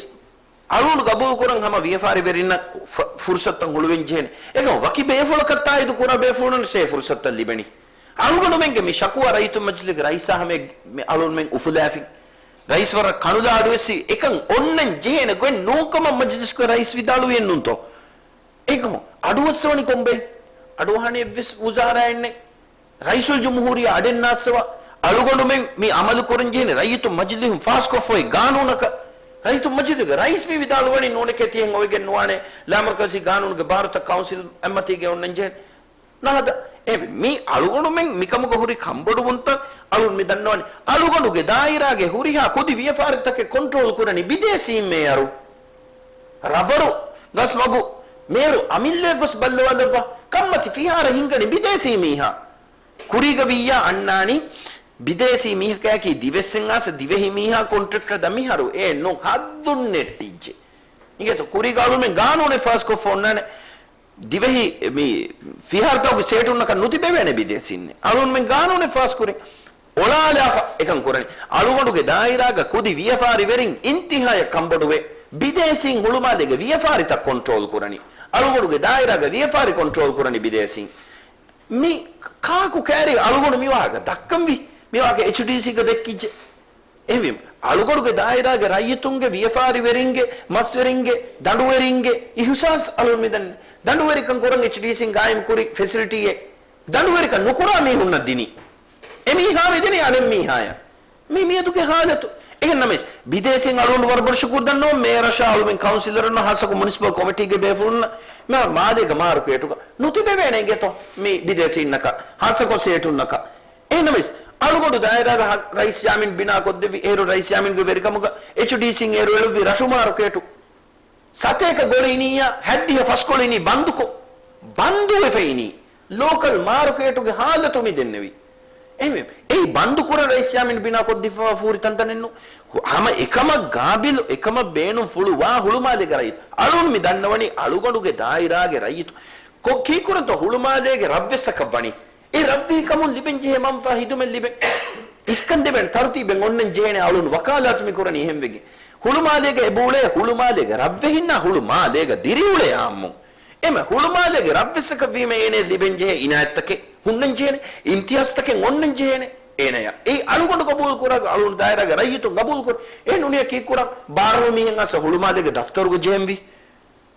އަޅުގަނޑު ގަބޫލުކުރަން ހަމަ ވިޔަފާރިވެރިންނަށް ފަ-، ފުރުސަތުތައް ހުޅުވެން ޖެހޭނެ. އެކަމަކު ވަކި ބޭފުޅަކަށް ތާއީދު ކުރާ ބޭފުޅުން ސޭ ފުރުސަތުތައް ލިބެނީ. އަޅުގަނޑުމެންގެ މި ޝަކުވާ ރައްޔިތުން މަޖިލީހުގެ ރައީސާ ހަމަ މި އަޅުގަނޑުމެން އުފުލާފިން. ރައީސް ވަރަށް ކަނުލާ އަޑުއެއްސި އެކަން އޮންނަން ޖެހޭނެ ގޮތް ނޫންކަމަށް މަޖިލިސްގެ ރައީސް ވިދާޅުވިއެއްނޫންތޯ؟ އެކަމު އަޑުއައްސަވަނީ ކޮންބައި؟ އަޑުއަހާނެ އެއްވެސް ވުޒާރާއެއްނެއް. ރައީސުލްޖުމްހޫރިއްޔާ އަޑެއް ނާއްސަވާ، އަޅުގަނޑުމެން މި އަމަލު ކުރަން ޖެހޭނެ ރައްޔިތުން މަޖިލީހުން ފާސްކޮށްފައި ގާނޫނަކަށް. ރައްޔިތުން މަޖިލީހުގެ ރައީސް މި ވިދާޅުވަނީ ނޫނެކޭ ތިހެން އޮވެގެން ނުވާނެ، ލާމަރުކަޒީ ގާނޫނުގެ ބާރުތައް ކައުންސިލް އެއްމަތީގައި އޮންނަން ޖެހޭނެ. ނަހަދާ. އެ މި އަޅުގަނޑުމެން މިކަމުގަ ހުރި ކަންބޮޑުވުންތައް އަޅުން މި ދަންނަވަނީ. އަޅުގަނޑުގެ ދާއިރާގެ ހުރިހާ ކުދި ވިޔަފާރިތަކެއް ކޮންޓްރޯލް ކުރަނީ ބިދޭސީން މޭޔަރު. ރަބަރު ގަސްމަގު މޭޔަރު އަމިއްލައަށް ގޮސް ބައްލަވާލައްވާ. ކަންމަތި ފިހާރަ ހިންގަނީ ބިދޭސީ މީހާ. ކުރީގަ ވިއްޔާ އަންނާނީ ބިދޭސީ މީހަކާއެކީ ދިވެއްސެއް އާސަ ދިވެހި މީހާ ކޮންޓްރެކްޓަރ ދަ މިހާރު އެ ނު ހައްދުން ނެއްޓިއްޖެ. އިނގޭތޯ ކުރީގަ އަޅުމެން ގާނޫނެއް ފާސްކޮށްފަ އޮންނާނެ. ދިވެހި މި ފިހާރަތަކުގެ ސޭޓުންނަކަށް ނުތިބެވޭނެ ބިދޭސީންނެއް. އަޅުންމެން ގާނޫނެއް ފާސްކުރިން އޮޅާލާފަ އެކަން ކުރަނީ. އަޅުގަނޑުގެ ދާއިރާގަ ކުދި ވިޔަފާރިވެރިން އިންތިހާޔަށް ކަންބޮޑުވޭ. ބިދޭސީން ހުޅުމާލޭގެ ވިޔަފާރިތައް ކޮންޓްރޯލް ކުރަނީ. އަޅުގަނޑުގެ ދާއިރާގެ ވިޔަފާރި ކޮންޓްރޯލް ކުރަނީ ބިދޭސީން. މި ކާކު ކައިރި އަޅުގަނޑު މި ވާހަކަ ދައްކަންވީ؟ މި ވާހަކަ އެޗްޑީސީގަ ދެއްކިއްޖެ. އެހެންވީމަ، އަޅުގަނޑުގެ ދާއިރާގެ ރައްޔިތުންގެ ވިޔަފާރިވެރިންގެ، މަސްވެރިންގެ، ދަނޑުވެރިންގެ އިހުސާސް އަޅުން މިދަން. ދަނޑުވެރިކަން ކުރަން އެޗްޑީސީން ގާއިމް ކުރި ފެސިލިޓީއެއް. ދަނޑުވެރިކަން ނުކުރާ މީހުންނަށް ދިނީ. އެ މީހާ މިދެނީ އަނެއް މީހާޔަށް. މީ މިއަދުގެ ހާލަތު. އެހެން ނަމަވެސް، ބިދޭސީން އަޅުގަނޑު ވަރަށް ބޮޑަށް ޝުކުރު ދަންނަވަން މޭޔަރަށާ އަޅުމެން ކައުންސިލަރުންނަށް ހާއްސަކޮށް މުނިސިޕަލް ކޮމިޓީގެ ބޭފުޅުންނަށް މާ-، މާލޭގެ މާރުކޭޓުގަ ނުތިބެވޭނެ އިނގޭތޯ މި ބިދޭސީންނަކަށް، ހާއްސަކޮށް ސޭޓުންނަކަށް. އެހެން ނަމަވެސް، އަޅުގަނޑު ދާއިރާގަ ހަ-، ރައީސް ޔާމީން ބިނާކޮށްދެއްވި، އޭރު ރައީސް ޔާމީންގެ ވެރިކަމުގަ އެޗްޑީސީން އޭރު އެޅުއްވި ރަށު މާރުކޭޓު. ސަތޭކަ ގޮޅިނީއާ ހަތްދިހަ ފަސް ގޮޅިނީ ބަންދުކޮށް، ބަންދުވެފައިނީ. ލޯކަލް މާރުކޭޓުގެ ހާލަތު މި ދެންނެވީ. އެހެންވެ، އެއީ ބަންދުކުރަން ރައީސް ޔާމީން ބިނާކޮށްދީފަވާ ފޫރި ތަންތަނެއްނު. ހަމަ އެކަމަށް ގާބިލު، އެކަމަށް ބޭނުންފުޅުވާ ހުޅުމާލޭގެ ރައްޔިތު. އަޅުން މި ދަންނަވަނީ އަޅުގަނޑުގެ ދާއިރާގެ ރައްޔިތު. ކޮ-، ކީއްކުރަންތޯ ހުޅުމާލޭގެ ރަށްވެސްއަކަށް ވަނީ؟ އެ ރަށްވީ ކަމުން ލިބެންޖެހޭ މަންފާ ހިދުމަތް ލިބެން. އިސްކަންދެވޭނެ ތަރުތީބެއް އޮންނަން ޖެހޭނެ އަޅުން ވަކާލާތު މި ކުރަނީ އެހެންވެގެން. ހުޅުމާލޭގަ އެބައުޅޭ ހުޅުމާލޭގެ ރަށްވެހިންނާ ހުޅުމާލޭގަ ދިރިއުޅޭ އާއްމުން. އެމަ ހުޅުމާލޭގެ ރަށްވެސްއަކަށް ވީމަ އޭނަ ލިބެން ޖެހޭ އިނާޔަތްތަކެއް ހުންނަން ޖެހޭނެ، އިމްތިޔާޒްތަކެއް އޮންނަން ޖެހޭނެ އޭނަޔަށް. އެއީ އަޅުގަނޑު ގަބޫލު ކުރާ، އަޅުގަނޑު ދާއިރާގެ ރައްޔިތުން ގަބޫލު ކުރާ. އެ ނުނިޔަ ކީއްކުރަން؟ ބާރަ މީހެއް އައިސް ހުޅުމާލޭގެ ދަފްތަރުގަ ޖެހެންވީ.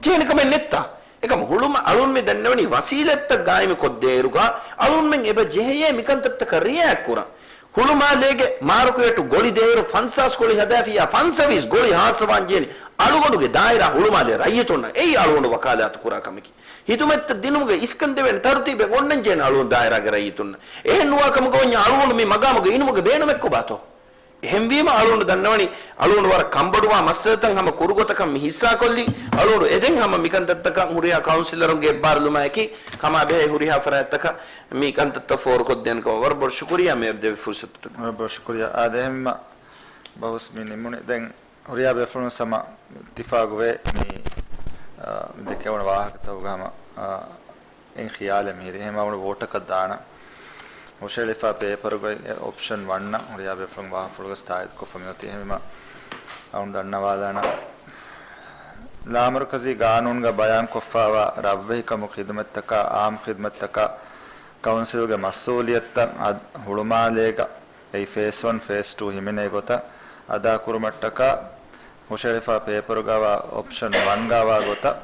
ޖެހޭނެ ކަމެއް ނެތްތާ؟ އެކަމަ ހުޅުމަ-، އަޅުން މި ދެންނެވަނީ ވަސީލަތްތައް ގާއިމު ކޮށްދޭއިރުގަ އަޅުންމެން އެބަ ޖެހެޔޭ މިކަންތައްތަކަށް ރިއެކްޓް ކުރަން. ހުޅުމާލޭގެ މާރުކޭޓު ގޮޅި ދޭއިރު ފަންސާސް ގޮޅި ހަދާފިއްޔާ ފަންސަވީސް ގޮޅި ހާއްސަވާން ޖެހޭނީ އަޅުގަނޑުގެ ދާއިރާ ހުޅުމާލޭ ރައްޔިތުންނަށް. އެއީ އަޅުގަނޑު ވަކާލާތު ކުރާ ކަމަކީ. ހިދުމަތްތައް ދިނުމުގެ އިސްކަން ދެވޭނެ ތަރުތީބެއް އޮންނަން ޖެހޭނެ އަޅުގަނޑު ދާއިރާގެ ރައްޔިތުންނަށް. އެހެން ނުވާ ކަމުގަ ވަންޏާ އަޅުގަނޑު މި މަގާމުގަ އިނުމުގެ ބޭނުމެއް ކޮބާތޯ؟ އެހެންވީމަ އަޅުގަނޑު ދަންނަވަނީ، އަޅުގަނޑު ވަރަށް ކަންބޮޑުވާ މައްސަލަތައް ހަމަ ކުރު ގޮތަކަށް މި ހިއްސާކޮށްލީ. އަޅުގަނޑު އެދެން ހަމަ މިކަންތައްތަކަށް ހުރިހާ ކައުންސިލަރުންގެ އެއްބާރުލުމާއެކީ، ކަމާބެހޭ ހުރިހާ ފަރާތްތަކަށް މި ކަންތައްތައް ފޯރުކޮށްދޭނެ ކަމަށް. ވަރަށް ބޮޑަށް ޝުކުރިއްޔާ މޭޔަރު ދެއްވި ފުރުސަތުގަ. ވަރަށް ބޮޑަށް ޝުކުރިއްޔާ. އާދެ، އެހެންވީމަ ބަހުސް މި ނިމުނީ. ދެން ހުރިހާ ބޭފުޅުން ހަމަ އިއްތިފާގުވޭ މި، އާ، މި ދެކެވުނު ވާހަކަތަކުގަ ހަމަ، އާ، އެއް ޚިޔާލެއް މިހިރީ. އެހެންވީމަ ވޯޓަކަށް ދާނަން. ހުށަހެޅިފާ ޕޭޕަރުގައި އޮޕްޝަން ވަން އަށް ހުރިހާ ބޭފުޅުން ވާހަކަފުޅުގަ ތާއީދުކޮށްފަ މިއޮތީ. އެހެންވީމަ އަޅުން ދަންނަވާލާނަން. ލާމަރުކަޒީ ގާނޫނުގަ ބަޔާންކޮށްފައިވާ ރަށްވެހިކަމުގެ ޚިދުމަތްތަކާ، އާއްމު ޚިދުމަތްތަކާ ކައުންސިލްގެ މަސްއޫލިއްޔަތުތައް އަދި ހުޅުމާލޭގަ އެއީ ފޭސް ވަން، ފޭސް ޓޫ ހިމެނޭ ގޮތަށް އަދާކުރުމަށްޓަކާ ހުށަހެޅިފާ ޕޭޕަރުގައިވާ އޮޕްޝަން ވަންގައިވާ ގޮތަށް،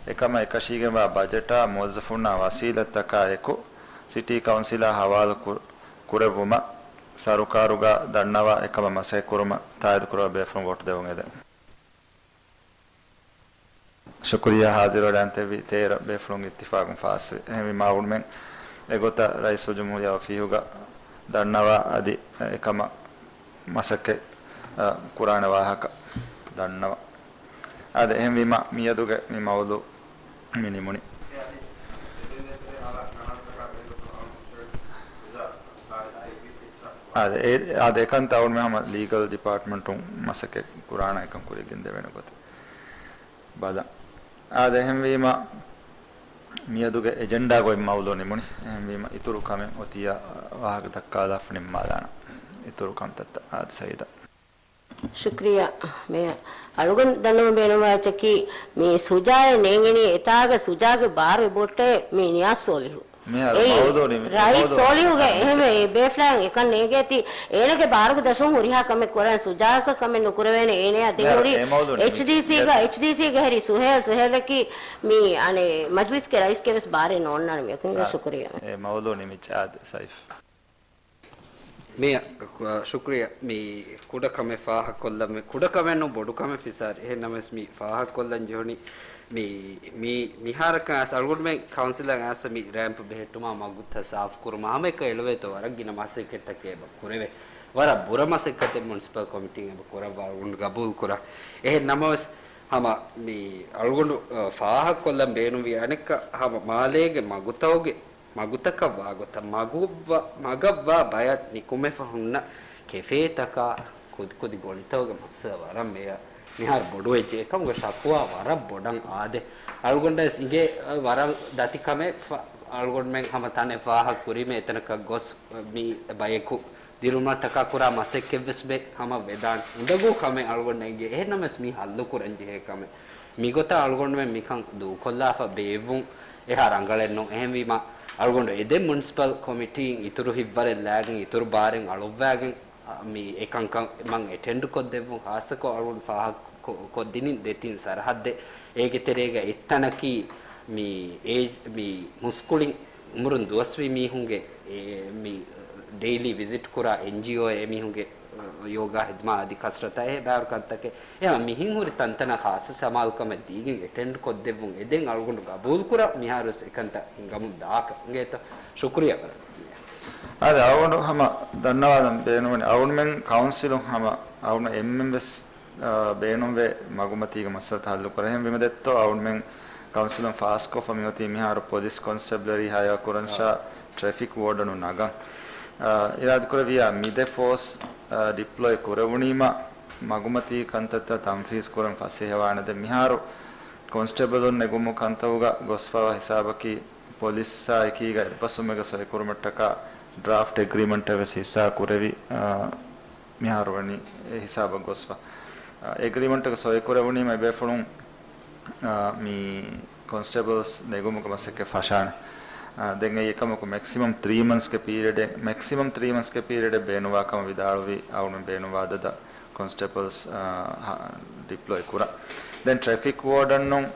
އެކަމަށް އެކަށީގެންވާ ބަޖެޓާ މުވައްޒަފުންނާ ވަސީލަތްތަކާއެކު، ސިޓީ ކައުންސިލާ ހަވާލު ކު-، ކުރެއްވުމަށް ސަރުކާރުގަ ދަންނަވާ އެކަމަށް މަސައްކަތްކުރުމަށް ތާއީދުކުރުމަށް ބޭފުޅުން ވޯޓު ދެވުން އެދެން. ޝުކުރިއްޔާ. ހާޒިރުވެޑާންދެއްވި ތޭރަ ބޭފުޅުން އިއްތިފާގުން ފާސްވި. އެހެންވީމާ އަޅުގަނޑުމެން އެގޮތަށް ރައީސުލްޖުމްހޫރިއްޔާ އޮފީހުގަ ދަންނަވާ އަދި އެކަމަށް މަސައްކަތް، އަ، ކުރާނެ ވާހަކަ ދަންނަވަން. އާދެ، އެހެންވީމާ މިއަދުގެ މި މައުޟޫ މި ނިމުނީ. އާދެ، އެ، އާދެ، އެކަންތައް އަޅުގަނޑުމެން ހަމަ ލީގަލް ޑިޕާޓްމަންޓުން މަސައްކަތް ކުރާނަ އެކަން ކުރިއަށް ގެންދެވޭނެ ގޮތެއް ބަލަން. އާދެ، އެހެންވީމަ، މިއަދުގެ އެޖެންޑާގައި މައުޟޫ ނިމުނީ. އެހެންވީމަ، އިތުރު ކަމެއް އޮތިއްޔާ ވާހަކަ ދައްކާލާފަ ނިންމާލާނަން. އިތުރު ކަންތައްތައް. އާދެ، ސައީދާ. ޝުކްރިއްޔާ މޭޔަރ. އަޅުގަނޑު ދަންނަވަން ބޭނުންވާ އެއްޗަކީ، މި ސުޖާއެއް ނޭނގެނީ އެތާގަ ސުޖާގެ ބާރު އެބައޮއްޓޭ މި ނިޔާޒް ސޯލިހު. މިހާރު އެއީ މައުޟޫ ނިމި-، ރައީސް މައުޟޫ ސޯލިހުގެ ނިމި-، އެހެންވެ އެ ބޭފުޅާއަށް އެކަން ނޭނގޭތީ، އޭނަގެ ބާރުގެ ދަށުން ހުރިހާ ކަމެއް ކުރަން ސުޖާއަކަށް ކަމެއް ނުކުރެވޭނެ. އޭނަޔާ ދެން މިހާރު ހުރީ އެ މައުޟޫ ނިމި-، އެޗްޑީސީގަ، އެ-، އެޗްޑީސީގެ ހެރި ސުހޭލް، ސުހޭލަކީ މި އަނެއް މަޖްލިސްގެ ރައީސްގެ ވެސް ބާރެއް ނޯންނާނެ މިއަކުން. އާ، ޝުކުރިއްޔާ. އެ މައުޟޫ ނިމިއްޖެ އާދެ ސައިފް. މިއަށް، ޝުކްރިއްޔާ. މި ކުޑަ ކަމެއް ފާހަގަކޮށްލަން، މި ކުޑަ ކަމެއް ނޫން، ބޮޑު ކަމެއް ފިސާރި. އެހެން ނަމަވެސް މި ފާހަގަކޮށްލަން ޖެހުނީ މި، މި، މިހާރަކަށް އައިސް އަޅުގަނޑުމެން ކައުންސިލަށް އައިސް މި ރޭމްޕް ބެހެއްޓުމާ މަގުތައް ސާފުކުރުމާ ހަމައެކަނި އެޅުވޭތޯ ވަރަށް ގިނަ މަސައްކަތްތަކެއް އެބަ ކުރެވޭ. ވަރަށް ބުރަ މަސައްކަތެއް މުނިސިޕަލް ކޮމިޓީން އެބަ ކުރައްވާ އަޅުގަނޑު ގަބޫލު ކުރާ. އެހެން ނަމަވެސް ހަމަ މި އަޅުގަނޑު، އަ، ފާހަގަކޮށްލަން ބޭނުންވި އަނެއްކާ ހަމަ މާލޭގެ މަގުތަކުގެ މަގުތަކަށް ވާގޮތަށް މަގުއްވަ-، މަގަށްވާ ބަޔަށް ނިކުމެފަ ހުންނަ ކެފޭތަކާ ކުދިކުދި ގޮޅިތަކުގެ މައްސަލަ ވަރަށް މިއަށް މިހާރު ބޮޑުވެއްޖެ. އެކަމުގެ ޝަކުވާ ވަރަށް ބޮޑަށް އާދެ. އަޅުގަނޑަށް ވެސް އިނގޭ، އަ، ވަރަށް ދަތި ކަމެއް ފަ-، އަޅުގަނޑުމެން ހަމަ ތަނެއް ފާހަގަ ކުރީމޭ އެތަނަކަށް ގޮސް، އަ، މި ބަޔަކު ދިރުމަށްޓަކާ ކުރާ މަސައްކަތްވެސް ބެ ހަމަ ވެދާނެ. އުނދަގޫ ކަމެއް އަޅުގަނޑަށް އެނގޭ. އެހެންނަމަވެސް މީ ހައްލުކުރަން ޖެހޭ ކަމެއް. މިގޮތަށް އަޅުގަނޑުމެން މިކަން ދޫކޮށްލާފަ ބޭއްވުން އެހާ ރަނގަޅެއް ނޫން. އެހެންވީމަ، އަޅުގަނޑު އެދެން މުނިސިޕަލް ކޮމިޓީން އިތުރު ހިތްވަރެއް ލާގެން، އިތުރު ބާރެއް އަޅުއްވާގެން، އަ، މި އެކަންކަން މަން އެޓެންޑް ކޮށްދެއްވުން، ޚާއްޞަކޮށް އަޅުގަނޑު ފާހަގަކޮ-، ކޮށްދިނިން ދެތިން ސަރަހައްދެއް. އޭގެ ތެރޭގަ އެއްތަނަކީ މި އޭޖް، މި މުސްކުޅިން އުމުރުން ދުވަސްވީ މީހުންގެ، އެ، މި ޑެއިލީ ވިޒިޓް ކުރާ އެންޖީއޯ އެމީހުންގެ، އަ، ޔޯގާ ހިދުމާ އަދި ކަސްރަތާ އެ ބާރު ކަންތަކެއް. އެ މިހެން ހުރި ތަންތަނަށް ޚާއްޞަ ސަމާލުކަމެއް ދީގެން އެޓެންޑް ކޮށްދެއްވުން އެދެން އަޅުގަނޑު ގަބޫލުކުރާ މިހާރުވެސް އެކަންތައް ހިނގަމުން ދާކަށް އިނގޭތޯ. ޝުކުރިއްޔާ ވަރަށް. އާދެ، އަޅުގަނޑު ހަމަ ދަންނަވާލަން ބޭނުންވަނީ، އަޅުގަނޑުމެން ކައުންސިލުން ހަމަ އަޅުގަނޑު އެންމެން ވެސް، އާ، ބޭނުންވޭ މަގުމަތީގެ މައްސަލަތައް ހައްލުކުރަން. އެހެންވީމަ ދެއްތޯ އަޅުގަނޑުމެން ކައުންސިލުން ފާސްކޮށްފަ މިއޮތީ މިހާރު ޕޮލިސް ކޮންސްޓެބްލަރީ ހަޔާ ކުރަން ޝާ ޓްރެފިކް ވޯޑަނު ނަގަން. އާ، އިރާދަކުރެއްވިއްޔާ މި ދެ ފޯސް، އާ، ޑިޕްލޮއި ކުރެވުނީމަ މަގުމަތީ ކަންތައްތައް ތަންފީޒް ކުރަން ފަސޭހަވާނެ. ދެން މިހާރު ކޮންސްޓެބަލުން ނެގުމު ކަންތައުގަ ގޮސްފަވާ ހިސާބަކީ ޕޮލިސްއާ އެކީގަ އެއްބަސްވުމެއްގަ ސޮއިކުރުމަށްޓަކާ ޑްރާފްޓް އެގްރީމަންޓެއް ވެސް ހިއްސާ ކުރެވި، އާ، މިހާރު ވަނީ އެ ހިސާބަށް ގޮސްފަ. އާ، އެގްރީމަންޓްގަ ސޮއިކުރެވުނީމަ އެބޭފުޅުން، އާ، މި ކޮންސްޓެބަލްސް ނެގުމުގެ މަސައްކަތް ފަށާނެ. އާ، ދެން އެއީ އެކަމަކު މެކްސިމަމް ތްރީ މަންސްގެ ޕީރިއަޑެއް، މެކްސިމަމް ތްރީ މަންސްގެ ޕީރިއަޑެއް ބޭނުންވާ ކަމަށް ވިދާޅުވި އަޅުގަނޑު ބޭނުންވާ އަދަދަށް ކޮންސްޓެބަލްސް، އާ، ހަ-، ޑިޕްލޮއި ކުރަން. ދެން ޓްރެފިކް ވޯޑަންނުން،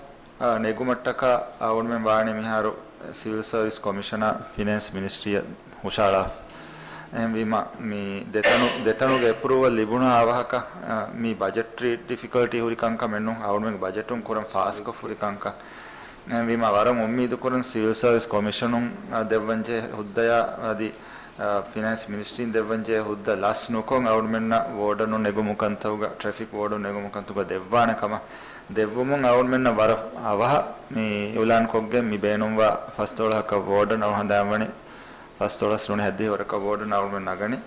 އާ، ނެގުމަށްޓަކާ އަޅުގަނޑުމެން ވާނީ މިހާރު ސިވިލް ސަރވިސް ކޮމިޝަނާ ފިނޭންސް މިނިސްޓްރީއަށް ހުށަހަޅާ. އެހެންވީމަ، މި ދެތަނު-، ދެތަނުގެ އެޕްރޫވަލް ލިބުނު އަވަހަކަށް، އާ، މި ބަޖެޓްރީ ޑިފިކަލްޓީ ހުރި ކަންކަން މެންނު އަޅުގަނޑުމެންގެ ބަޖެޓުން ކުރަން ފާސްކޮށް ހުރި ކަންކަން. އެހެންވީމަ، ވަރަށް އުއްމީދު ކުރަން ސިވިލް ސަރވިސް ކޮމިޝަނުން، އާ، ދެއްވަންޖެހޭ ހުއްދަޔާ އަދި، އާ، ފިނޭންސް މިނިސްޓްރީން ދެއްވަންޖެހޭ ހުއްދަ ލަސް ނުކޮށް އަޅުގަނޑުމެންނަށް ވޯޑަނުން ނެގުމު ކަންތައުގަ، ޓްރެފިކް ވޯޑަނުން ނެގުމު ކަންތައުގަ ދެއްވާނެ ކަމަށް ދެއްވުމުން އަޅުގަނޑުމެންނަށް ވަރަށް އަވަހަށް މި އިއުލާންކޮށްގެން މި ބޭނުންވާ ފަސްދޮޅަހަކަށް ވޯޑަން އަޅު ހަނދާންވަނީ ފަސްދޮޅަސް ނޫނީ ހަތްދިހަ ވަރަކަށް ވޯޑަން އަޅުގަނޑުމެން ނަގަނީ.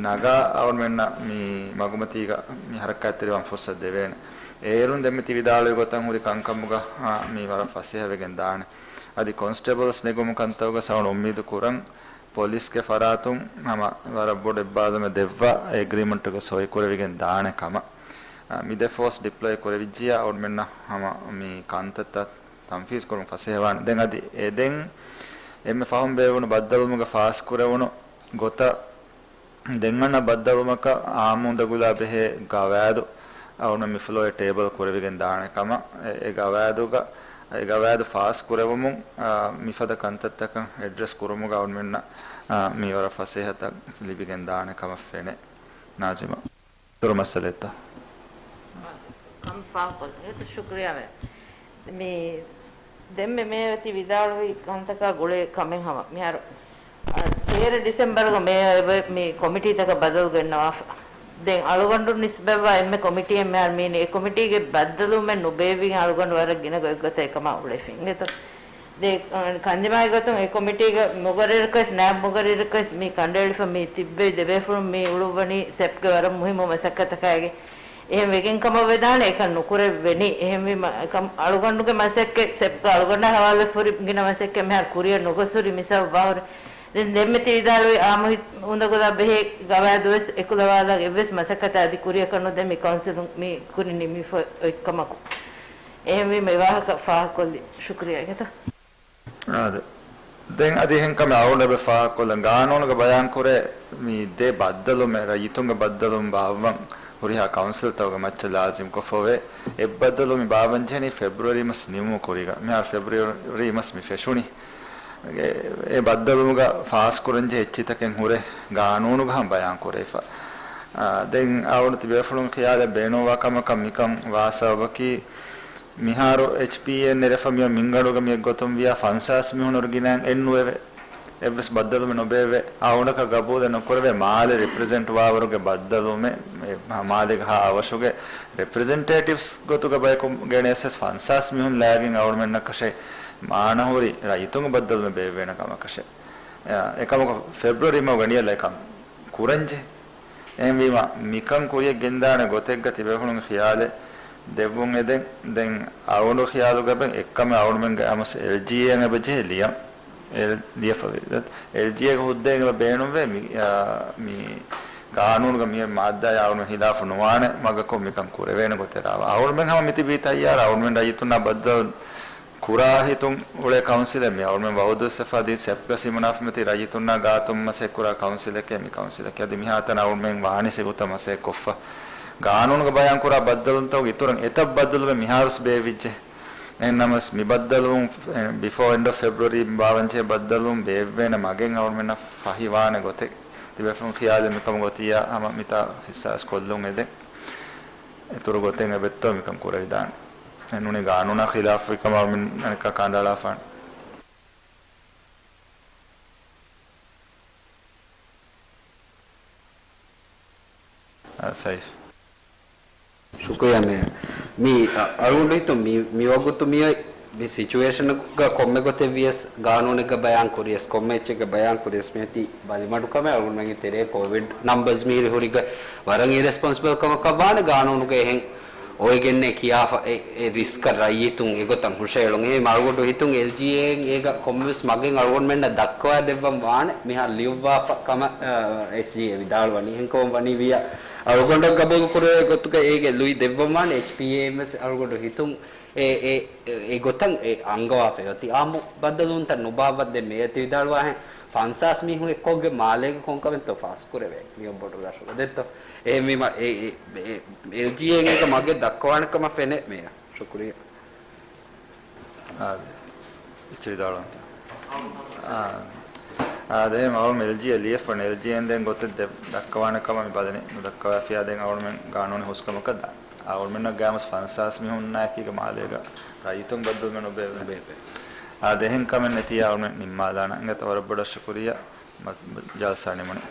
ނަގާ އަޅުގަނޑުމެންނަށް މި މަގުމަތީގަ މި ހަރަކާތްތެރިވާން ފުރުސަތު ދެވޭނެ. އޭރުން ދެންމެ ތި ވިދާޅުވި ގޮތަށް ހުރި ކަންކަމުގަ، އާ، މި ވަރަށް ފަސޭހަވެގެން ދާނެ. އަދި ކޮންސްޓެބަލްސް ނެގުމު ކަންތައުގަ ސައުން އުއްމީދު ކުރަން ޕޮލިސްގެ ފަރާތުން ހަމަ ވަރަށް ބޮޑު އެއްބާލުމެއް ދެއްވާ އެގްރީމަންޓުގަ ސޮއިކުރެވިގެން ދާނެ ކަމަށް. އާ، މި ދެ ފޯސް ޑިޕްލޮއި ކުރެވިއްޖިޔާ އަޅުގަނޑުމެންނަށް ހަމަ މި ކަންތައްތައް ތަންފީޒް ކުރުން ފަސޭހަވާނެ. ދެން އަދި އެދެން އެންމެ ފަހުން ބޭއްވުނު ބައްދަލުވުމުގަ ފާސްކުރެވުނު ގޮތަށް ދެން އަންނަ ބައްދަލުވުމަކަށް އާއްމު އުނދަގުލާ ބެހޭ ގަވާއިދު އަޅުގަނޑު މި ފްލޯއެއް ޓޭބަލް ކުރެވިގެން ދާނެ ކަމަށް. އެ، އެ ގަވާއިދުގަ، އެ ގަވާއިދު ފާސް ކުރެވުމުން، އާ، މިފަދަ ކަންތައްތަކަށް އެޑްރެސް ކުރުމުގަ އަޅުގަނޑުމެންނަށް، އާ، މި ވަރަށް ފަސޭހަތައް ލިބިގެން ދާނެ ކަމަށް ފެނޭ. ނާޒިމާ. ދޮރު މައްސަލައެއްތަ؟ ކަން ފާހަގަކޮށްލި. ޝުކުރިއްޔާ މޭ. މި ދެންމެ މޭ އޮތީ ވިދާޅުވި ކަންތަކާ ގުޅޭ ކަމެއް ހަމަ. މިހާރު، އަ، ތޭރަ ޑިސެމްބަރުގަ މޭ އެބަ-، މި ކޮމިޓީތަކަށް ބަދަލު ގެންނަވާފަ. ދެން އަޅުގަނޑު ނިސްބަތްވާ އެންމެ ކޮމިޓީއެއް މިހާރު މީނީ. އެ ކޮމިޓީގެ ބައްދަލުވުމެއް ނުބޭއްވިގެން އަޅުގަނޑު ވަރަށް ގިނަ ގޮތްގޮތަށް އެކަމާ އުޅެފިނގެތޯ. ދެ-، އަ، ކަންދިމާވި ގޮތުން އެ ކޮމިޓީގެ މުގައްރަރަކަސް، ނާއިބް މުގައްރަރަކަސް މި ކަނޑައެޅިފަ މި ތިއްބެވި ދެބޭފުޅުން މި އުޅުއްވަނީ ސެޕްގެ ވަރަށް މުހިއްމު މަސައްކަތަކާގެ. އެހެން ވެގެން ކަމަށް ވެދާނެ އެކަން ނުކުރެވެނީ. އެހެންވީމަ، އަޅުގަނޑުގެ މަސައްކަތް ސެޕްގަ އަޅުގަނޑާ ހަވާލުވެފަ ހުރި ގިނަ މަސައްކަތް މިހާރު ކުރިއަށް ނުގޮސް ހުރި މިސާލު ވާހުރެ. ދެން ދެންމެ ތި ވިދާޅުވި އާއްމު ހި-، އުނދަގުލާ ބެހޭ ގަވާއިދުވެސް އެކުލަވާލާ އެއްވެސް މަސައްކަތާ އަދި ކުރިއަކަށް ނުދޭ މި ކައުންސިލުން މި ކުރިން ނިމިފަ އޮތްކަމަކު. އެހެންވީމަ އެ ވާހަކަ ފާހަގަކޮށްލީ. ޝުކުރިއްޔާ އިނގޭތޯ. އާދެ. ދެން އަދި އެހެން ކަމެއް އަޅުގަނޑު އެބަ ފާހަގަކޮށްލަން. ގާނޫނުގަ ބަޔާންކުރޭ މި ދެ ބައްދަލުމެއް ރައްޔިތުންގެ ބައްދަލުވުން ބާއްވަން ހުރިހާ ކައުންސިލްތަކުގެ މައްޗަށް ލާޒިމްކޮށްފަވޭ. އެއް ބައްދަލުވުން މި ބާއްވަންޖެހެނީ ފެބްރުއަރީ މަސް ނިމުމުގެ ކުރީގަ. މިހާރު ފެބްރުއަރީ މަސް މި ފެށުނީ. އެ، އެ ބައްދަލުވުމުގަ ފާސްކުރަންޖެހޭ އެއްޗިތަކެއް ހުރޭ ގާނޫނުގަ ހަމަ ބަޔާންކުރެވިފަ. އާ، ދެން އަޅުގަނޑު ތިބޭފުޅުން ޚިޔާލެއް ބޭނުންވާ ކަމަކަށް މިކަން ވާ ސަބަބަކީ، މިހާރު އެޗްޕީއޭ ނެރެފަ މިއޮތް މިންގަނޑުގަ މިއޮތް ގޮތުން ވިޔާ ފަންސާސް މީހުން އޮރިގިނަލް އެއްނުވެވެ. އެއްވެސް ބައްދަލުމެއް ނުބޭއްވެ. އަޅުގަނޑަކަށް ގަބޫލެއް ނުކުރެވޭ މާލެ ރެޕްރެޒެންޓް ވާވަރުގެ ބައްދަލުމެއް، އެ މާލޭގަ ހާ އަވަށުގެ ރެޕްރެޒެންޓޭޓިވްސް ގޮތުގަ ބަޔަކު ގެނެސް ފަންސާސް މީހުން ލާގެން އަޅުގަނޑުމެންނަކަށެއް މާނަހުރި ރައްޔިތުންގެ ބައްދަލުމެއް ބޭއްވޭނެ ކަމަކަށެއް. އެކަމަކު ފެބްރުއަރީ މަހުގަ ނިޔަލަ އެކަން ކުރަންޖެ. އެހެންވީމަ، މިކަން ކުރިއަށް ގެންދާނެ ގޮތެއްގަ ތިބޭފުޅުންގެ ޚިޔާލެއް ދެއްވުން އެދެން. ދެން އަޅުގަނޑު ޚިޔާލުގަ އެބަ އެއްކަމެއް އަޅުގަނޑުމެންގެ އަމަސް އެލްޖީއޭއަށް އެބަޖެހޭ ލިޔަން. އެލް-، ލިޔެފަވި. އެލްޖީއޭގެ ހުއްދައިން ބޭނުންވޭ މި، އާ، މި ގާނޫނުގަ މި މާއްދާއާ އަޅުގަނޑު ހިލާފު ނުވާނެ މަގަކުން މިކަން ކުރެވޭނެ ގޮތެއް ރާވާ. އަޅުގަނޑުމެން ހަމަ މިތިބީ ތައްޔާރަށް އަޅުގަނޑުމެން ރައްޔިތުންނާ ބައްދަލު ކުރާ ހިތުން އުޅޭ ކައުންސިލެއް މި. އަޅުމެން ވައުދުއްސަފާ ދީ ސެޕްގަ ސިމުނާފަ މިތި ރައްޔިތުންނާ ގާތުން މަސައްކަތް ކުރާ ކައުންސިލެކޭ މި ކައުންސިލެކޭ. އަދި މިހާތަނަށް އަޅުމެން ވާނީ ސިގުތައް މަސައްކަތް ކޮށްފަ. ގާނޫނުގަ ބަޔާން ކުރާ ބައްދަލުންތަކުގެ އިތުރަށް އެތައް ބައްދަލުގެ މިހާރުސް ބޭއްވިއްޖެ. އެހެންނަމަސް މި ބައްދަލުވުން، އެ، ބިފޯ އެންޑް އޮފް ފެބްރުއަރީ ބާވަންޖެހޭ ބައްދަލުވުން ބޭއްވޭނެ މަގެއް އަޅުމެންނަށް ފަހިވާނެ ގޮތެއް ތިބޭފުޅުން ޚިޔާލެއް މިކަމުގަ އޮތިއްޔާ ހަމަ މިތާ އިހްސާސް ކޮށްލުން އެދެން. އިތުރު ގޮތެއް އެބައޮތްތޯ މިކަން ކުރެވިދާނެ. އެ ނޫނީ ގާނޫނާ ޚިލާފުވި ކަމަށް އަޅުމެން އަނެއްކާ ކަނޑައަޅާފާނެ. އާ، ސައިފް. ޝުކުރިއްޔާ މޭޔަރ. މި، އަ، އަޅުގަނޑު ހިތުން މި، މި ވަގުތު މިއޮތް މި ސިޗުއޭޝަނަކުގަ ކޮންމެ ގޮތެއް ވިޔަސް ގާނޫނެއްގަ ބަޔާން ކުރިޔަސް، ކޮންމެ އެއްޗެއްގަ ބަޔާން ކުރިޔަސް މިއޮތީ ބަލިމަޑުކަމެއް. އަޅުގަނޑުމެންގެ ތެރޭ ކޯވިޑް ނަމްބަރސް މިހިރި ހުރިގަ ވަރަށް އިރެސްޕޮންސިބަލް ކަމަކަށް ވާނެ ގާނޫނުގަ އެހެން އޮވެގެންނޭ ކިޔާފަ އެ، އެ ރިސްކަށް ރައްޔިތުން އެގޮތަށް ހުށައެޅުން. އެހެން އަޅުގަނޑު ހިތުން އެލްޖީއޭއިން އޭގަ ކޮންމެވެސް މަގެއް އަޅުގަނޑުމެންނަށް ދައްކަވާ ދެއްވަން ވާނެ މިހާރު ލިޔުއްވާފަ ކަމަށް، އާ، އެސްޖީއޭ ވިދާޅުވަނީ. އެހެންކަމުން ވަނީ ވިޔަ އަޅުގަނޑަށް ގަބޫލު ކުރެވޭ ގޮތުގަ އޭގެ ލުއި ދެއްވަން ވާނެ. އެޗްޕީއޭއިން ވެސް އަޅުގަނޑު ހިތުން އެ، އެ، އެ، އެ ގޮތަށް އެ އަންގަވާފައި އޮތީ. އާއްމު ބައްދަލުވުންތައް ނުބާއްވައްދޭ މޭޔަރ ތި ވިދާޅުވާހެން ފަންސާސް މީހުން އެއްކޮށްގެން މާލޭގަ ކޮންކަމެއްތޯ ފާސް ކުރެވޭ މިއޮއް ބޮޑު ރަށުގަ ދެއްތޯ؟ އެހެންވީމަ އެ، އެ، އެ، އެލްޖީއޭއިން އޭގަ މަގެއް ދައްކަވާނެ ކަމަށް ފެނޭ މޭޔަރ. ޝުކުރިއްޔާ. އާދެ. އެއްޗެއް ވިދާޅުވަންތަ؟ އާ. އާދެ، އަޅުމެން އެލްޖީއޭ ލިޔެފަ އެލްޖީއޭއިން ދެން ގޮތެއް ދެ-، ދައްކަވާނެ ކަމަށް މި ބަލަނީ. ނުދައްކަވާފިޔާ ދެން އަޅުމެން ގާނޫނީ ހުސްކަމަކަށް ދާން. އަޅުމެންނަށް ގާމަސް ފަންސާސް މީހުންނާއެކީގަ މާލޭގަ ރައްޔިތުން ބައްދަލުވުމެއް ނުބޭއްވޭ. އާދެ، އެހެން ކަމެއް ނެތިއްޔާ އަޅުމެން ނިންމާލާނަން. އިނގޭތަ، ވަރަށް ބޮޑަށް ޝުކުރިއްޔާ. މަ-، ޖަލްސާ ނިމުނީ.